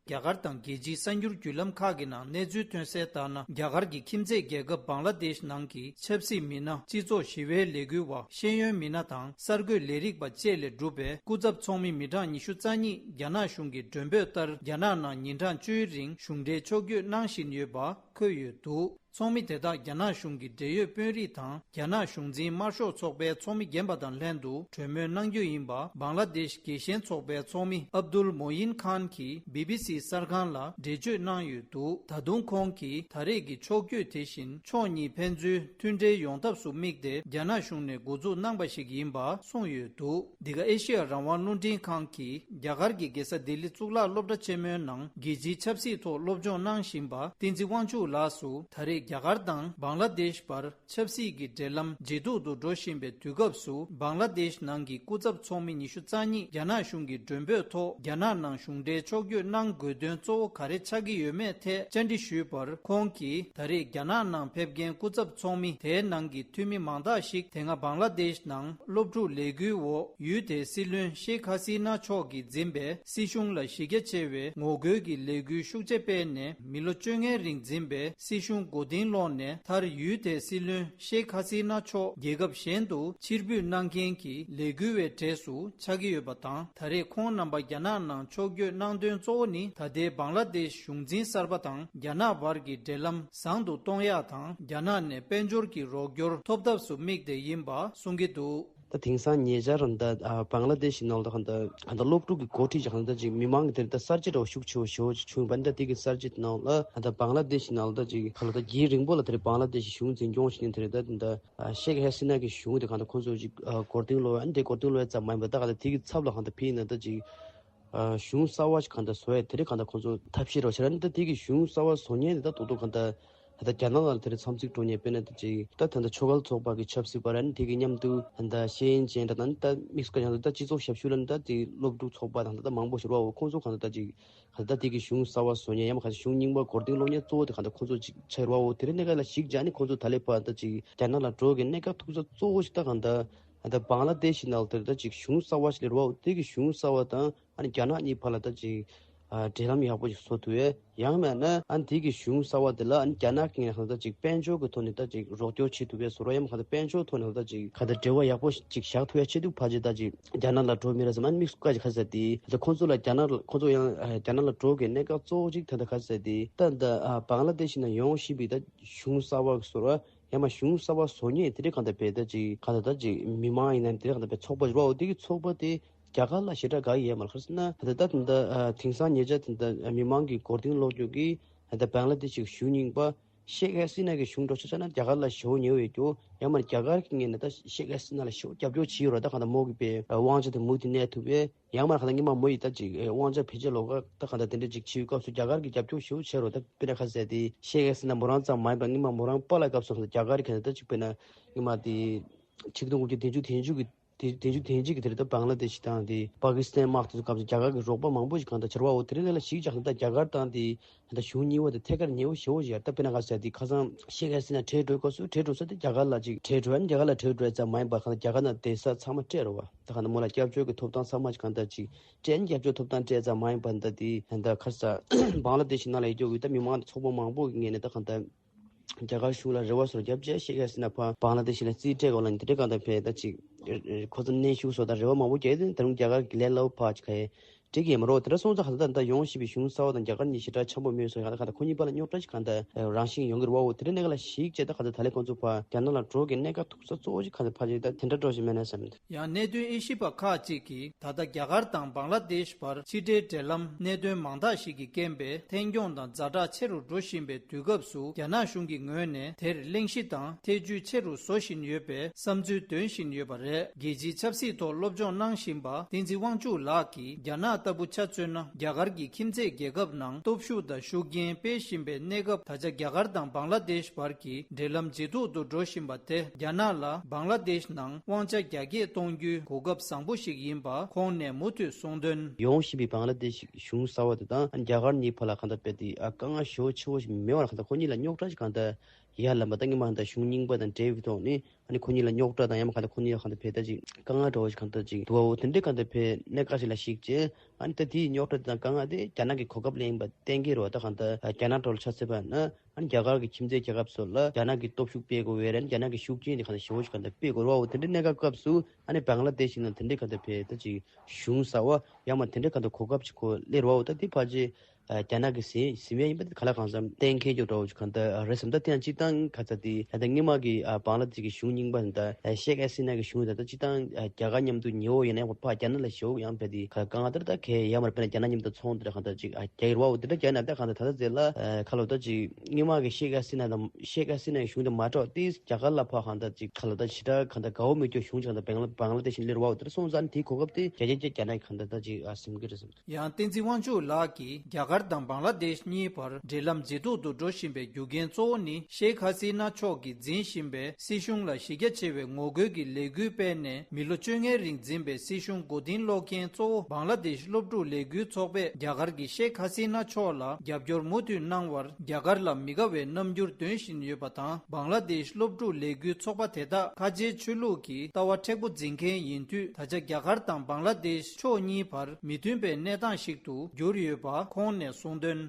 རྒྱ་གར་དང་རྒྱལ་སྤྱིའི་གསར་འགྱུར་བརྒྱུད་ལམ་ཁག་གི་ནང་གནས་ཚུལ་ཐོན་གསལ་ལྟར་ན། རྒྱ་གར་གྱི་ཁྱིམ་མཚེས་རྒྱལ་ཁབ་བང་ལ་དེཤ་ནང་གི་ཆབ་སྲིད་མི་སྣ། སྤྱི་ཚོགས་ཞི་བའི་ལས་འགུལ་བ། ཤེས་ཡོན་མི་སྣ་དང་གསར་འགོད་ལས་རིགས་པ་བཅས་ལས་གྲུབ་པའི་སྐུ་ཚབ་ཚོགས་མི་མི་གྲངས་ཉི་ཤུ་རྩ་གཉིས་རྒྱ་ནག་གཞུང་གི་མགྲོན་འབོད་ལྟར་རྒྱ་ནག་ནང་ཉིན་གྲངས་བཅུའི་རིང་གཞུང་འབྲེལ་ཕྱོགས་བསྐྱོད་གནང་བཞིན་ཡོད་པ་འཁོད་ཡོད་འདུག། ཚོགས་མི་དེ་དག་རྒྱ་ནག་གཞུང་གི་འབྲེལ་ཡོད་དཔོན་རིགས་དང་། རྒྱ་ནག་གཞུང་འཛིན་དམར་ཤོག་ཚོགས་པའི་ཚོགས་མི་རྒན་པ་དང་ལྷན་དུ་གྲོས་མོལ་གནང་རྒྱུ་ཡིན་པ། བང་ལ་དེཤ་དགེ་ཞེན་ཚོགས་པའི་ཚོགས་མི་ཨབ་དུལ་མོ་ཡིན་ཁཱན་གྱིས་བི་བི་སི་གསར་ཁང་ལ་འགྲེལ་བརྗོད་གནང་ཡོད་འདུག། ད་དུང་ཁོང་གིས་ད་རེས་ཀྱི་ཕྱོགས་བསྐྱོད་དེ་བཞིན་ཕྱོགས་གཉིས་ཕན་ཚུན་མཐུན་འབྲེལ་ཡོང་ཐབས་སུ་དམིགས་ཏེ་རྒྱ་ནག་གཞུང་ནས་འགོ་འཛུགས་གནང་པ་ཞིག་ཡིན་པ་གསུངས་ཡོད་འདུག། འདི་ག་ཨེ་ཤེ་ཡ་རང་དབང་རླུང་འཕྲིན་ཁང་གིས་རྒྱ་གར་གྱི་རྒྱལ་ས་ལྡི་ལི་གཙུག་ལག་སློབ་གྲྭ་ཆེན་མོའི་ནང་རྒྱལ་སྤྱིའི་ཆབ་སྲིད་ཐོག་སློབ་སྦྱོང་གནང་བཞིན་པ་བསྟན་འཛིན་དབང་ཕྱུག་ལགས་སུ། ད་རེས་རྒྱ་གར་དང་བང་ལ་དེཤ་བར་ཆབ་སྲིད་ཀྱི་འབྲེལ་ལམ་ཇེ་སྡུག་ཏུ་འགྲོ་བཞིན་པའི་དུས་སྐབས་སུ། བང་ལ་དེཤ་ནང་གི་སྐུ་ཚབ་ཚོགས་མི་ཉི་ཤུ་རྩ་གཉིས་རྒྱ་ནག་གཞུང་གི་མགྲོན་འབོད་ཐོག་རྒྱ་ནག་ནང་གཞུང་འབྲེལ་ཕྱོགས་བསྐྱོད་གནང་དགོས་དོན་གཙོ་བོ་ག་རེ་ཆགས་ཀྱི་ཡོད་མེད་ཐད་བཅར་འདྲི་ཞུས་པར། ཁོང་གིས་ད་རེས་རྒྱ་ནག་ནང་ཕེབས་མཁན་སྐུ་ཚབ་ཚོགས་མི་དེའི་ནང་གི་འཐུས་མི་མང་དག་ཞིག་དེ་སྔ་བང་ལ་དེཤ་ནང་སློབ་ཕྲུག་ལས་འགུལ་འོག་ཡུལ་དེའི་སྲིད་བློན་ཤེ་ཁ་སི་ན་མཆོག་གིས་འཛིན་པའི་སྲིད་གཞུང་ལ་གཞི་རྒྱ་ཆེ་བའི་ངོ་རྒོལ་གྱི་ལས་འགུལ་ཤུགས་ཆེ་སྤེལ་ནས། མི་ལོ་བཅོ་ལྔའི་རིང་འཛིན་པའི་སྲིད་གཞུང་མགོ་རྟིང་སློག་ནས། མཐར་ཡུལ་དེའི་སྲིད་བློན་ཤེ་ཁ་སི་ན་མཆོག་རྒྱལ་ཁབ་གཞན་དུ་ཕྱིར་འབུད་གནང་མཁན་གྱི་ལས་འགུལ་བའི་གྲས་སུ་ཆགས་ཀྱི་ཡོད་པ་དང་། ད་རེས་ཁོང་རྣམ་པ་རྒྱ་ནག་ནང་ཕྱོགས་བསྐྱོད་གནང་དོན་གཙོ་བོ་ནི། ད་ལྟའི་བང་ལ་དེཤ་གཞུང་འཛིན་གསར་པ་དང་རྒྱ་ནག་བར་གྱི་འབྲེལ་ལམ་བཟང་དུ་གཏོང་ཡག་དང་། རྒྱ་ནག་ནས་དཔལ་འབྱོར་གྱི་རོགས་སྐྱོར་ཐོབ་ཐབས་སུ་དམིགས་ཏེ་ཡིན་པ་གསུང་གི་འདུག། ད་དེང་སང་ཉེ་ཆར་རམ་ད་ཨ་བང་ལ་དེཤ་ནང་ལ་ད་གང་ད་གང་ད་སློབ་ཕྲུག་གི་འགོ་ཁྲིད་ཀྱི་གང་ད་ཅིག་མི་མང་གི་དེར་ད་གསར་བརྗེ་འདྲ་བོ་ཤུགས་ཆེ་བོ་ཞེ་བོ་ཅིག་བྱུང་བ། ད་དེ་གི་གསར་བརྗེ་དེ་ནང་ལ་ད་བང་ལ་དེཤ་ནང་ལ་ད་ཅིག་གང་ལ་ད་རྒྱུན་རིང་པོ་ལ་དེར་བང་ལ་དེཤ་གཞུང་འཛིན་སྐྱོང་བྱེད་མཁན་དེར་ད་ད་ཨ་ཤེག་ཧེ་སི་ན་གི་གཞུང་དེ་གང་ད་ཁོང་ཚོ་ཅིག་ཨ་མགོ་རྟིང་སློག་ཨ་ནི་དེ་མགོ་རྟིང་སློག་ཙམ་མ་ཡིན་པ། ད་གང་ད་དེ་གི་ཚབ་ལ་གང་ད་ཕི་ན་ད་ཅིག་ཨ་གཞུང་གསར་བ་ཞིག་གང་ད་བཟོ་ཡ་དེ་རིགས་གང་ད་ཁོང་ཚོ་ཐབས་ཤེས་རོགས་བྱེད་ར་ནི། ད་དེ་གི་གཞུང་གསར་བ་བཟོ་མཁན་དེ་ད་རྡོག་རྡོག་གང་ད། ད་ལྟ་རྒྱ་ནག་ལ་དེར་འཚམས་གཟིགས་འགྲོ་མཁན་དཔེར་ན་ད་ཅིག་ད་ད་ལྟ་ཆོལ་ཁ་ཚོགས་པ་གི་ཆབ་སྲིད་པ་ར་ནི་དེ་གི་མཉམ་དུ་ད་ལྟ་ཤེས་ཡོན་ཅན་འདྲ་དང་ད་དམིགས་སུ་བཀར་ཡང་ད་སྤྱི་ཚོགས་ཞབས་ཞུ་ལ་ནི་ད་དེ་སློབ་ཕྲུག་ཚོགས་པ་དང་ད་ལྟ་མང་པོ་ཞིག་རེད་བ། འོ་ཁོང་ཚོ་གང་ད་ད་ཅིག་ག་ད་ད་དེ་གི་གཞུང་གསར་བ་བཟོ་མཁན་ཡང་མ་ག་གཞུང་རྙིང་པ་མགོ་རྟིང་སློག་མཁན་གཙོ་བོ་དེ་གང་ད་ཁོང་ཚོ་ཅིག་ཆགས་རེད་བ། འོ་དེ་རིང་གནད་འགག་ལ་གཞིགས་བྱས་ནི་ཁོང་ཚོ་ད་ལས་ཕར་ད་ཅིག་རྒྱ་ནག་ལ་འགྲོ་གི་གནད་འགག་ཐུག་ས་གཙོ་བོ་ཞིག་ད་གང་ད་ད་བང་ལ་དེཤ་ནང་ལ་དེར་ད་ཅིག་གཞུང་གསར་བ་ཞིག་སླེབས་རེད་བ། འོ་དེ་གི་གཞུང་གསར་བ་དང་། ཨ་ནི་རྒྱ་ནག་གཉིས་བར་ལ་ད་ཅིག་ཨ་འབྲེལ་ལམ་ཡག་པོ་ཞིག་བཟོ་ཐུབ་ཡས། ཡང་མིན་ན་ཨ་ནི་དེ་གི་གཞུང་གསར་བ་དེ་ལ་ཨ་ནི་རྒྱ་ནག་གི་ངོས་ནས་ད་ཅིག་དཔལ་འབྱོར་གྱི་ཐོག་ནས་ད་ཅིག་རོགས་སྐྱོར་བྱེད་ཐུབ་ཡས་བཟོ་ར། ཡང་མིན་ད་དཔལ་འབྱོར་ཐོག་ནས་ད་ཅིག་ག་ད་འབྲེལ་བ་ཡག་པོ་ཞིག་བཞག་ཐུབ་ཡས་ཆེད་དུ་ཕལ་ཆེར་ད་ཅིག་རྒྱ་ནག་ལ་འགྲོ་མི་རེད་བསམ། ཨ་ནི་དམིགས་སུ་བཀར་ཅིག་ག་ཟེར་དེ་ད་ཁོང་ཚོ་ལ་རྒྱ་ནག་ཁོང་ཚོ་ཡང་ཨ་རྒྱ་ནག་ལ་འགྲོ་གི་གནད་འགག་གཙོ་བོ་ཅིག་ད་ད་ག་ཟེར་དེ་ད་ད་ཨ་བང་ལ་དེཤ་ནང་ཡོང་བཞིན་པའི་ད་གཞུང་གསར་བ་གི་བཟོ་ར། ཡང་མིན་གཞུང་གསར་བ་བཟོ་མཁན་དེ་རིགས་གང་ལྟར་བས་ད་ཅིག་གང་ལྟར་ད་ཅིག་མི་མང་ཡིན་ན་དེ་རིགས་གང་ལྟར་བས་ཚོགས་པ་རེད་བ། འོ་དེ་གི་ཚོགས་པ་དེ་རྒྱ་གར་ལ་ཞེ་དྲག་དགའ་ཡི་ཡོད་མ་རེད། ག་རེ་ཟེར་ན་ད་ལྟ་ད་ལྟ་དེང་སང་ཉེ་ཆར་ད་ལྟ་མི་མང་གི་མགོ་རྟིང་སློག་རྒྱུ་གི་ ད་བང་ལ་དེ་ཤིག་གཞུང་རྙིང་པ་ཤེག་ཧ་སི་ན་གི་གཞུང་འགྲོ་ཆ་ཆ་ན་རྒྱ་གར་ལ་ཞེ་པོ་ཉེ་བོ་ཡོད་རྒྱུ། ཡང་མ་རྒྱ་གར་གི་ངོས་ནས་ད་ཤེག་ཧ་སི་ན་ལ་ཞེ་པོ་རྒྱབ་སྐྱོར་བྱེད་ཡོད་རེད། ད་གང་ལྟར་མོ་གི་པའི་དབང་ཆ་དེ་མུ་མཐུད་གནས་ཐུབ་པའི། ཡང་མ་གང་ལྟར་སྔོན་མ་མོ་ཡིས་ད་ཅིག་དབང་ཆ་བེད་སྤྱོད་ལོག་ད་གང་ལྟར་དེ་འདྲ་ཅིག་བྱེད་ཡོད་སྐབས་སུ་རྒྱ་གར་གི་རྒྱབ་སྐྱོར་ཞེ་པོ་བྱས་རོགས། ད་དཔེར་ན་ཁ་ཟས་དེ་ཤེག་ཧ་སི་ན་མོ་རང་ཙམ་མ་ཡིན་པར་སྔོན་མ་མོ་རང་པཱ་ལགས་སྐབས་སུ་གང་ལྟར་རྒྱ་གར་གི་གང་ལྟར་ད་ཅིག་དཔེར་ན་སྔོན་མ་དེ་ཆིག་སྟོང་དགུ་བརྒྱ་བདུན་ཅུ་དོན་གཅིག་གི་དེ་བདུན་ཅུ་དོན་གཅིག་གི་དེ་རེད། ད་བང་ལ་དེ་ཤི་དང་དེ་པ་ཀི་སི་ཐན་དམག་དེ་ཚོ་སྐབས་སུ་རྒྱ་གར་གྱི་རོགས་པ་མང་པོ་ཞིག་གང་ལྟར་བྱེད་པའོ། དེ་རིང་ལ་ཞིག་ཅག་ད་རྒྱ་གར་དང་དེ་ད་གཞུང་གཉིས་པོ་དེ་ཐད་ཀར་ཉེ་བོ་ཞེ་པོ་ཞིག་ཡོད། ད་དཔེར་ན་ག་ཟེར་དེ་ཁ་སང་ཤེག་ཧ་སི་ན་བྲོས་འགྲོ་སྐབས་སུ་བྲོས་འགྲོ་ས་དེ་རྒྱ་གར་ལ་ཅིག་བྲོས་འགྲོ་ཡང་རྒྱ་གར་ལ་བྲོས་འགྲོ་ཡ་ཙམ་མ་ཡིན་པར་གང་ལྟར་རྒྱ་གར་ནང་བསྡད་ས་ཚང་མ་སྤྲད་རོགས། ད་གང་ལྟར་མོ་ལ་སྐྱབས་བཅོལ་གྱི་ཐོབ་ཐང་ཚང་མ་ཅིག་གང་ལྟར་ཅིག་སྤྲད་ནས་སྐྱབས་བཅོལ་ཐོབ་ཐང་སྤྲད་ཙམ་མ་ཡིན་པར་ད་དེ་ད་ཁ་ས་བང་ལ་དེ་ཤི་ནང་ལ་ཡོད་རྒྱུ་ད་མི་མང་ཚོགས་པ་མང་པོ་གི་ངོས་ནས་ད་གང་ལྟར། རྒྱ་གར་གཞུང་ལ་རེ་བ་སོར་བརྒྱབ་རྗེས་ཤེག་ཧ་སི་ན་ཕར་བང་ལ་དེ་ཤི་ལ་རྩིས་སྤྲད་དགོས་ལ་ནི་དེ་འདྲའི་གང་ལྟར་ཕེ་ད་ཅིག་ཁོ་ཚོ་གནོན་ཤུགས་སོགས་དང་རེ་བ་མང་པོ་བརྒྱབ་ཡོད། དེ་རིང་རྒྱ་གར་གྱི་ལས་སླ་པོ་ཕར་ཅིག་ག་ཡེ་འགྲིག་གི་མ་རེད། དེ་འདྲ་སོང་ཙང་གང་ལྟར་ད་ཡོང་བཞིན་པའི་གཞུང་གསར་པ་དང་རྒྱ་གར་གཉིས་ཞེ་དྲག་འཆམ་པོ་མེད་སོང་། ཡང་ད་གང་ལྟར་ཁོ་གཉིས་བར་ལ་རྙོག་དྲ་ཞིག་གང་ལྟར་རང་བཞིན་ཡོང་གི་རེད་བ། འོ་དེ་འདྲ་གནས་སྐབས་ལ་ཞིག་བྱས་ད་གང་ལྟར་ད་ལས་ཁོང་ཚོ་ཕར་རྒྱ་ནག་ལ་འགྲོ་གི་གནད་འགག་ཐུག་ས་གཙོ་བོ་ཞིག་གང་ལྟར་ཕར་ཅིག་ད་དེ་འདྲ་འགྲོ་བཞིན་མེད་ན་བསམ། ཡང་གནད་དོན་དབྱེ་ཞིབ་པ་ཁག་ཅིག་གིས་ད་ལྟ་རྒྱ་གར་དང་བང་ལ་དེཤ་བར་ཕྱི་འབྲེལ་འབྲེལ་ལམ་གནད་དོན་མང་དག་ཞིག་གི་རྐྱེན་པས་ཐན་སྐྱོང་དང་ཛ་དྲག་ཆེ་རུ་འགྲོ་བཞིན་པའི་དུས་སྐབས་སུ། རྒྱ་ནག་གཞུང་གི་ངོས་ནས་དེར་གླེང་གཞི་དང་ཐེ་ཇུས་ཆེ་རུ་བཟོ་བཞིན་ཡོད་པའི་བསམ་ཚུལ་འདོན་བཞིན་ཡོད་པ་རེད། རྒྱལ་སྤྱིའི་ཆབ་སྲིད་ཐོག་སློབ་སྦྱོང་གནང་བཞིན་པ་བསྟན་འཛིན་དབང་ཕྱུག་ལགས་ཀྱིས། རྒྱ་ནག་ལྟ་བུ་ཆ་མཚོན་ན། རྒྱ་གར་གྱི་ཁྱིམ་མཚེས་རྒྱལ་ཁབ་ནང་སྟོབས་ཤུགས་དང་ཤུགས་རྐྱེན་སྤེལ་བཞིན་པའི་གནས་སྐབས། ད་ཆ་རྒྱ་གར་དང་བང་ལ་དེཤ་བར་གྱི་འབྲེལ་ལམ་ཇེ་སྡུག་ཏུ་འགྲོ་བཞིན་པ་དེ། རྒྱ་ནག་ལ་བང་ལ་དེཤ་ནང་དབང་ཆ་རྒྱ་སྐྱེད་གཏོང་རྒྱུའི་གོ་སྐབས་བཟང་པོ་ཞིག་ཡིན་པ་ཁོང་ནས་མུ་མཐུད་གསུངས་དོན། ཡོང་བཞིན་པའི་བང་ལ་དེཤ་གཞུང་གསར་པ་དེ་དང་རྒྱ་གར་གཉིས་བར་ལ་གང་ལྟར་དཔེ་དེ་ཨ་དཀའ་ངལ་ཞེ་པོ་ཆེ་བོ་ཞིག་མེད་པར་གང་ལྟར་ཁོ་གཉིས་ལ་རྙོག་དྲ་ཞིག་གང་ལྟར་ཡར་ལངས་པ་ད་སྔོན་མ་གང་ལྟར་གཞུང་རྙིང་པ་དང་འབྲེལ་བའི་ཐོག་ནས། ཨ་ནི་ཁོ་གཉིས་ལ་རྙོག་དྲ་དང་ཡང་མ་གང་ལྟར་ཁོ་གཉིས་ལ་གང་ལྟར་ཕེ་ད་ཅིག་དཀའ་ངལ་འདྲ་བོ་ཞིག་གང་ལྟར་ཅིག་འདུག་བ། འོ་དེ་འདྲའི་གང་ལྟར་ཕེ་གནད་འགག་ཞིག་ལ་གཞིགས་རྗེས། ཨ་ནི་ད་དེའི་རྙོག་དྲ་དེ་དང་དཀའ་ངལ་དེ་རྒྱ་ནག་གི་གོ་སྐབས་ལེན་པ་གཏན་འཁེལ་རོགས། ད་གང་ལྟར་རྒྱ་ནག་འགྲོ་ལ་ཆ་ཚད་པ་ན་ཨ་ནི་རྒྱ་གར་གྱི་ཁྱིམ་མཚེས་རྒྱལ་ཁབ་ཚོ་ལ་རྒྱ་ནག་གི་སྟོབས་ཤུགས་སྤེལ་དགོས་བས་རེད། རྒྱ་ནག་གི་ཤུགས་རྐྱེན་དེ་གང་ལྟར་ཞེ་པོ་ཞིག་གང་ལྟར་སྤེལ་དགོས་རོགས། འོ་དེ་འདྲའི་གནད་འགག་སྐབས་སུ་ཨ་ནི་བང་ལ་དེ་ཞིག་ན་དེ་འདྲའི་གང་ལྟར་ཕེ་ད་ཅིག་གཞུང་གསར་བ་ཡང་མ་དེ་འདྲའི་གང་ལྟར་གོ་སྐབས་ཅིག་ཁོ་སླེབས་རོགས། ད་དེ་ཕལ་ཆེར། རྒྱ་ནག་གི་ཟིན་ཟིན་ཡ་ཡིན་པ་དེ་ག་ལ་གང་འཚམ་གཏན་འཁེལ་རྒྱུ་འདྲ་བོ་ཞིག་གང་ལྟར་རེད་བསམ། ད་དེ་ཡང་སྤྱིར་བཏང་ག་ཚ་དེ་ད་ལྟ་སྔོན་མ་གི་ཨ་བང་ལ་དེ་གི་གཞུང་རྙིང་པ་ད་ཤེག་ཧ་སི་ན་གི་གཞུང་ད་ལྟ་སྤྱིར་བཏང་རྒྱ་གར་མཉམ་དུ་ཉེ་བོ་ཡིན་ན་ཡང་ཕར་རྒྱ་ནག་ལ་ཞེ་པོ་ཡང་ཕེ་དེ་ག་གང་ལྟར་ད་གལ་ཡ་མར་དཔེར་ན་རྒྱ་ནག་མཉམ་དུ་ཚོང་དེ་འདྲ་གང་ལྟར་ཅིག་རྒྱག་གི་རེད་བ། འོ་དེ་འདྲ་རྒྱག་ན་ད་གང་ལྟར་ད་ལྟ་ཟེར་ལ་ཁ་ལོ་ད་ཅིག་སྔོན་མ་གི་ཤེག་ཧ་སི་ན་དང་ཤེག་ཧ་སི་ན་གི་གཞུང་དེ་མ་འགྲོགས་ཏེ་རྒྱ་གར་ལ་ཕར་གང་ལྟར་ཅིག་ཁ་ལོ་ད་ཞེ་དྲག་གང་ལྟར་དགའ་བོ་མེད་རྒྱུ་གཞུང་ཅིག་གང་ལྟར་བང་ལ་བང་ལ་དེ་བཞིན་སླེབས་རེད་བ། འོ་དེ་འདྲ་སོང་ཙང་དེའི་གོ་སྐབས་དེ་རྒྱ་རྒྱ་རྒྱ་ནག་གི་གང་ལྟར་ད་ཅིག་ཨ་ཟིན་གི་རེད་བསམ། ཡང་བསྟན་འཛིན་དབང་ཕྱུག་ལགས་ཀྱིས་རྒྱ་གར་དང་བང་ལ་དེཤ་གཉིས་བར་འབྲེལ་ལམ་ཇེ་སྡུག་ཏུ་འགྲོ་བཞིན་པའི་རྒྱུ་རྐྱེན་གཙོ་བོ་ནི་ཤེག་ཧ་སི་ན་མཆོག་གིས་འཛིན་བཞིན་པའི་སྲིད་གཞུང་ལ་གཞི་རྒྱ་ཆེ་བའི་ངོ་རྒོལ་གྱི་ལས་འགུལ་སྤེལ་ནས་མི་ལོ་བཅོ་ལྔའི་རིང་འཛིན་པའི་སྲིད་གཞུང་མགོ་རྟིང་སློག་མཁན་གཙོ་བོ་བང་ལ་དེཤ་སློབ་ཕྲུག་ལས་འགུལ་ཚོགས་པས་རྒྱ་གར་གྱི་ཤེག་ཧ་སི་ན་མཆོག་ལ་རྒྱབ་སྐྱོར་མུ་མཐུད་གནང་བར་རྒྱ་གར་ལ་མི་དགའ་བའི་རྣམ་འགྱུར་སྟོན་བཞིན་ཡོད་པ་དང་། བང་ལ་དེཤ་སློབ་ཕྲུག་ལས་འགུལ་ཚོགས་པ་དེ་དག་ཁ་ཆེའི་ཆོས་ལུགས་ཀྱི་ལྟ་བ་མཁྲེགས་པོ་འཛིན་མཁན་ཡིན་དུས། ད་ཆ་རྒྱ་གར་དང་བང་ལ་དེཤ་ཕྱོགས་གཉིས་བར་མི་མཐུན་པའི་གནས་སྟངས་ཤིག་ཏུ་གྱུར་ཡོད་པ་ཁོང་ནས་གསུངས་དོན།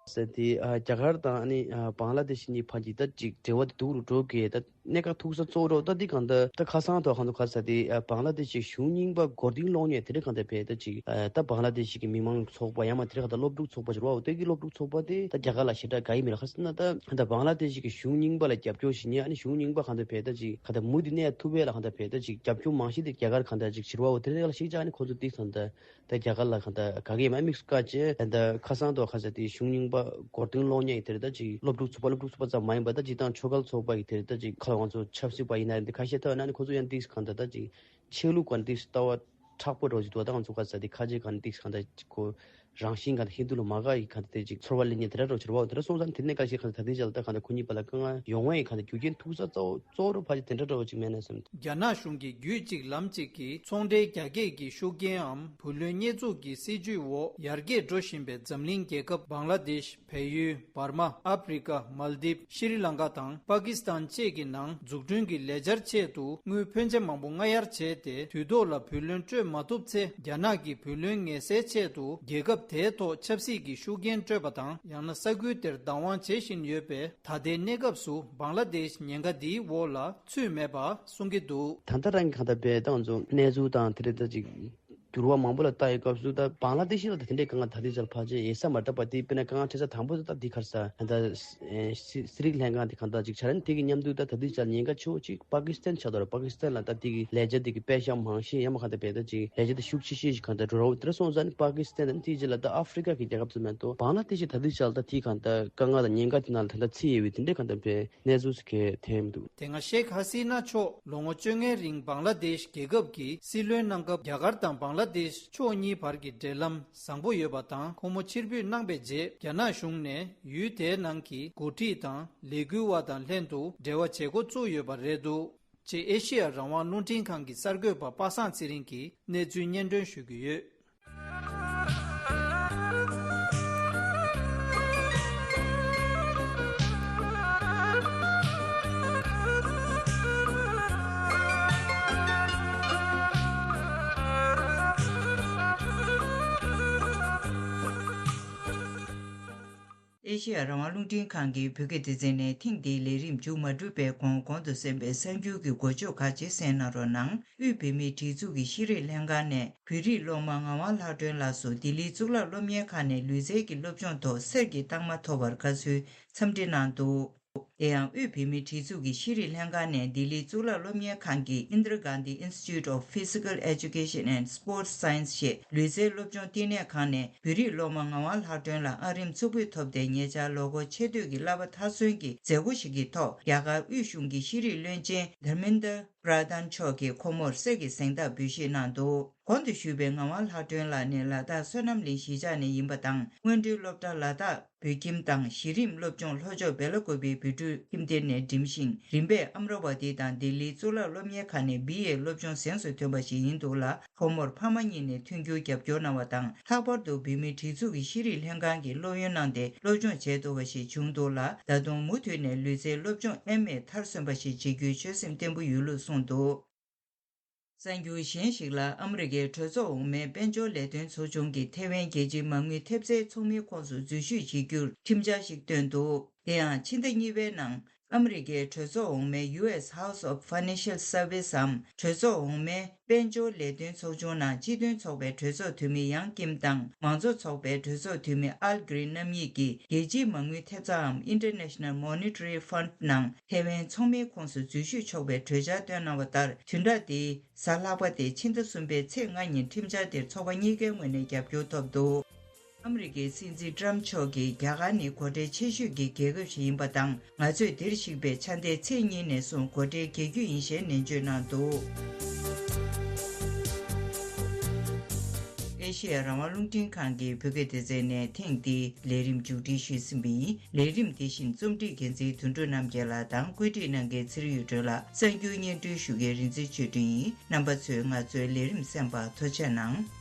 ཟེར་དེ་ཨ་རྒྱ་གར་དང་ཨ་ནི་ཨ་བང་ལ་དེཤ་གཉིས་བར་གྱི་ད་ཅིག་འབྲེལ་བ་དེ་སྡུག་རུ་འགྲོ་གི་ད་གནད་འགག་ཐུག་ས་གཙོ་བོ་རོ་ད་དེ་གང་ལྟར་ད་ཁ་སང་ཐོག་གང་ཐོག་ག་ས་དེ་ཨ་བང་ལ་དེཤ་གཞུང་རྙིང་པ་མགོ་རྟིང་སློག་མཁན་དེ་འདྲ་གང་ལྟར་ཕེ་ད་ཅིག་ཨ་ད་བང་ལ་དེཤ་གི་མི་མང་ཚོགས་པ་ཡང་མ་དེ་འདྲ་གང་ལྟར་སློབ་ཕྲུག་ཚོགས་པ་ཞིག་རོ། དེ་གི་སློབ་ཕྲུག་ཚོགས་པ་དེ་ད་རྒྱ་གར་ལ་ཞེ་དྲག་དགའ་ཡི་མེད་ལ། ཁ་སང་ན་ད་ད་བང་ལ་དེཤ་གི་གཞུང་རྙིང་པ་ལ་རྒྱབ་སྐྱོར་ཞིག་ཉེ་ཨ་ནི་གཞུང་རྙིང་པ་གང་ལྟར་ཕེ་ད་ཅིག་གང་ལྟར་མུ་མཐུད་གནས་ཐུབ་པའི་ལ་གང་ལྟར་ཕེ་ད་ཅིག་རྒྱབ་སྐྱོར་མང་ཤོས་དེ་རྒྱ་གར་གང་ལྟར་ཅིག་བྱེད་རོ། དེ་འདྲ་ལ་ཞིག་ཅག་ཨ་ནི་ཁོ་ཚོ་དེ་གང་ལྟར། ད་རྒྱ་གར་ལ་གང་ལྟར་ག་གེ་མ་དམིགས་བཀའ་བཅས་ད་ཁ་སང་དུ་ཁ་ས་དེ་གཞུང་རྙིང་པ་མགོ་རྟིང་སློག་མཁན་དེར་ད་ཅིག་སློབ་ཕྲུག་ཚོགས་པ་སློབ་ཕྲུག་ཚོགས་པ་ཙམ་མ་ཡིན་པ་ད་སྤྱིར་བཏང་ཆོལ་ཁ་ཚོགས་པ་ཡི་དེར་ད་ཅིག་ཁ་ལ་ང་ཚོ་ཆབ་སྲིད་པ་ཡིན་ན་རེད། ཁ་ཤས་ཐོག་ན་ནི་ཁོ་ཚོ་ཡང་ཏིག་གང་ལྟར་ད་ཅིག་ཆོས་ལུགས་གང་ཏིག་ལྟ་བ་མཁྲེགས་པོ་འདྲ་ཅིག་འདུག་ད་ང་ཚོ་ཁ་ས་དེ་ཁ་ཆེ་གང་ཏིག་གང་ལྟར་ཁོ་རང་བཞིན་གང་ལྟར་ཧིན་དུ་ལ་མ་དགའ་ཡི་གང་ལྟར་དེ་ཅིག་ཚོར་བ་སླེབས་མཁན་དེ་འདྲ་འདྲ་ཅིག་རེད་བ། དེ་འདྲ་སོང་ཙང་དེ་ནས་ཁ་ཤས་གང་ལྟར་ད་ལྟའི་ཆ་ལ་ད་གང་ལྟར་ཁོ་གཉིས་བར་ལ་དཀའ་ངལ་ཡོང་བ་ཡི་གང་ལྟར་རྒྱུ་རྐྱེན་ཐུག་ས་གཙོ་བོ་གཙོ་བོ་རུ་ཕལ་ཆེར་དེ་འདྲ་འདྲ་བོ་ཅིག་མེད་ན་བསམ། རྒྱ་ནག་གཞུང་གིས་རྒྱུད་གཅིག་ལམ་གཅིག་གིས་ཚོང་འབྲེལ་རྒྱ་སྐྱེད་ཀྱི་ཤུགས་རྐྱེན་འམ་བུ་ལོན་བསྙེས་འཛུགས་ཀྱི་སྲིད་ཇུས་འོག་ཡར་རྒྱས་འགྲོ་བཞིན་པའི་འཛམ་གླིང་རྒྱལ་ཁབ་བང་ལ་དེཤ། བལ་ཡུལ། འབར་མ། ཨ་ཕི་རི་ཀ། མལ་དིབ། ཤྲི་ལང་ཀ་དང་པ་ཀི་སི་ཐན་བཅས་ཀྱི་ནང་འཛུགས་སྐྲུན་གྱི་ལས་འཆར་ཆེད་དུ་དངུལ་ཕོན་ཆེ་མང་པོ་སྔ་གཡར་བྱས་ཏེ། དུས་ཐོག་ལ་བུ་ལོན་སྤྲོད་མ་ཐུབ་ཚེ། རྒྱ་ནག་གི་བུ་ལོན་ངེས་སེལ་ཆེད་དུ་རྒྱལ་ཁབ་དེའི་ཐོག་ཆབ་སྲིད་ཀྱི་ཤུགས་རྐྱེན་སྤྲོད་པ་དང་། ཡང་ན་ས་ཁུལ་དེར་བདག་དབང་བྱེད་བཞིན་ཡོད་པས། ད་ལྟའི་གནས་སྐབས་སུ་བང་ལ་དེཤ་ཉེན་ཁ་འདིའི་འོག་ལ་ཚུད་མེད་པ་གསུང་གི་འདུག་ད་ལྟ་རང་གི་གང་ལྟར་བས་ཏང་ཚོ་གནས་ཚུལ་དང་དེ་རེད་ད་ཅིག་འགྱུར་བ་མང་པོ་ལ་ལྟ་ཡི་སྐབས་སུ་ད་བང་ལ་དེ་ཤི་ལ་ད་དེ་འདྲའི་དཀའ་ངལ་ད་ལྟའི་ཆར་ཕལ་ཆེར་ཡོད་ས་མ་རེད། ད་པ་དེ་དཔེར་ན་དཀའ་ངལ་འཕྲད་ས་དང་པོ་དེ་ད་དེ་ག་རེ་ཟེར་ད་ད་སི་རིག་ལྷན་ཁང་དེ་གང་ལྟར་ཅིག་ཆགས་རན། དེ་གི་མཉམ་དུ་ད་ད་ལྟའི་ཆར་ཉེན་ཁ་ཆེ་བོ་ཅིག་པ་ཀི་སི་ཐན་ཆགས་འདུག་ར། པ་ཀི་སི་ཐན་ལ་ད་དེ་གི་ལས་བྱེད་དེ་གི་པེ་ཤ་མང་ཤས་ཡང་མ་གང་ལྟར་བས་ད་ཅིག་ལས་བྱེད་དེ་ཤུགས་ཆེ་ཤོས་ཤིག་གང་ལྟར་འགྲོ་རོགས་དེ་འདྲ་སོང་ཙང་ནི་པ་ཀི་སི་ཐན་དང་དེའི་རྗེས་ལ་ད་ཨ་ཧྥི་རི་ཀ་གི་རྒྱལ་ཁབ་ཚོ་མེད་དོ། བང་ལ་དེ་ཤི་ད་ལྟའི་ཆར་ད་དེ་གང་ལྟར་དཀའ་ངལ་དང་ཉེན་ཁ་དེ་ནང་ལ་ད་ལྟ་ཚུད་ཡོད་པའི་དེ་འདྲའི་གང་ལྟར་བས་གནས་ཚུལ་ཞིག་གས་ཐོན་མི་འདུག་དེ་སྔ་ཤེག་ཧ་སི་ན་མཆོག་ལོ་ངོ་བཅོ་ལྔའི་རིང་བང་ལ་དེཤ་རྒྱལ་ཁབ་ཀྱི་སྲིད་བློན་གནང་སྐབས། རྒྱ་གར་དང་བང་ལ་དེཤ་ཕྱོགས་གཉིས་བར་གྱི་འབྲེལ་ལམ་བཟང་པོ་ཡོད་པ་དང་། ཁོང་མོ་ཕྱིར་འབུད་གནང་པའི་རྗེས། རྒྱ་ནག་གཞུང་ནས་ཡུལ་དེའི་ནང་གི་འགོ་ཁྲིད་དང་ལས་འགུལ་བ་དང་ལྷན་དུ་འབྲེལ་བ་བྱེད་འགོ་བཙུགས་ཡོད་པ་རེད་འདུག་ཅེས་ཨེ་ཤེ་ཡ་རང་དབང་རླུང་འཕྲིན་ཁང་གི་གསར་འགོད་པ་པ་སངས་ཚེ་རིང་གིས་གནས་ཚུལ་སྙན་སྒྲོན་ཞུ་གི་ཡོད། ཨེ་ཤེ་ཡ་རང་དབང་རླུང་འཕྲིན་ཁང་གི་བོད་སྐད་སྡེ་ཚན་ནས་ཐེངས་འདིའི་ལས་རིམ་མཇུག་མ་གྲུབ་པའི་གོང་གོང་དུ་གསན་པའི་གསར་འགྱུར་གྱི་འགོ་བརྗོད་ཁག་ཅིག་གསན་གནང་རོགས་གནང་། དབུས་བོད་མིའི་སྒྲིག་འཛུགས་ཀྱི་ཤེས་རིག་ལྷན་ཁང་ནས་བོད་རིགས་སློབ་མ་ངག་དབང་ལྷག་སྒྲོན་ལགས་སུ་ལྡི་ལིའི་གཙུག་ལག་སློབ་གཉེར་ཁང་ནས་ལུས་རྩལ་གྱི་སློབ་སྦྱོང་ཐོག་གསེར་གྱི་རྟགས་མ་ཐོབ་པར་དགའ་བསུའི་འཚམས་འདྲི་གནང་འདུག་དེ་ཡང་དབུས་བོད་མིའི་སྒྲིག་འཛུགས་ཀྱི་ཤེས་རིག་ལྷན་ཁང་ནས་ལྡི་ལིའི་གཙུག་ལག་སློབ་གཉེར་ཁང་གི་Indira Gandhi Institute of Physical Education and Sports Science ཞེས་ལུས་རྩལ་སློབ་སྦྱོང་བསྟི་གནས་ཁང་ནས་བོད་རིགས་སློབ་མ་ངག་དབང་ལྷག་སྒྲོན་ལགས་ཨང་རིམ་གཙུག་ཕུད་ཐོབ་སྟེ་ཉེ་ཆར་ལོ་འཁོར་ཆེ་བསྟོད་ཀྱི་བསླབ་པ་མཐར་སོན་གྱི་མཛད་སྒོ་ཞིག་གི་ཐོག་རྒྱ་གར་དབུས་གཞུང་གི་ཤེས་རིག་བློན་ཆེན་Dharmendra Pradhan མཆོག་གིས་ཁོ་མོར་གསེར་གྱི་གཟེངས་རྟགས་འབུལ་བཞེས་གནང་འདུག་གོང་དུ་ཞུས་པའི་ངག་དབང་ལྷག་སྒྲོན་ལགས་ནི་ལ་དྭགས་བསོད་ནམས་གླིང་གཞིས་ཆགས་ནས་ཡིན་པ་དང་། སྔོན་འགྲོའི་སློབ་གྲྭ་ལ་དྭགས་བོད་ཁྱིམ་དང་གཞི་རིམ་སློབ་སྦྱོང་ལྷོ་ཕྱོགས་སྦེ་ལ་ཀོ་པའི་བོད་ཕྲུག་ཁྱིམ་སྡེ་ནས་འགྲིམས་ཤིང་། རིམ་པས་ཨམ་ར་ཝ་ཏི་དང་ལྡི་ལིའི་གཙུག་ལག་སློབ་གཉེར་ཁང་ནས་བི་ཨེ་སློབ་སྦྱོང་གཟེངས་སུ་ཐོན་པ་ཞིག་ཡིན་འདུག་ལ། ཁོ་མོར་ཕ་མ་གཉིས་ནས་མཐུན་འགྱུར་རྒྱབ་སྐྱོར་གནང་བ་དང་། ལྷག་པར་དུ་བོད་མིའི་སྒྲིག་འཛུགས་ཀྱི་ཤེས་རིག་ལྷན་ཁང་གིས་སློབ་ཡོན་གནང་སྟེ་སློབ་སྦྱོང་བྱས་ཐུབ་པ་ཞིག་བྱུང་འདུག་ལ། ད་དུང་མུ་མཐུད་ནས་ལུས་རྩལ་སློབ་སྦྱོང་ཨེམ་ཨེ་མཐར་སོན་པ་ཞིག་བྱེད་རྒྱུའི་ཆོད་སེམས་བརྟན་པོ་ཡོད་ལུགས་གསུངས་འདུག་གསར་འགྱུར་གཞན་ཞིག་ལ། ཨ་མི་རི་ཀའི་གྲོས་ཚོགས་འོག་མའི་དཔལ་འབྱོར་ལས་དོན་ཚོགས་ཆུང་གིས་ཐེ་ཝན་རྒྱལ་སྤྱིའི་མ་དངུལ་ཐེབས་རྩའི་ཚོགས་མིའི་ཁོངས་སུ་འཛུལ་ཞུགས་བྱེད་རྒྱུར་ཁྲིམས་འཆར་ཞིག་བཏོན་འདུག་དེ་ཡང་ཕྱི་ཟླ་གཉིས་པའི་ནང་ཨ་མི་རི་ཀའི་གྲོས་ཚོགས་འོག་མའི་ཡུ་ཨེས་House of Financial Service འམ་གྲོས་ཚོགས་འོག་མའི་དཔལ་འབྱོར་ལས་དོན་ཚོགས་ཆུང་ནང་སྤྱི་མཐུན་ཚོགས་པའི་གྲོས་ཚོགས་འཐུས་མི་ཡང་ཀིམ་དང་མང་གཙོ་ཚོགས་པའི་གྲོས་ཚོགས་འཐུས་མི་ཨལ་གྷི་རིན་རྣམ་གཉིས་ཀྱིས་རྒྱལ་སྤྱིའི་མ་དངུལ་ཐེབས་རྩའམ་International Monetary Fund ནང་ཐེ་ཝན་ཚོགས་མིའི་ཁོངས་སུ་འཛུལ་ཞུགས་ཆོག་པའི་གྲོས་འཆར་བཏོན་གནང་བ་ལྟར། བདུན་ཕྲག་འདིའི་གཟའ་ལྷག་པ་སྟེ་ཕྱི་ཟླ་གསུམ་པའི་ཚེས་ལྔ་ཉིན་ཁྲིམས་འཆར་དེར་ཚོགས་པ་གཉིས་ཀའི་ངོས་ནས་རྒྱབ་སྐྱོར་ཐོབ་འདུག་ཨ་མི་རི་ཀའི་སྲིད་འཛིན་ཏྲམ་མཆོག་གིས་རྒྱ་གར་ནི་སྒོ་ཁྲལ་ཆེ་ཤོས་ཀྱི་རྒྱལ་ཁབ་ཞིག་ཡིན་པ་དང་། ང་ཚོས་འདིར་གཞིགས་པའི་ཕྱག་འདེད་ཚེས་གཉིས་ནས་བཟུང་སྒོ་ཁྲལ་རྒྱག་རྒྱུ་ཡིན་ཞེས་ནན་བརྗོད་གནང་འདུག་ཨེ་ཤེ་ཡ་རང་དབང་རླུང་འཕྲིན་ཁང་གི་བོད་སྐད་སྡེ་ཚན་ནས་ཐེངས་འདིའི་ལས་རིམ་མཇུག་སྒྲིལ་ཞུས་ཟིན་པ་ཡིན། ལས་རིམ་འདི་བཞིན་རྩོམ་སྒྲིག་འགན་འཛིན་དོན་གྲུབ་རྣམ་རྒྱལ་ལགས་དང་བཀོད་སྒྲིག་གནང་མཁན་ཚེ་རིང་གཡུ་སྒྲོན་ལགས། གསར་འགྱུར་སྙན་སྒྲོན་ཞུ་མཁན་རིག་འཛིན་ཆོས་སྒྲོན་ཡིན། རྣམ་པ་ཚོས་ང་ཚོའི་ལས་རིམ་གསན་པར་ཐུགས་རྗེ་གནང་།